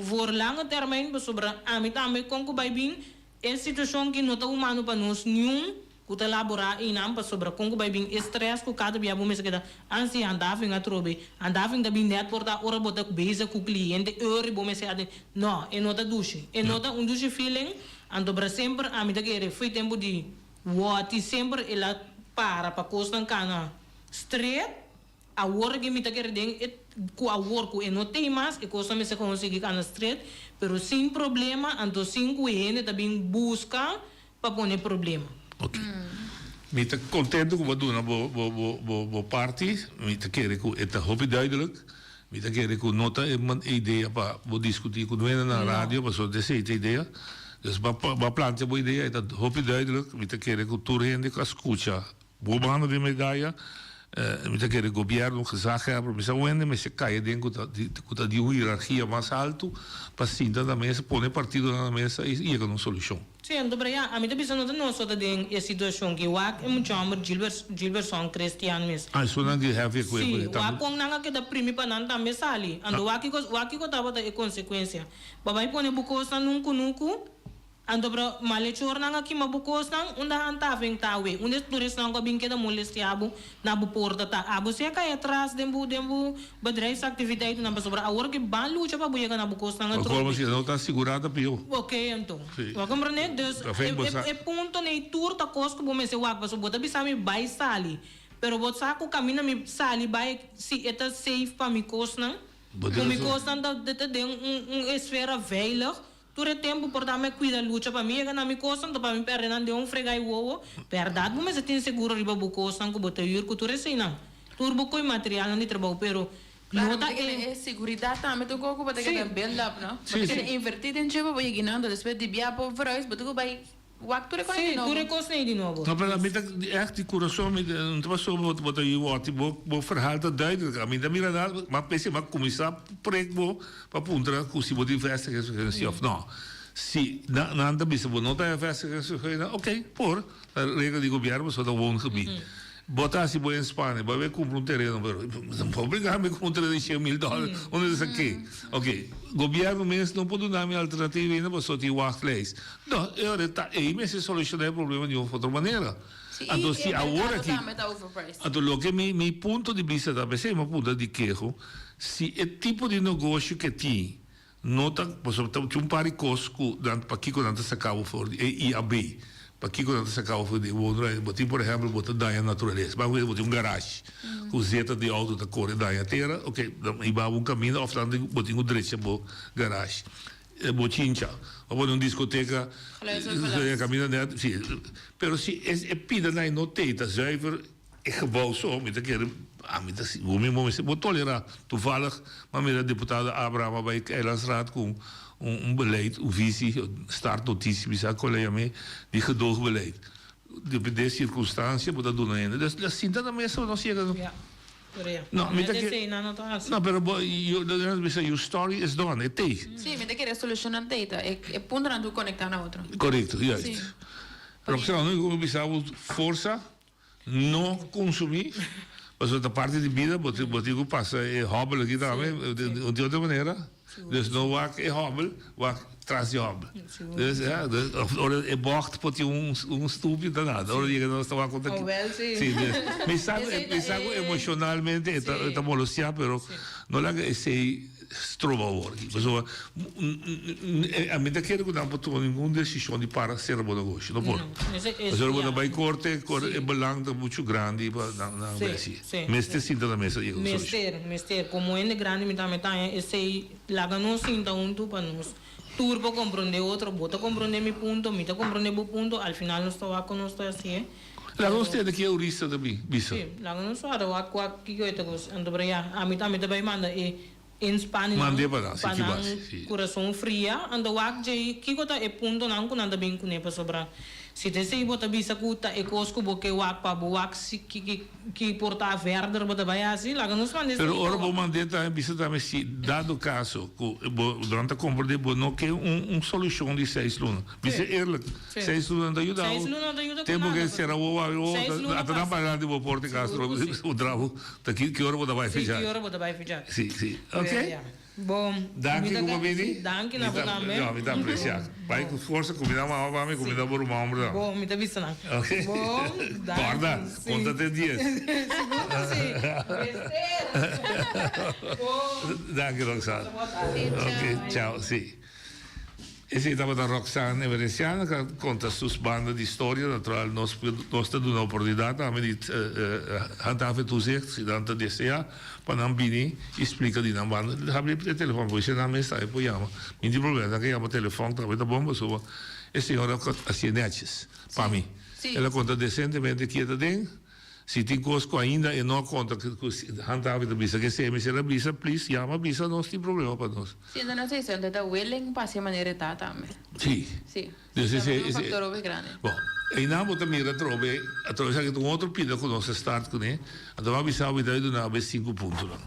[SPEAKER 18] voor lange termijn, pasobra ami tambe kon ku bai bin e situacion ki no ta humano pa nos niun. Ku ta laborá einan pasobra kon ku bai bin e strès ku kada bia bo mester keda ansi handhaving atrobe. Handhaving ta bin nèt por ta ora bo ta bezig ku kliente ori bo mester aten. No, e no ta dushi. E no ta un dushi feeling. Anto bra semper ami ta kere fo'i tempu di wòti semper el a para pa kosnan kana stret. Awor ke mi ta kere den e ku awor ku e no tei mas e kosnan mester konsigi kana stret pero sin problema anto sin ku e hende ta bin buska pa pone problema.
[SPEAKER 16] Ok. Mi ta contento cu bo a duna bo bo bo bo bo parti. Mi ta kere cu e ta hopi duidelijk. Mi ta kere cu no ta e idea pa bo discuti cu nuena na radio pasobra ta esey ta idea. Dus bo a plantia bo idea, e ta hopi duidelijk. Mi ta kere cu tur hende cu a scucha bo banda di medaya, mi ta kere gobierno, gezaghebber, mi sa un hende mester caya den cu ta cu ta di un hierarchia mas alto pa sinta na mesa, pone partidonan na mesa y yega na un solucion.
[SPEAKER 18] Sí, anto pero ya, ami ta bisa no ta nos so ta den e situacion ki wak e mucha homber Gilbert, Gilbertson Christian mes.
[SPEAKER 16] Ah, esunnan di heavy equipment
[SPEAKER 18] Sí, wak con nan a keda primi pa nan tambe sali. Anto wak kiko, wak kiko tabata e consecuencia. Bo bai pone bo cosnan nun cunucu. Anto pero malechornan a kima bo kosnan, unda handhaving ta awe? Unda e turistanan ku a bin keda molestia bo na bo porta ta? Abo si a kai atras den bo den bo bedrijfsactiviteitennan pasobra awor ke ban lucha pa bo yega na bo kosnan
[SPEAKER 16] Pa
[SPEAKER 18] atrobe.
[SPEAKER 16] colmo si no ta sigurá ta pió.
[SPEAKER 18] Ok anto.
[SPEAKER 16] Si.
[SPEAKER 18] Bo a comprende? Dus
[SPEAKER 16] Ta fen bo sa.
[SPEAKER 18] e punto nei tur ta kos ku bo mester wak pasobra bo ta bisa mi bai sali pero bo sa ku kaminda mi sali bai si e ta safe pa mi kosnan
[SPEAKER 16] Bo
[SPEAKER 18] ku
[SPEAKER 16] tin
[SPEAKER 18] mi
[SPEAKER 16] razon.
[SPEAKER 18] kosnan ta ta den un un esfera veilig Tur e tempu por ta mi cuida lucha pa mi yega na mi cosnan to pa mi perde nan den un frega y wowo. Berdad bo mester tin seguro riba bo cosnan cu bo ta huur cu tur eseynan. Tur bo coy materialnan di trabou pero
[SPEAKER 17] Claro,
[SPEAKER 18] no ta
[SPEAKER 17] bo ta kere
[SPEAKER 18] e.
[SPEAKER 17] e seguridad tambe ta un coco bo ta
[SPEAKER 18] Sí.
[SPEAKER 17] keda build up no. Bo
[SPEAKER 16] Sí,
[SPEAKER 17] ta kere
[SPEAKER 16] sí.
[SPEAKER 17] inverti den dje pa bo yega nan despues di bia bo verhuis bo ta cu bay wak tur e cosnan
[SPEAKER 18] Sí,
[SPEAKER 17] di nobo.
[SPEAKER 18] tur e cosnan di nobo.
[SPEAKER 16] No, pero ami ta echt di curason mi no ta pasobra bo ta yu wòrti bo bo verhaal ta duidelijk. Ami ta mira na ma p'esei mi a cuminsa prek bo Pa puntra cu si bo tin vestigingsvergunning of no. Si nan ta bisa bo no ta haya vestigingsvergunning, ok, por. Ta regla di gobierno pasobra ta woongebied. Bo ta haci bo inspanning, bo a bay cumpra un tereno, pero no por obliga mi cumpra un tereno di shen mil dollar, unda ta sake? Ok, gobierno mes no por duna mi alternativa ainda pasobra tin wachtlijst. No, e ora ta ey mester soluciona e problema di un of otro manera.
[SPEAKER 17] Si,
[SPEAKER 16] Anto
[SPEAKER 17] y
[SPEAKER 16] si
[SPEAKER 17] e
[SPEAKER 16] awor
[SPEAKER 17] mercado
[SPEAKER 16] aki,
[SPEAKER 17] tambe ta overpriced.
[SPEAKER 16] anto loke mi mi punto di bista ta, p'esei mi a puntra di keho, si e tipo di negoshi ke tin no ta, pasobra ta tin un par di kos ku nan pakiko nan ta saka bo for di e IAB, pakiko nan ta saka bo for di e woonruimte, bo tin por ehèmpel bo ta daña naturalesa, ban bo tin un garashi ku zeta di outo ta kore daña tera, oke, nan hiba bo un kaminda òf nan bo tin ku drecha bo garashi. E bochincha. Bo pone un discoteca
[SPEAKER 17] Geluidsoverlast.
[SPEAKER 16] Caminda net, si. Pero si e pida na e no tei ta zuiver e gebouw so, mi ta kere, ami ta si, bo mismo mester bo tolera. Toevallig m'a mira deputado Abraham a bai Eilandsraad cu un beleid, un visie, startnotitie, mi sa con la yam'e, di gedoogbeleid. Depende e circunstancia bo ta duna hende. Dus sinta na mesa bo no ciega. No, mi ta ke. No, pero bo, you, nan bisa your story is done, e tei.
[SPEAKER 17] Sí, mi ta kere soluciona tei ta e, e puntonan tur conecta na otro.
[SPEAKER 16] Correcto, juist.
[SPEAKER 17] Sí.
[SPEAKER 16] Roxana, lo único ku mi bisa bo forsa, no consumi, pasobra ta parti di bida, bo tin, bo tin ku pasa e hobbel aki tambe, di otro manera. Dus no wak e hobbel, wak tras di hobbel. Dus ja, dus of ora e bocht por tin un un stupio ta nada. Ora yega nos ta wak conta
[SPEAKER 17] Oh wel si.
[SPEAKER 16] Si, dus mi sa cu mi sa cu emocionalmente e ta e ta molestia pero no laga esey. stroba awor aki. Pasobra ami ta kere ku nan por tuma ningun desishon di para sera bo negoshi. No por. Pasobra bo ta bai korte, e belang ta muchu grandi pa nan bai hasi. Mester sinta na mesa yega un solushon.
[SPEAKER 18] Mester, mester. Komo hende grandi mi tambe ta haña esei laga nos sinta huntu pa nos tur por komprondé otro. Bo ta komprondé mi punto, mi ta komprondé bo punto. Al final nos ta wak ku nos ta hasié.
[SPEAKER 16] Laga nos tende ki Eurista ta bisa.
[SPEAKER 18] Sí, laga nos wak wak wak kiko e ta kos. Anto pero ya, ami tambe ta bai manda e inspanning
[SPEAKER 16] Mand'é pa nan, si
[SPEAKER 18] pa
[SPEAKER 16] ki
[SPEAKER 18] nan
[SPEAKER 16] base, si.
[SPEAKER 18] kurason fria. Anto wak djei kiko ta e puntonan ku nan ta bin kuné pasobra si ta esei bo ta bisa ku ta e kos ku bo ke wak pa bo wak si ki ki ki por ta verder bo ta bai hasi, laga nos mand'é
[SPEAKER 16] Pero
[SPEAKER 18] esei
[SPEAKER 16] ora bo
[SPEAKER 18] pa wak.
[SPEAKER 16] mand'é tambe bisa tambe si dado kaso ku bo nan ta komprendé bo no ke un un solushon di seis luna. Bisa eerlijk, seis luna no ta yuda
[SPEAKER 18] Seis luna no ta yuda ku
[SPEAKER 16] Tempo
[SPEAKER 18] nada.
[SPEAKER 16] ke sera wowo abi wowo
[SPEAKER 18] Seis luna
[SPEAKER 16] ata nan
[SPEAKER 18] pasa.
[SPEAKER 16] paga di bo porta i
[SPEAKER 18] Sigur ku si.
[SPEAKER 16] bo trabu ta ki ki ora bo ta bai
[SPEAKER 18] Si,
[SPEAKER 16] ficha.
[SPEAKER 18] ki ora bo ta bai ficha.
[SPEAKER 16] Si, si. Ok.
[SPEAKER 18] Ja, ja. Bon.
[SPEAKER 16] Danki
[SPEAKER 18] Mi ta
[SPEAKER 16] ku bo
[SPEAKER 18] ga-
[SPEAKER 16] bini.
[SPEAKER 18] si, danki na
[SPEAKER 16] Mi
[SPEAKER 18] bo
[SPEAKER 16] ta
[SPEAKER 18] tambe.
[SPEAKER 16] no, mi ta aprecia. Bai ku forsa, kumida mama pa mi, kumida bo ruman homber tambe.
[SPEAKER 18] Bon, mi ta bisa nan.
[SPEAKER 16] Ok.
[SPEAKER 18] Bon, danki.
[SPEAKER 16] Korda,
[SPEAKER 18] Si.
[SPEAKER 16] konta te dies.
[SPEAKER 18] Sigur ku si. Mester. Bon.
[SPEAKER 16] Danki Roxanne.
[SPEAKER 17] Si,
[SPEAKER 16] Ok,
[SPEAKER 17] chao.
[SPEAKER 16] chao, si. Esei tabata Roxanne Emerenciana ku a konta sus banda di storia. Natural nos nos ta duna oportunidat tambe di handhaven toezicht si nan ta desea pa nan bini i splika di nan banda. Habri e telefòn por nan mes tambe por yama. Mi tin problema nan ke yama telefòn tambe ta bon pasobra e señora a hasié nètjes pa mi. El a konta desentemente kie ta den. Si tin kos ku ainda e no a konta ku handhaven ta bisa ke esei mester a bisa, please yama bisa nos tin problema pa nos.
[SPEAKER 17] Si, enton nos esei ta willing pa hasi manera e ta tambe.
[SPEAKER 16] Si.
[SPEAKER 17] Si.
[SPEAKER 16] Dus
[SPEAKER 17] Esei
[SPEAKER 16] esei
[SPEAKER 17] ta un factor hopi grandi.
[SPEAKER 16] Bon, einan bo ta mira atrobe, atrobe esaki ta un otro pida ku nos a start kuné, anto bo a bisa bo ta duna bo e sinku puntonan.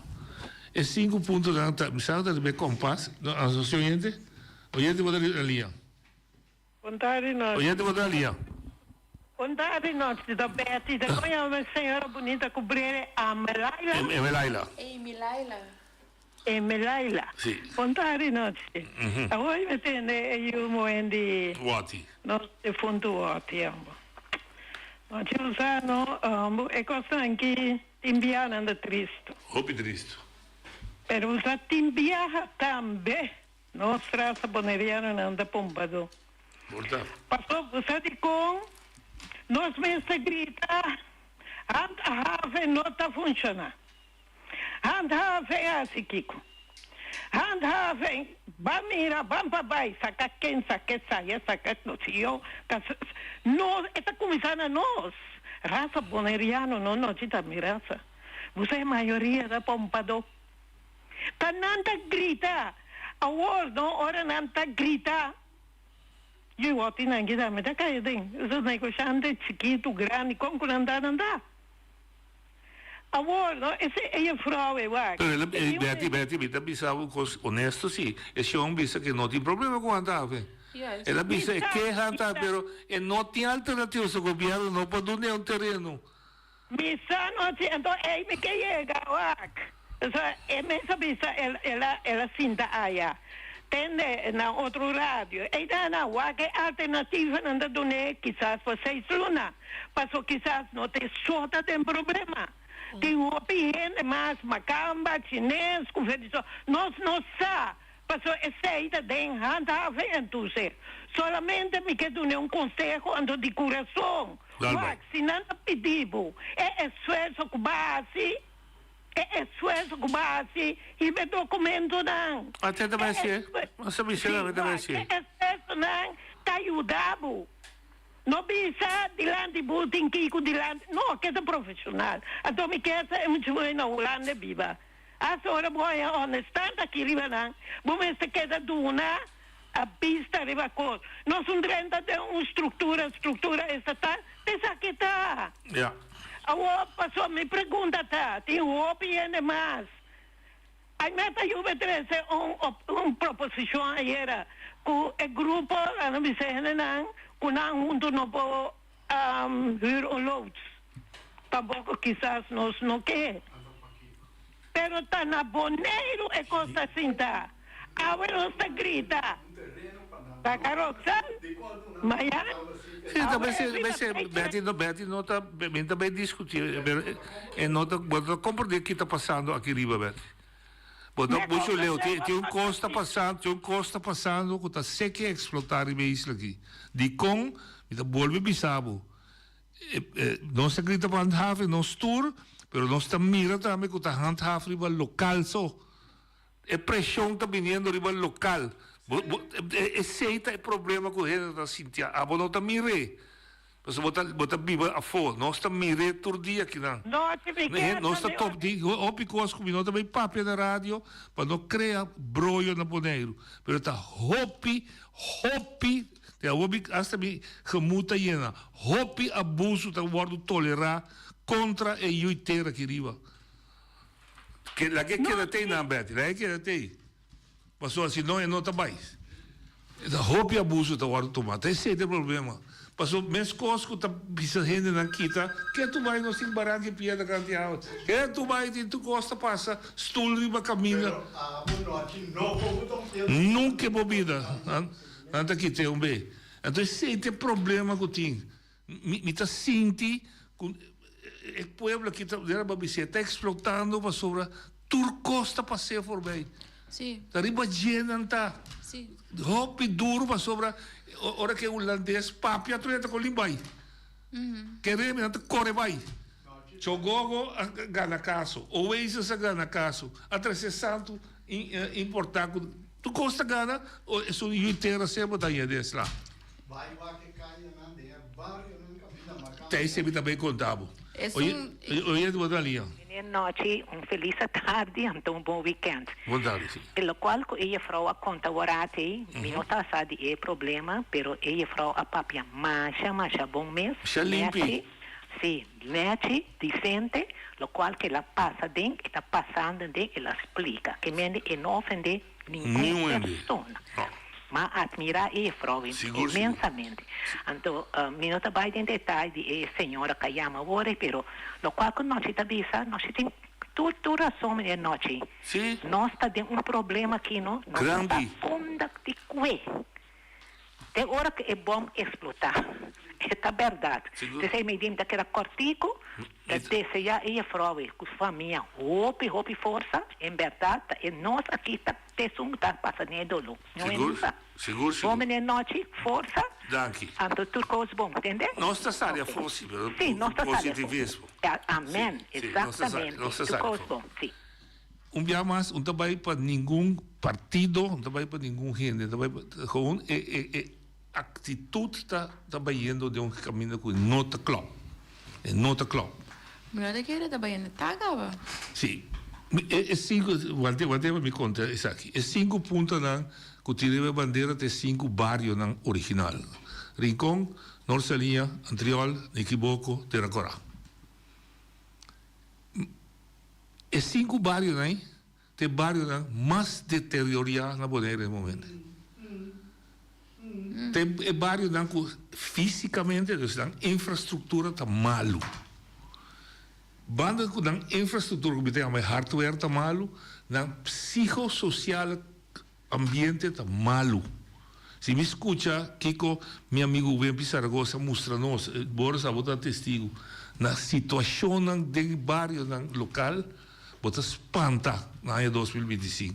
[SPEAKER 16] E sinku puntonan ta, mi sa ku ta riba e kompas, no, si oyente? Oyente bo ta riba liña?
[SPEAKER 19] Bon tardi nochi.
[SPEAKER 16] Oyente bo ta lia.
[SPEAKER 19] Bon tardi nochi ta Betty ta kon yama mi señora bunita ku brere Amelaila.
[SPEAKER 16] Emelaila.
[SPEAKER 17] Emilaila.
[SPEAKER 19] Emelaila.
[SPEAKER 16] Si.
[SPEAKER 19] Bon tardi nochi. Awor mi tende e yu moen di.
[SPEAKER 16] Woti.
[SPEAKER 19] Nos defuntu Woti ambo. Nochi usa no ambo e kosnan ki tin bianan ta tristu.
[SPEAKER 16] Hopi tristu.
[SPEAKER 19] Pero usa tin biaha tambe. Nos rasa bonerianonan ta pompado.
[SPEAKER 16] Por ta.
[SPEAKER 19] Paso bo sa dikon nos mester grita handhaven no ta funciona. Handhaven hasi kiko? Handhaven ban mira ban pa bai saka ken saka esaya saka yo no e ta cuminsa na nos rasa boneriano no nochi ta mi rasa bo sa e mayoria ta pompado. Ta nan ta grita. Awor no, ora nan ta grita, yu wòrdi nan kita mi ta kai aden. Esos negoshante chikitu, grandi, kon ku nan ta, nan ta. Awor no, ese e jefrou ei wak.
[SPEAKER 16] Pero el a, Betty, Betty, mi ta bisa bo un kos honesto si. E shon bisa ke no tin problema ku handhaven. El a bisa e ke handhaven, pero e no tin alternativa, su gobierno no por dun'é un tereno.
[SPEAKER 19] Mi sa no si anto ey mi ke yega wak. Pasobra e mes a bisa el el a el a sinta aya tende na otro radio. Ey ta na wak e alternativanan ta dun'é kisas pa seis luna. Paso kisas no ta e so ta den problema. Tin hopi hende mas, makamba, chines, ku fediso. Nos no sa. Paso esey ta den handhaven en toezicht. Solamente mi ke dun'é un konseho anto di kurason. Wak, si nan ta pidi bo e esfuerso ku bo a hasi, e esfuerso ku bo a hasi, hiba e dokumentonan.
[SPEAKER 16] Ate ta bai hasié. Nos a bisa tambe ta bai hasié.
[SPEAKER 19] E esfuersonan ta yuda bo. No bisa dilanti bo tin kiko dilanti. No, ke ta profeshonal. Anto mi ke sa e mucha muhé na Hulanda biba. Hasta ora bo haña honestat aki riba nan, bo mester keda duna. A bista riba kos. Nos un drenta den un struktura, struktura estatal, ta esaki ta.
[SPEAKER 16] Ja.
[SPEAKER 19] Awor, pasobra mi pregunta ta, tin hopi hende mas. Ai meta yuba trese un un proposishon ayera ku e grupo, a bisa e hendenan, ku nan huntu no por huur un loods. Tampoko kisas nos no ke. Pero ta na Boneiru e kos ta sinta. Awe nos ta grita, Saca Roxanne, mañan.
[SPEAKER 16] Sí, ta bay ser, bay ser, Betty no, Betty no ta, mi ta bay discuti, pero e no ta, bo ta comprende ki ta pasando aki riba, Betty. Bo ta mucho leu. Tin tin un kos ta pasando, tin un kos ta pasando ku ta seke eksplotá riba e isla aki. Dikon? Mi ta bolbe bisa bo. Nos ta grita pa handhaven, nos tur, pero nos ta mira tambe ku ta handhaaf riba lokal so. E preshon ta biniendo riba lokal. Bo bo esei ta e problema ku hende ta sinti. Abo no ta mir'é. Pasobra bo ta bo ta biba afó. Nos ta mir'é tur dia akinan.
[SPEAKER 19] No, si mi kier
[SPEAKER 16] Nos ta top di hopi kos ku mi no ta bay papia na radio pa no krea broyo na Boneiru. Pero ta hopi, hopi, te awor mi hasta mi gemoed ta yena. Hopi abuso ta wòrdu tolerá kontra e yui tera aki riba. Ke laga e keda tei nan Betty, laga e keda tei. Pasobra si no e no ta bai. E ta hopi abuso ta wòrdu tuma. Ta esei ta e problema. Pasobra meskos ku ta bisa hendenan kita, ke tu bai nos tin baranka i piedra kanti awa. Ke tu bai tin tur kos ta pasa, stul riba kaminda.
[SPEAKER 1] Pero abo nochi no por bo ta un piedra.
[SPEAKER 16] Nunka e bo bida nan ta kit'é un be. Anto esei ta e problema ku tin. Mi mi ta sinti ku e pueblo aki ta manera bo a bis'é ta eksplotando pasobra tur kos ta pas'é forbei.
[SPEAKER 17] Sí.
[SPEAKER 16] Ta riba dje nan ta.
[SPEAKER 17] Sí.
[SPEAKER 16] Hopi duru pasobra ora ku e hulandes papia tur e ta kon li bai. Kere mi nan ta kore bai. Chogogo a gana kaso, Oasis a gana kaso, a trese santu importá ku tur kos ta gana, esun yu tera semper ta haña den sla.
[SPEAKER 1] Bai wak e kayanan den e barionan kaminda marká.
[SPEAKER 16] Ta esei mi ta bay konta bo. Oye, oye bo ta liña.
[SPEAKER 19] Meneer Nochi, un felis atardi anto un bon weekend.
[SPEAKER 16] Bon tardi, si.
[SPEAKER 19] E locual cu e jefrouw a conta worat ei, mi no ta sa di e problema, pero e jefrouw a papia masha masha bon mes,
[SPEAKER 16] Masha limpi.
[SPEAKER 19] nechi, si, nechi, decente, locual cu el a pasa den, e ta pasando den, el a splica. Ke mende e no ofende ningun persona. Ma admira e jefrouw inmensamente. Anto mi no ta bai den detaye di e señora ka yama awor ei, pero locual cu nochi ta bisa, nochi tin tur tur razon meneer Nochi. Nos ta den un problema aki no, nos no sa unda di cue. Te ora cu e bom explota. E ta berdad. P'esei mi di mi ta keda cortico, ta desea e jefrouw ei cu su famia hopi hopi forsa, en berdad ta e nos aki ta esun cu ta pasa den e dolo. No e
[SPEAKER 16] Sigur,
[SPEAKER 19] sa.
[SPEAKER 16] sigur, sigur.
[SPEAKER 19] Bon meneer Nochi, forsa.
[SPEAKER 16] Danki.
[SPEAKER 19] Anto tur cos bon, tende?
[SPEAKER 16] Nos ta sali
[SPEAKER 19] Ok.
[SPEAKER 16] afó si, pero
[SPEAKER 19] Si, nos ta sali afó.
[SPEAKER 16] positivismo.
[SPEAKER 19] Amen,
[SPEAKER 16] Si, si, nos ta sali,
[SPEAKER 19] exactamente.
[SPEAKER 16] nos ta
[SPEAKER 19] Tur
[SPEAKER 16] sali
[SPEAKER 19] cos
[SPEAKER 16] afó.
[SPEAKER 19] bon, si.
[SPEAKER 16] Un bia mas, un ta bai pa ningun partido, un ta bai pa ningun hende, un ta bai pa, gewoon e e e actitud ta ta bayendo den un caminda cu no ta klop, e no ta klop.
[SPEAKER 17] Mi no ta kere ta bayendo ta caba.
[SPEAKER 16] Si, e e sinku, wante wante pa mi conta esaki, e sinku puntonan cu tin riba e bandera ta e sinku barionan original, Rincon, Noord Saliña, Antriol, Nikiboko, Tera Cora. E sinku barionan ei ta e barionan mas deterioriá na Bonaire den momento. Ta e barionan ku físikamente, dus nan infrastruktura ta malu. Banda ku nan infrastruktura ku mi ta yama e hardware ta malu, nan psikososiale Ambiente ta malu. Si mi scucha kico mi amigo Wempi Zaragoza a mustra nos, Boris abo ta testigo, na situacionnan den barionan local, bo ta spanta na aña 2025.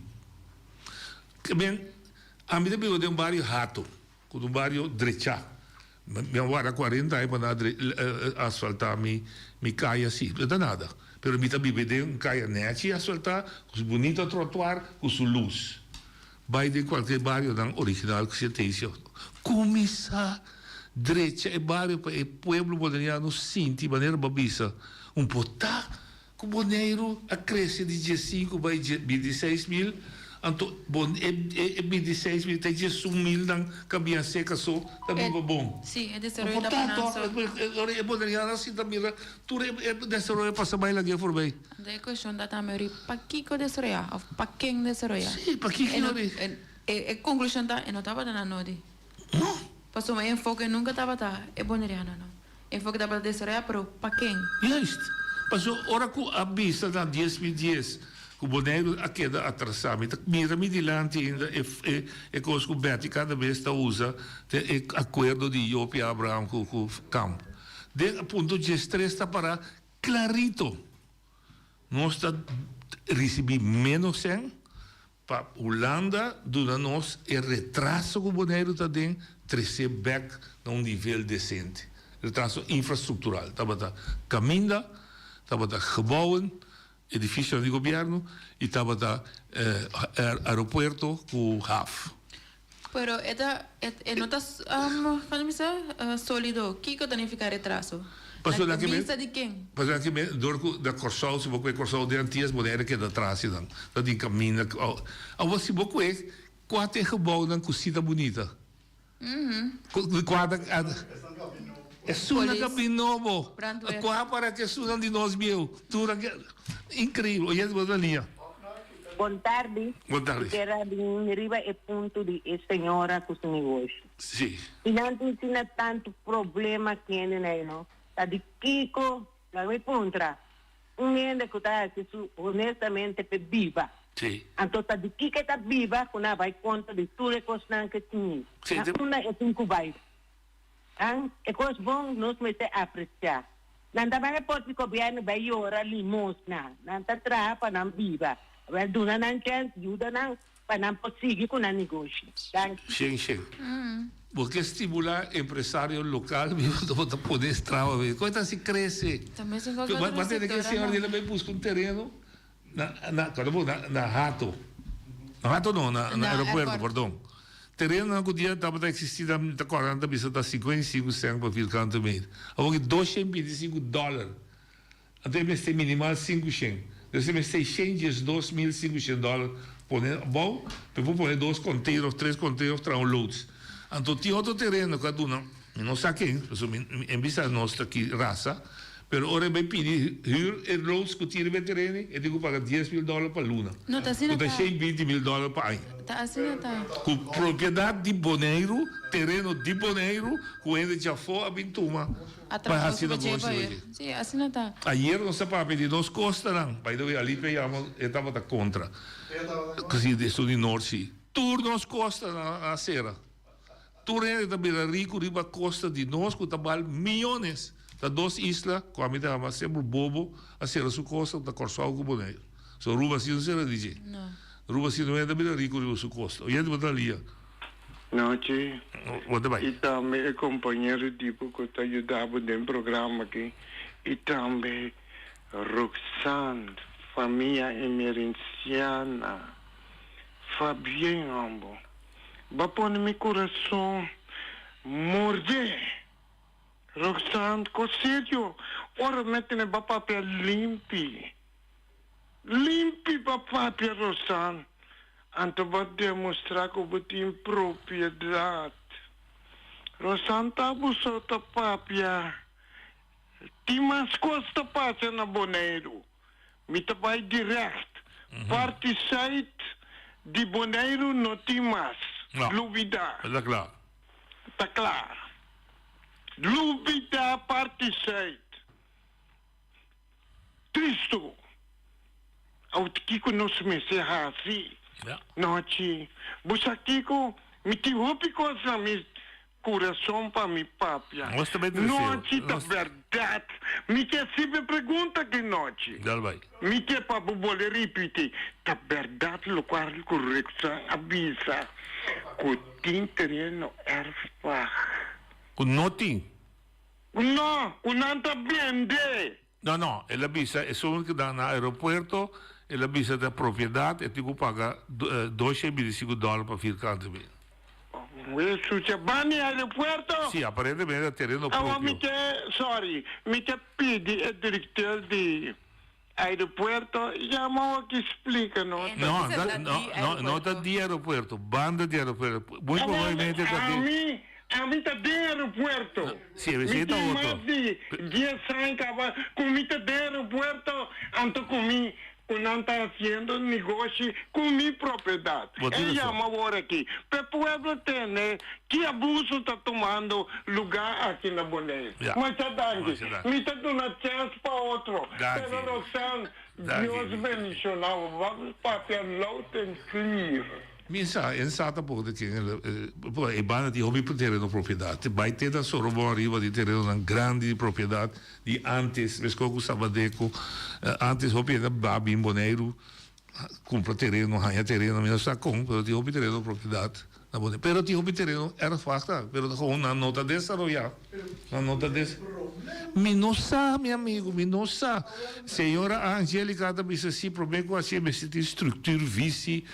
[SPEAKER 16] Ke men, ami ta biba den un bario hato. Ku ta un bario drechá. Mi a warda kuarenta aña pa nan a asfaltá mi kaya si. No ta nada. Pero mi ta biba den un kaya nèchi asfaltá, ku su bunito trotuar, ku su lus. Bai den kualke barionan original ku sentensia. Kuminsá drecha e bario pa e pueblo boneriano sinti manera bo a bisa un por ta. Ku Boneiru a krese di diesinku bai bintiseis mil, anto bon e e bintiseis mil ta diesun mil nan ka bian seka so ta biba bon.
[SPEAKER 17] Sí, e desaroyo ta pa nan so.
[SPEAKER 16] Ora e boneriano a sinta mira tur e e desaroyo pasa bai lag'é forbei.
[SPEAKER 17] Anto e kueshon ta tambe ori pakiko desaroyá òf pa ken desaroyá?
[SPEAKER 16] Sí, pakiko ori.
[SPEAKER 17] E e konklushon ta e no tabata na nodi.
[SPEAKER 16] No.
[SPEAKER 17] Pasobra e enfoke nunka tabata e boneriano no. Enfoke tabata desaroyá pero pa ken?
[SPEAKER 16] Juist. Paso ora ku a bisa na dies mil dies ku Boneiru a keda atrasá mi ta mira mi dilanti ainda e e e kos ku Betty kada bes ta usa te e akuerdo di Joop i Abraham ku ku Kamp. Den punto diestres ta pará klarito. Nos ta risibí ménos sèn. Pa Hulanda duna nos e retraso ku Boneiru ta den, tres'é bèk na un nivel desente. Retraso infrastruktural. Tabata kaminda, tabata gebouwen, edifisionan di gobièrnu i tabata aeropuerto ku haf.
[SPEAKER 17] Pero e ta, e no ta, kòmo bisa, solido. Kiko ta nifiká retraso?
[SPEAKER 16] Pasobra
[SPEAKER 17] Na bista di ken?
[SPEAKER 16] Pasobra aki men, dor ku na Kòrsou, si bo kue Kòrsou den Antias, Bonaire keda atras i nan ta tin kaminda. Awor si bo kue kua ta e gebounan ku si ta bunita? Kua ta esun na Kapin Nobo? Kua para ku esunnan di nos bieu? Tur a keda inkreibel. Oye, bo ta liña.
[SPEAKER 20] Bon tardi.
[SPEAKER 16] Bon tardi.
[SPEAKER 20] Mi kier a bin riba e punto di e señora cu su negoshi.
[SPEAKER 16] Sí.
[SPEAKER 20] Si nan tin asina tanto problema kende na e no, ta di kico? Laga mi puntra, un hende cu ta haci su honestamente p'e biba,
[SPEAKER 16] Sí.
[SPEAKER 20] anto ta di kico e ta biba cu nan a bay contra di tur e cosnan cu e tin?
[SPEAKER 16] Sí,
[SPEAKER 20] Na
[SPEAKER 16] te.
[SPEAKER 20] unda e tin cu bay? An, e cos bon nos mester aprecia. Nan ta bay por di gobierno bay yora limosna. Nan ta traha pa nan biba. Wel duna nan chens, yuda nan pa nan por sigui cu nan negoshi. Danki.
[SPEAKER 16] Shen shen. Bo ke stimula empresario local mi bo ta pone estraba be. Con e ta haci crece.
[SPEAKER 17] Ta mesun con
[SPEAKER 16] Ba
[SPEAKER 17] otro
[SPEAKER 16] ba tene ke
[SPEAKER 17] sector
[SPEAKER 16] señor
[SPEAKER 17] ano.
[SPEAKER 16] dile bay busca un tereno na na cuando bo na na Hato. Na Hato no na na
[SPEAKER 17] Na
[SPEAKER 16] aeropuerto
[SPEAKER 17] airport.
[SPEAKER 16] perdon. Terenonan ku dia tabata eksistí ta ta kòrda nan ta bisa ta 55 sènt pa vierkante meter. Awor ki 225 dòler. Anto e mester minimal 500. Dus e mester 612.500 dòler pone abou pa e por pone dos container òf tres container òf traha un loods. Anto tin otro tereno ku a duna, mi no sa ken, pasobra mi en bista nos ta ki rasa, Pero ora e bai pidi huur e loods ku tin riba e tereno, e tin ku paga 10.000 dòler pa luna,
[SPEAKER 17] No, ta asina
[SPEAKER 16] ku ta
[SPEAKER 17] ta.
[SPEAKER 16] 120.000 dòler pa aña.
[SPEAKER 17] Ta asina ta.
[SPEAKER 16] Ku propiedat di Boneiru, tereno di Boneiru, ku hende djafó a bin tuma
[SPEAKER 17] A
[SPEAKER 16] pa
[SPEAKER 17] traha
[SPEAKER 16] hasi
[SPEAKER 17] su
[SPEAKER 16] negoshi
[SPEAKER 17] dje pa
[SPEAKER 16] riba
[SPEAKER 17] huur.
[SPEAKER 16] dje.
[SPEAKER 17] Sí, asina ta.
[SPEAKER 16] Ayer nos a papia di nos kostanan. By the way, Alipia yama, e tabata kontra. Si, esun di Noord si. Tur nos kostanan a sera. Tur hende ta bira riku riba kosta di nos ku ta bal miyones. Ta dos isla ku ami ta yama semper bobo a sera su kosta ku ta Kòrsou ku Boneiru. So Aruba si no sera di dje. Aruba si no hende ta bira riku riba su kosta. Oyente bo ta lia.
[SPEAKER 21] Nochi.
[SPEAKER 16] Bo ta bai.
[SPEAKER 21] I tambe e kompañero di bo ku ta yuda bo den programa aki. I tambe Roxanne, famia Emerenciana. Fabien hombo. Ba pone mi kurason morde. Roxanne, Ko serio? Ora mi a tene ba papia limpi. Limpi ba papia, Roxanne. Anto ba demostra ku bo tin propiedat. Roxanne, Ta bo so ta papia. Tin mas kos ta pasa na Boneiru. Mi ta bai direct. Parti zuid di Boneiru no tin mas.
[SPEAKER 16] No.
[SPEAKER 21] Lubida.
[SPEAKER 16] Ta kla.
[SPEAKER 21] Ta kla. Lubida parti zuid. Tristu. Awor kiko nos mester hasi?
[SPEAKER 16] Ja.
[SPEAKER 21] Nochi. Bo sa kiko? Mi tin hopi kos na mi Kurason pa mi papia.
[SPEAKER 16] Nos ta bay treseo.
[SPEAKER 21] Nochi ta berdad. Mi ke hasibe pregunta ki nochi.
[SPEAKER 16] Dal bay.
[SPEAKER 21] Mi ke pa bo bole ripiti. Ta berdad lokual ku Rexan a bisa ku tin tereno erfpacht?
[SPEAKER 16] Ku no tin.
[SPEAKER 21] No, ku nan ta bende.
[SPEAKER 16] No, no, el a bisa esun ku na aeropuerto, el a bisa ta propiedat, e tin ku paga 225 dòler pa vierkante meter.
[SPEAKER 21] Escucha, ban di aeropuerto?
[SPEAKER 16] Sí, aparentemente ta tereno propio.
[SPEAKER 21] Awor mi ke, sorry, mi ke pidi e directeur di aeropuerto yama awor ki splika nos.
[SPEAKER 16] No, no, no, no ta di aeropuerto, banda di aeropuerto. Muy probablemente ta di.
[SPEAKER 21] Ami, ami ta den aeropuerto.
[SPEAKER 16] Si,
[SPEAKER 21] Mi
[SPEAKER 16] esei ta
[SPEAKER 21] tin
[SPEAKER 16] otro.
[SPEAKER 21] mas di dies aña kaba ku mi ta den aeropuerto, anto ku mi ku nan ta hasiendo negoshi ku mi propiedat.
[SPEAKER 16] Bo tin
[SPEAKER 21] E
[SPEAKER 16] rason.
[SPEAKER 21] yama awor aki p'e pueblo tende ki abuso ta tumando lugá aki na Boneiru.
[SPEAKER 16] Ya.
[SPEAKER 21] Masha danki.
[SPEAKER 16] Masha danki.
[SPEAKER 21] Mi ta duna chèns pa otro.
[SPEAKER 16] Danki.
[SPEAKER 21] Pero Roxanne,
[SPEAKER 16] Danki.
[SPEAKER 21] Dios bendishoná bo. Bo papia loud and clear.
[SPEAKER 16] Mi sa, en sa tampoco de ken el a, e banda tin hopi tereno propiedad. Bay te na Sorobon ariba tin terenonan grandi di propiedad di antes, meskos ku Sabadeco. Antes hopi hende a ba bin Boneiru. kumpra tereno, haña tereno, mi no sa kon, pero tin hopi tereno propiedat na Boneiru. Pero tin hopi tereno erfpacht tambe, pero ta gewoon nan no ta desaroyá, nan no ta des. Mi no sa, mi amigu, mi no sa. Señora Angelica ta bisa si promé ku hasié mester tin structuur, visie,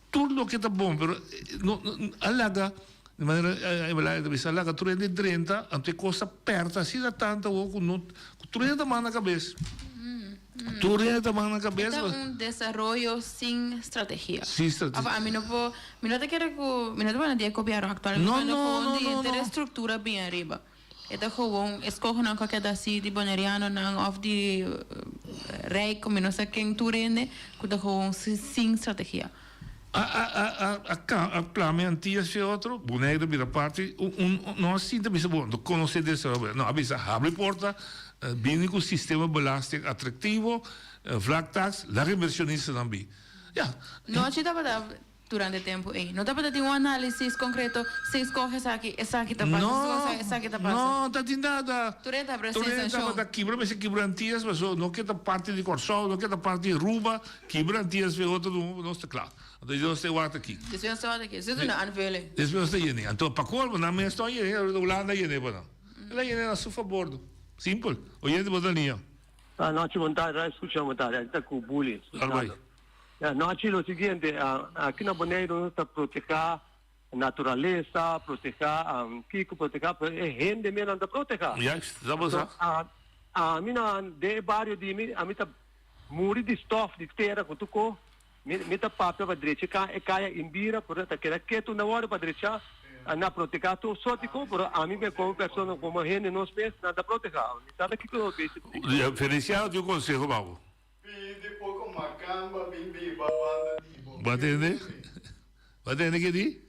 [SPEAKER 16] Tur loke ta bon, pero no a laga, di manera Evelyn ta bisa, a laga tur hende drenta, anto e kos ta pèrta asina tantu awor ku no, ku tur hende ta manda kabes. Tur hende ta manda kabes.
[SPEAKER 17] E ta un desaroyo sin strategia.
[SPEAKER 16] Sin strategia.
[SPEAKER 17] Of ami no por, mi no ta kere ku, mi no ta pone di e gobièrnu aktual, mi ta pone gewoon di henter e struktura bin ariba. E ta gewoon eskohonan ku a keda así di bonerianonan òf di rijk, mi no sa ken tur hende ku ta gewoon sin strategia.
[SPEAKER 16] A a a a a ka a plame Antillas fe otro, Boneiru a bira parti, un un no a sinta bisa bo no konosé desaroyo, no a bisa habri porta, bini ku sistema belasting atraktivo, vlaktax, laga invershonistanan bi. Ya.
[SPEAKER 17] Nochi tabata Durante e tempu ei, no tabata tin un análisis konkreto, si skohe esaki, esaki ta pasa, si skohe esaki, esaki ta pasa.
[SPEAKER 16] No, no ta tin nada.
[SPEAKER 17] Tur e tabata
[SPEAKER 16] Tur e
[SPEAKER 17] sensashon.
[SPEAKER 16] tabata kibra mester kibra Antillas, pasobra no ke ta parti di Kòrsou, no ke ta parti di Aruba, kibra Antillas fe otro nos ta kla. Anto nos ta e wak aki.
[SPEAKER 17] Despues nos ta wak aki. Despues nos aanvulling.
[SPEAKER 16] Despues nos ta yene. Anto pa kolmo nan mes no a yene, Hulanda a yene pa nan. El a yene na su fabor. Simpel. Oyente bo ta liña.
[SPEAKER 2] Anochi bon tardi, Rai scucha bon tardi, aki ta cu Bully.
[SPEAKER 16] Arbay.
[SPEAKER 2] Anochi lo siguiente, aki na Boneiru nos ta proteha naturalesa, proteha kico, proteha, pero e hende mes nan ta proteha.
[SPEAKER 16] Juist, dat bo sa.
[SPEAKER 2] Ami na den e bario di mi, ami ta muri di stof, di tera cu tur co, mi ta papia pa drecha e caya Imbira, pero ta keda ketu na worde pa drecha, na proteha tur soort di co, pero ami me como persona, como hende nos mes nan ta proteha. Mi sa ta kico nos besi.
[SPEAKER 16] Feliciano tin un conseho pa bo.
[SPEAKER 22] Pidi poko makamba bin biba banda di bo.
[SPEAKER 16] Bo a tende? Bo a tende ke di?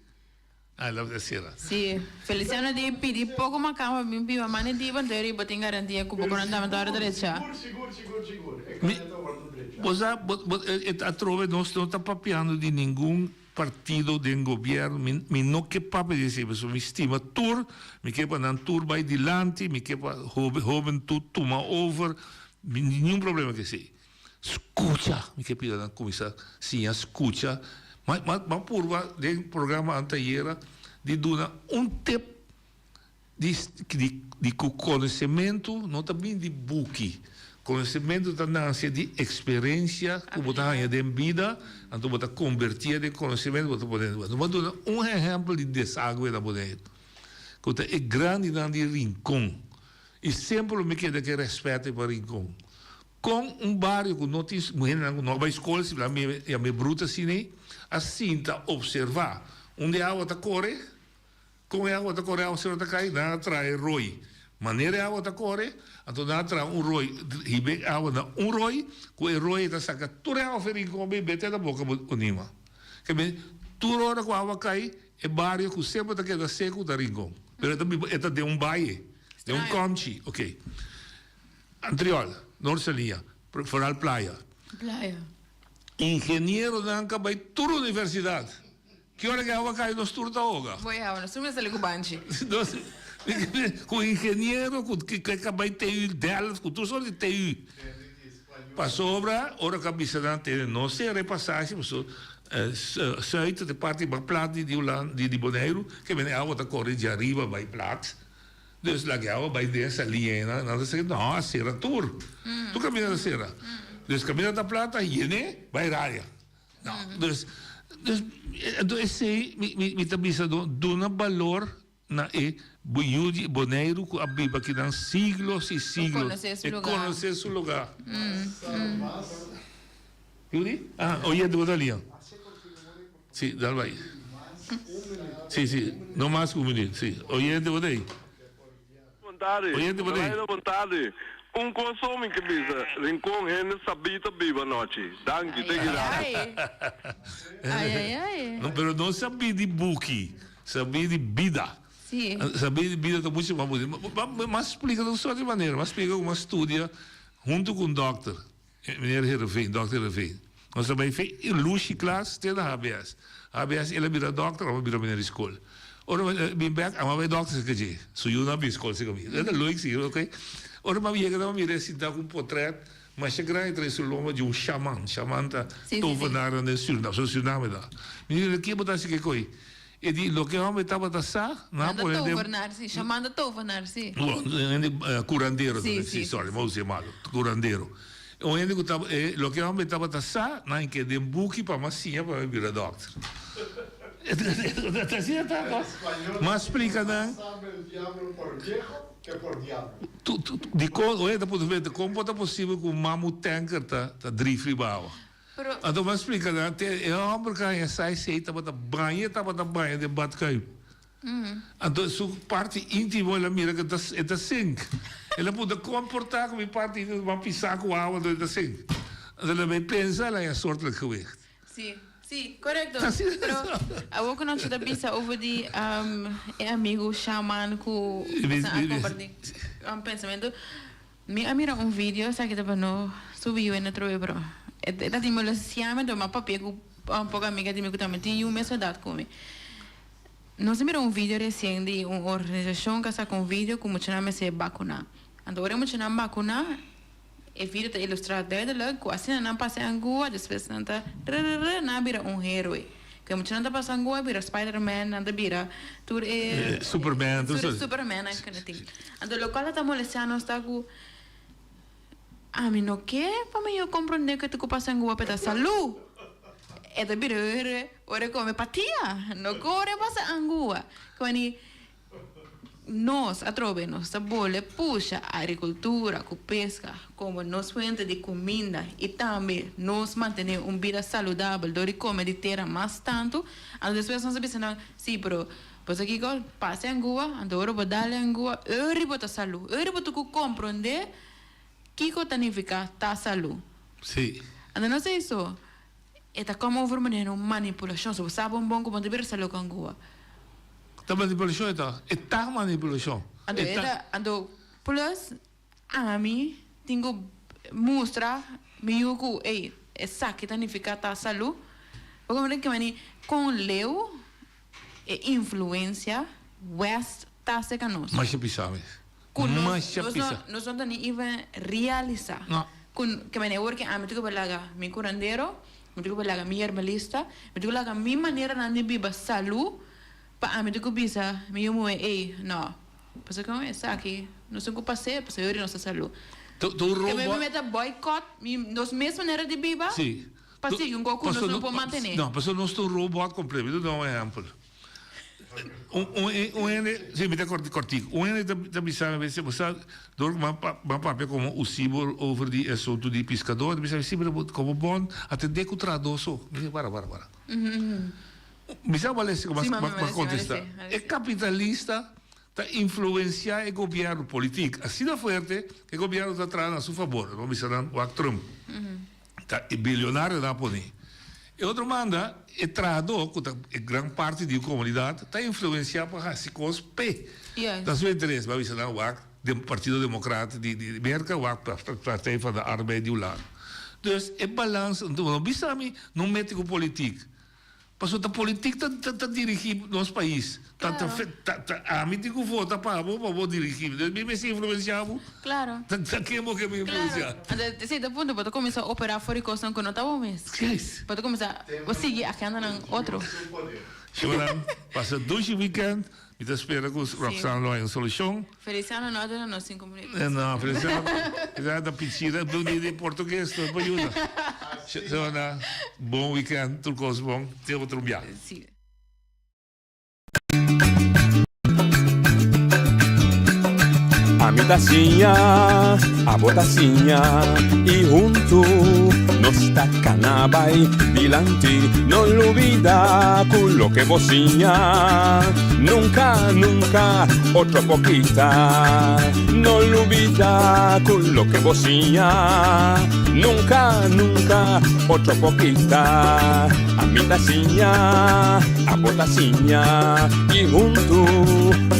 [SPEAKER 16] Ah, el a sera.
[SPEAKER 17] Si, Feliciano di pidi poko makamba bin biba banda di bo, anto e riba tin garantia ku bo kono tambe ta ora drecha.
[SPEAKER 22] Sigur, sigur, sigur, sigur. E kaya ta wordo drecha.
[SPEAKER 16] Bo sa, bo, bo, e atrobe nos no ta papiando di ningun partido den gobierno, mi, mi no ke papia di esei, pasobra mi stima tur, mi ke pa nan tur bai dilanti, mi ke pa hoben, hoben tur tuma over, Mi niun problema ku esei. Skucha! Mi ke pida nan kuminsá siña skucha. Ma ma ma purba den programa antayera di duna un tip di di di ku konosementu no ta bin di buki. Konosementu ta nase di eksperensia ku bo ta haña den bida, anto bo ta kombertié den konosementu, bo ta pone. Bo a duna un ehèmpel di desagwe na Boneiru, ku ta e grandinan di Rincon. I semper lo mi keda ke rèspèt pa Rincon. Kon un bario ku no tin muhernan ku no a bai skol, si bla mi yam'é bruta asina ei, a sinta opservá unda e awa ta kore, kon e awa ta kore, awaseru ta kai, nan a traha e roi. Manera e awa ta kore, anto nan a traha un roi, hiba e awa na un roi, ku e roi ta saka tur e awa for Rincon bai bete na boka Onima. Ke men, tur ora ku awa kai, e bario ku semper ta keda seku ta Rincon. Pero e ta biba, e ta den un baye. Den un komchi, ok. Antriol, Noord Saliña, vooral Playa.
[SPEAKER 17] Playa.
[SPEAKER 16] Ingenieronan ka bai tur universidad. Ki ora ke awa kai nos tur ta hoga.
[SPEAKER 17] Boy awa, nos tur mester sali ku banchi.
[SPEAKER 16] Nos, ku ingeniero ku ka bai TU Delft, ku tur sort di TU. Pasobra ora ka bisa nan tene no sera e pasashi paso Zuid ta e parti mas plat di Hulanda, di Boneiru, ke mene awa ta kore dje ariba bai plat. Dus laga e awa bai den esa liña einan, nan ta seki, no, a sera tur. Tur kaminda ta sera. Dus kaminda ta plat, ta yené, bai raya. No, dus, dus, anto esei mi, mi, mi ta bisa no, duna balor na e yu di Boneiru ku a biba akinan siglos i siglos.
[SPEAKER 17] E konosé su
[SPEAKER 16] E
[SPEAKER 17] lugá.
[SPEAKER 16] konosé su lugá. Yuri? Ah, oyente bo ta liña. Si, dal bai. Si, si, no mas ku un minuut, si. Oyente bo ta ei.
[SPEAKER 23] Bon tardi.
[SPEAKER 16] Oyente bo ta ei.
[SPEAKER 23] Laila bon tardi. Un kos so mi ke bisa, Rincon hende sabí ta biba anochi. Danki, te kira.
[SPEAKER 17] Ai, ai, ai.
[SPEAKER 16] No, pero no sabí di buki, sabí di bida.
[SPEAKER 17] Si.
[SPEAKER 16] Sabí di bida ta mucho mas bonito. Mas splika di un sort di manera, mas splika ku mas studia huntu ku un dòkter. Meneer Heerenveen, Dokter Heerenveen. Nos a bai fe i Lushi klas te na HBS. HBS el a bira dokter, amo a bira meneer di skol. Ora mi bin bek, amo a bai dokter serka dje. Su yu no a bin skol serka mi. E ta leuk si, oké. Ora mi a yega nan mi mira e sinta ku un potret. Masha grandi trae su lomba di un shaman. Shaman ta tovenaar den Suriname. So Suriname ta. Mi di, Ke bo ta hasi ke koi? E di, Loke homber tabata sa, nan a
[SPEAKER 17] Nan ta
[SPEAKER 16] pone den.
[SPEAKER 17] tovenaar, si. Shaman ta tovenaar, si.
[SPEAKER 16] Bon, un hende curandero
[SPEAKER 17] Si,
[SPEAKER 16] tambe.
[SPEAKER 17] si,
[SPEAKER 16] Si, sorry, mi a usa e malo. Curandero. Un hende ku tabata, e loke homber tabata sa, nan a keda den buki pa mi a siña pa mi bira dòkter. Ta asina ta, no? Mi a splika nan. Dikon, oye, ta puntra mi, kon por ta posibel ku un mamu tanker ta ta drif riba awa? Anto mi a splika nan, te e hòmber ku a haña sa esei tabata baña, tabata baña den badkuip. Anto su parti íntimo el a mira ku e ta sink. El a puntra, kon por ta ku mi parti íntimo ta pisá ku awa anto e ta sink? Anto el a bai pensa, el a haña soortelijk gewicht.
[SPEAKER 17] Sí, sí, korekto. Pero awor ku nos ta bisa over di e amigu shaman ku a kompartí un pensamentu, mi a mira un video, esaki ta pa no subi yu en otro pero e ta tin molestiá mi, anto mi a papia ku un poko amiga di mi ku tambe tin yu mes edat ku mi. Nos a mira un video resien di un organisashon ku a saka un video ku muchanan mester bakuná. Anto ora e muchanan bakuná, E video ta ilustrá duidelijk ku asina nan pasa e angua, despues nan ta rrrr, nan a bira un héroe. Ku e muchanan ta pasa angua bira Spiderman, nan ta bira tur e.
[SPEAKER 16] Superman, tur
[SPEAKER 17] tur e Superman nan kende tin. Anto lokual ta molestiá nos ta ku ami no ke pa mi yu komprondé ku e ta ku pasa angua pa e ta salú. E ta bira héroe ora e kome patia, no ku ora e pasa angua. Ku Nos atrobe nos ta bole pusha agricultura cu pesca como nos fuente di cuminda y tambe nos mantene un bida saludabel door di come di tera mas tanto. Anto despues nos ta bisa nan, si pero bo sa kico? Pasa e angua, anto ora bo dal e angua, ori bo ta salu, ori bo ta cu compronde kico ta nifica ta salu.
[SPEAKER 16] Si.
[SPEAKER 17] Anto no sa eso, e ta come over manera un manipulacion, so bo sa bon bon cu bo no ta bira salu cu angua.
[SPEAKER 16] Ta manipulacion e ta. E ta manipulacion.
[SPEAKER 17] Anto e ta, anto plus ami tin cu mustra mi yu cu ey esaki ta nifica ta salu. Bo comprende ke mani con leu e influencia west ta acerca nos.
[SPEAKER 16] Masha pisa mes.
[SPEAKER 17] Cu nos
[SPEAKER 16] Masha
[SPEAKER 17] nos
[SPEAKER 16] pisa.
[SPEAKER 17] no nos no ta ni even realisa.
[SPEAKER 16] No.
[SPEAKER 17] Cu ke mani awor ke ami tin cu laga mi curandero. Mi tin ku laga mi yerbalista, mi tin ku laga mi maneranan di biba salú pa ami tin ku bisa mi yu muhé, ey, no, pasobra ku esaki nos tin ku pas'é pasobra yori nos ta salú.
[SPEAKER 16] Tu tu
[SPEAKER 17] Ke mi
[SPEAKER 16] robot.
[SPEAKER 17] meta boycott mi nos mes manera di biba
[SPEAKER 16] Sí.
[SPEAKER 17] pa sigui un kos ku nos
[SPEAKER 16] Pasobra
[SPEAKER 17] no por mantené.
[SPEAKER 16] No, pasobra nos ta un robot kompleto. Mi ta duna un ehèmpel. Un un un hende, si mi ta kòrti kòrtiku. Un hende ta ta bisa mi bo sa dor ku mi a papia komo usibo over di e asuntu di piskadó, ta bisa mi si pero komo bon atendé ku trahadó so. Mi di para para para. Mi sa wal esei ku mi a kontestá. E kapitalista ta influensiá e gobièrnu politik asina fuerte ku e gobièrnu ta traha na su fabor. Bo bisa nan wak Trump. Ta e bilionarionan a pone. E otro banda, e trahadó, ku ta e gran parti di e komunidat, ta influensiá pa hasi kos p'e. Ta su interes. Bo a bisa nan wak den Partido Demokrat di di Merka, wak Partij van de Arbeid di Hulanda. Dus e balans, no bisa mi no mete ku politik. Pasobra ta politik ta ta dirigí nos pais. Ta ta ta ta ami tin ku vota pa bo pa bo dirigí mi. Dus mi mester influensiá bo.
[SPEAKER 17] Claro.
[SPEAKER 16] Ta ta ken bo ke mi influensiá?
[SPEAKER 17] Claro. Anto si ta punto bo ta kuminsá operá for di kosnan ku no ta bo mes.
[SPEAKER 16] Yes.
[SPEAKER 17] Bo ta kuminsá bo sigui agendanan otro.
[SPEAKER 16] Shownan, pasa dushi weekend. Mi ta spera ku Roxanne lo haña un solushon.
[SPEAKER 17] Feliciano no a duna nos sinku minuut.
[SPEAKER 16] No, Feliciano, Feliciano ta pichira di di portugues, no por yuda. Shownan, bon weekend, tur kos bon. Te otro bia.
[SPEAKER 17] Si.
[SPEAKER 15] Ami ta siña, abo ta siña y huntu nos ta cana bay dilanti. No lubida cu loke bo siña nunca, nunca otro por kita. No lubida cu loke bo siña nunca, nunca otro por kita. Ami ta siña, abo ta siña y huntu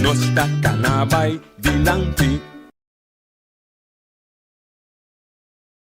[SPEAKER 15] nos ta cana bay dilanti.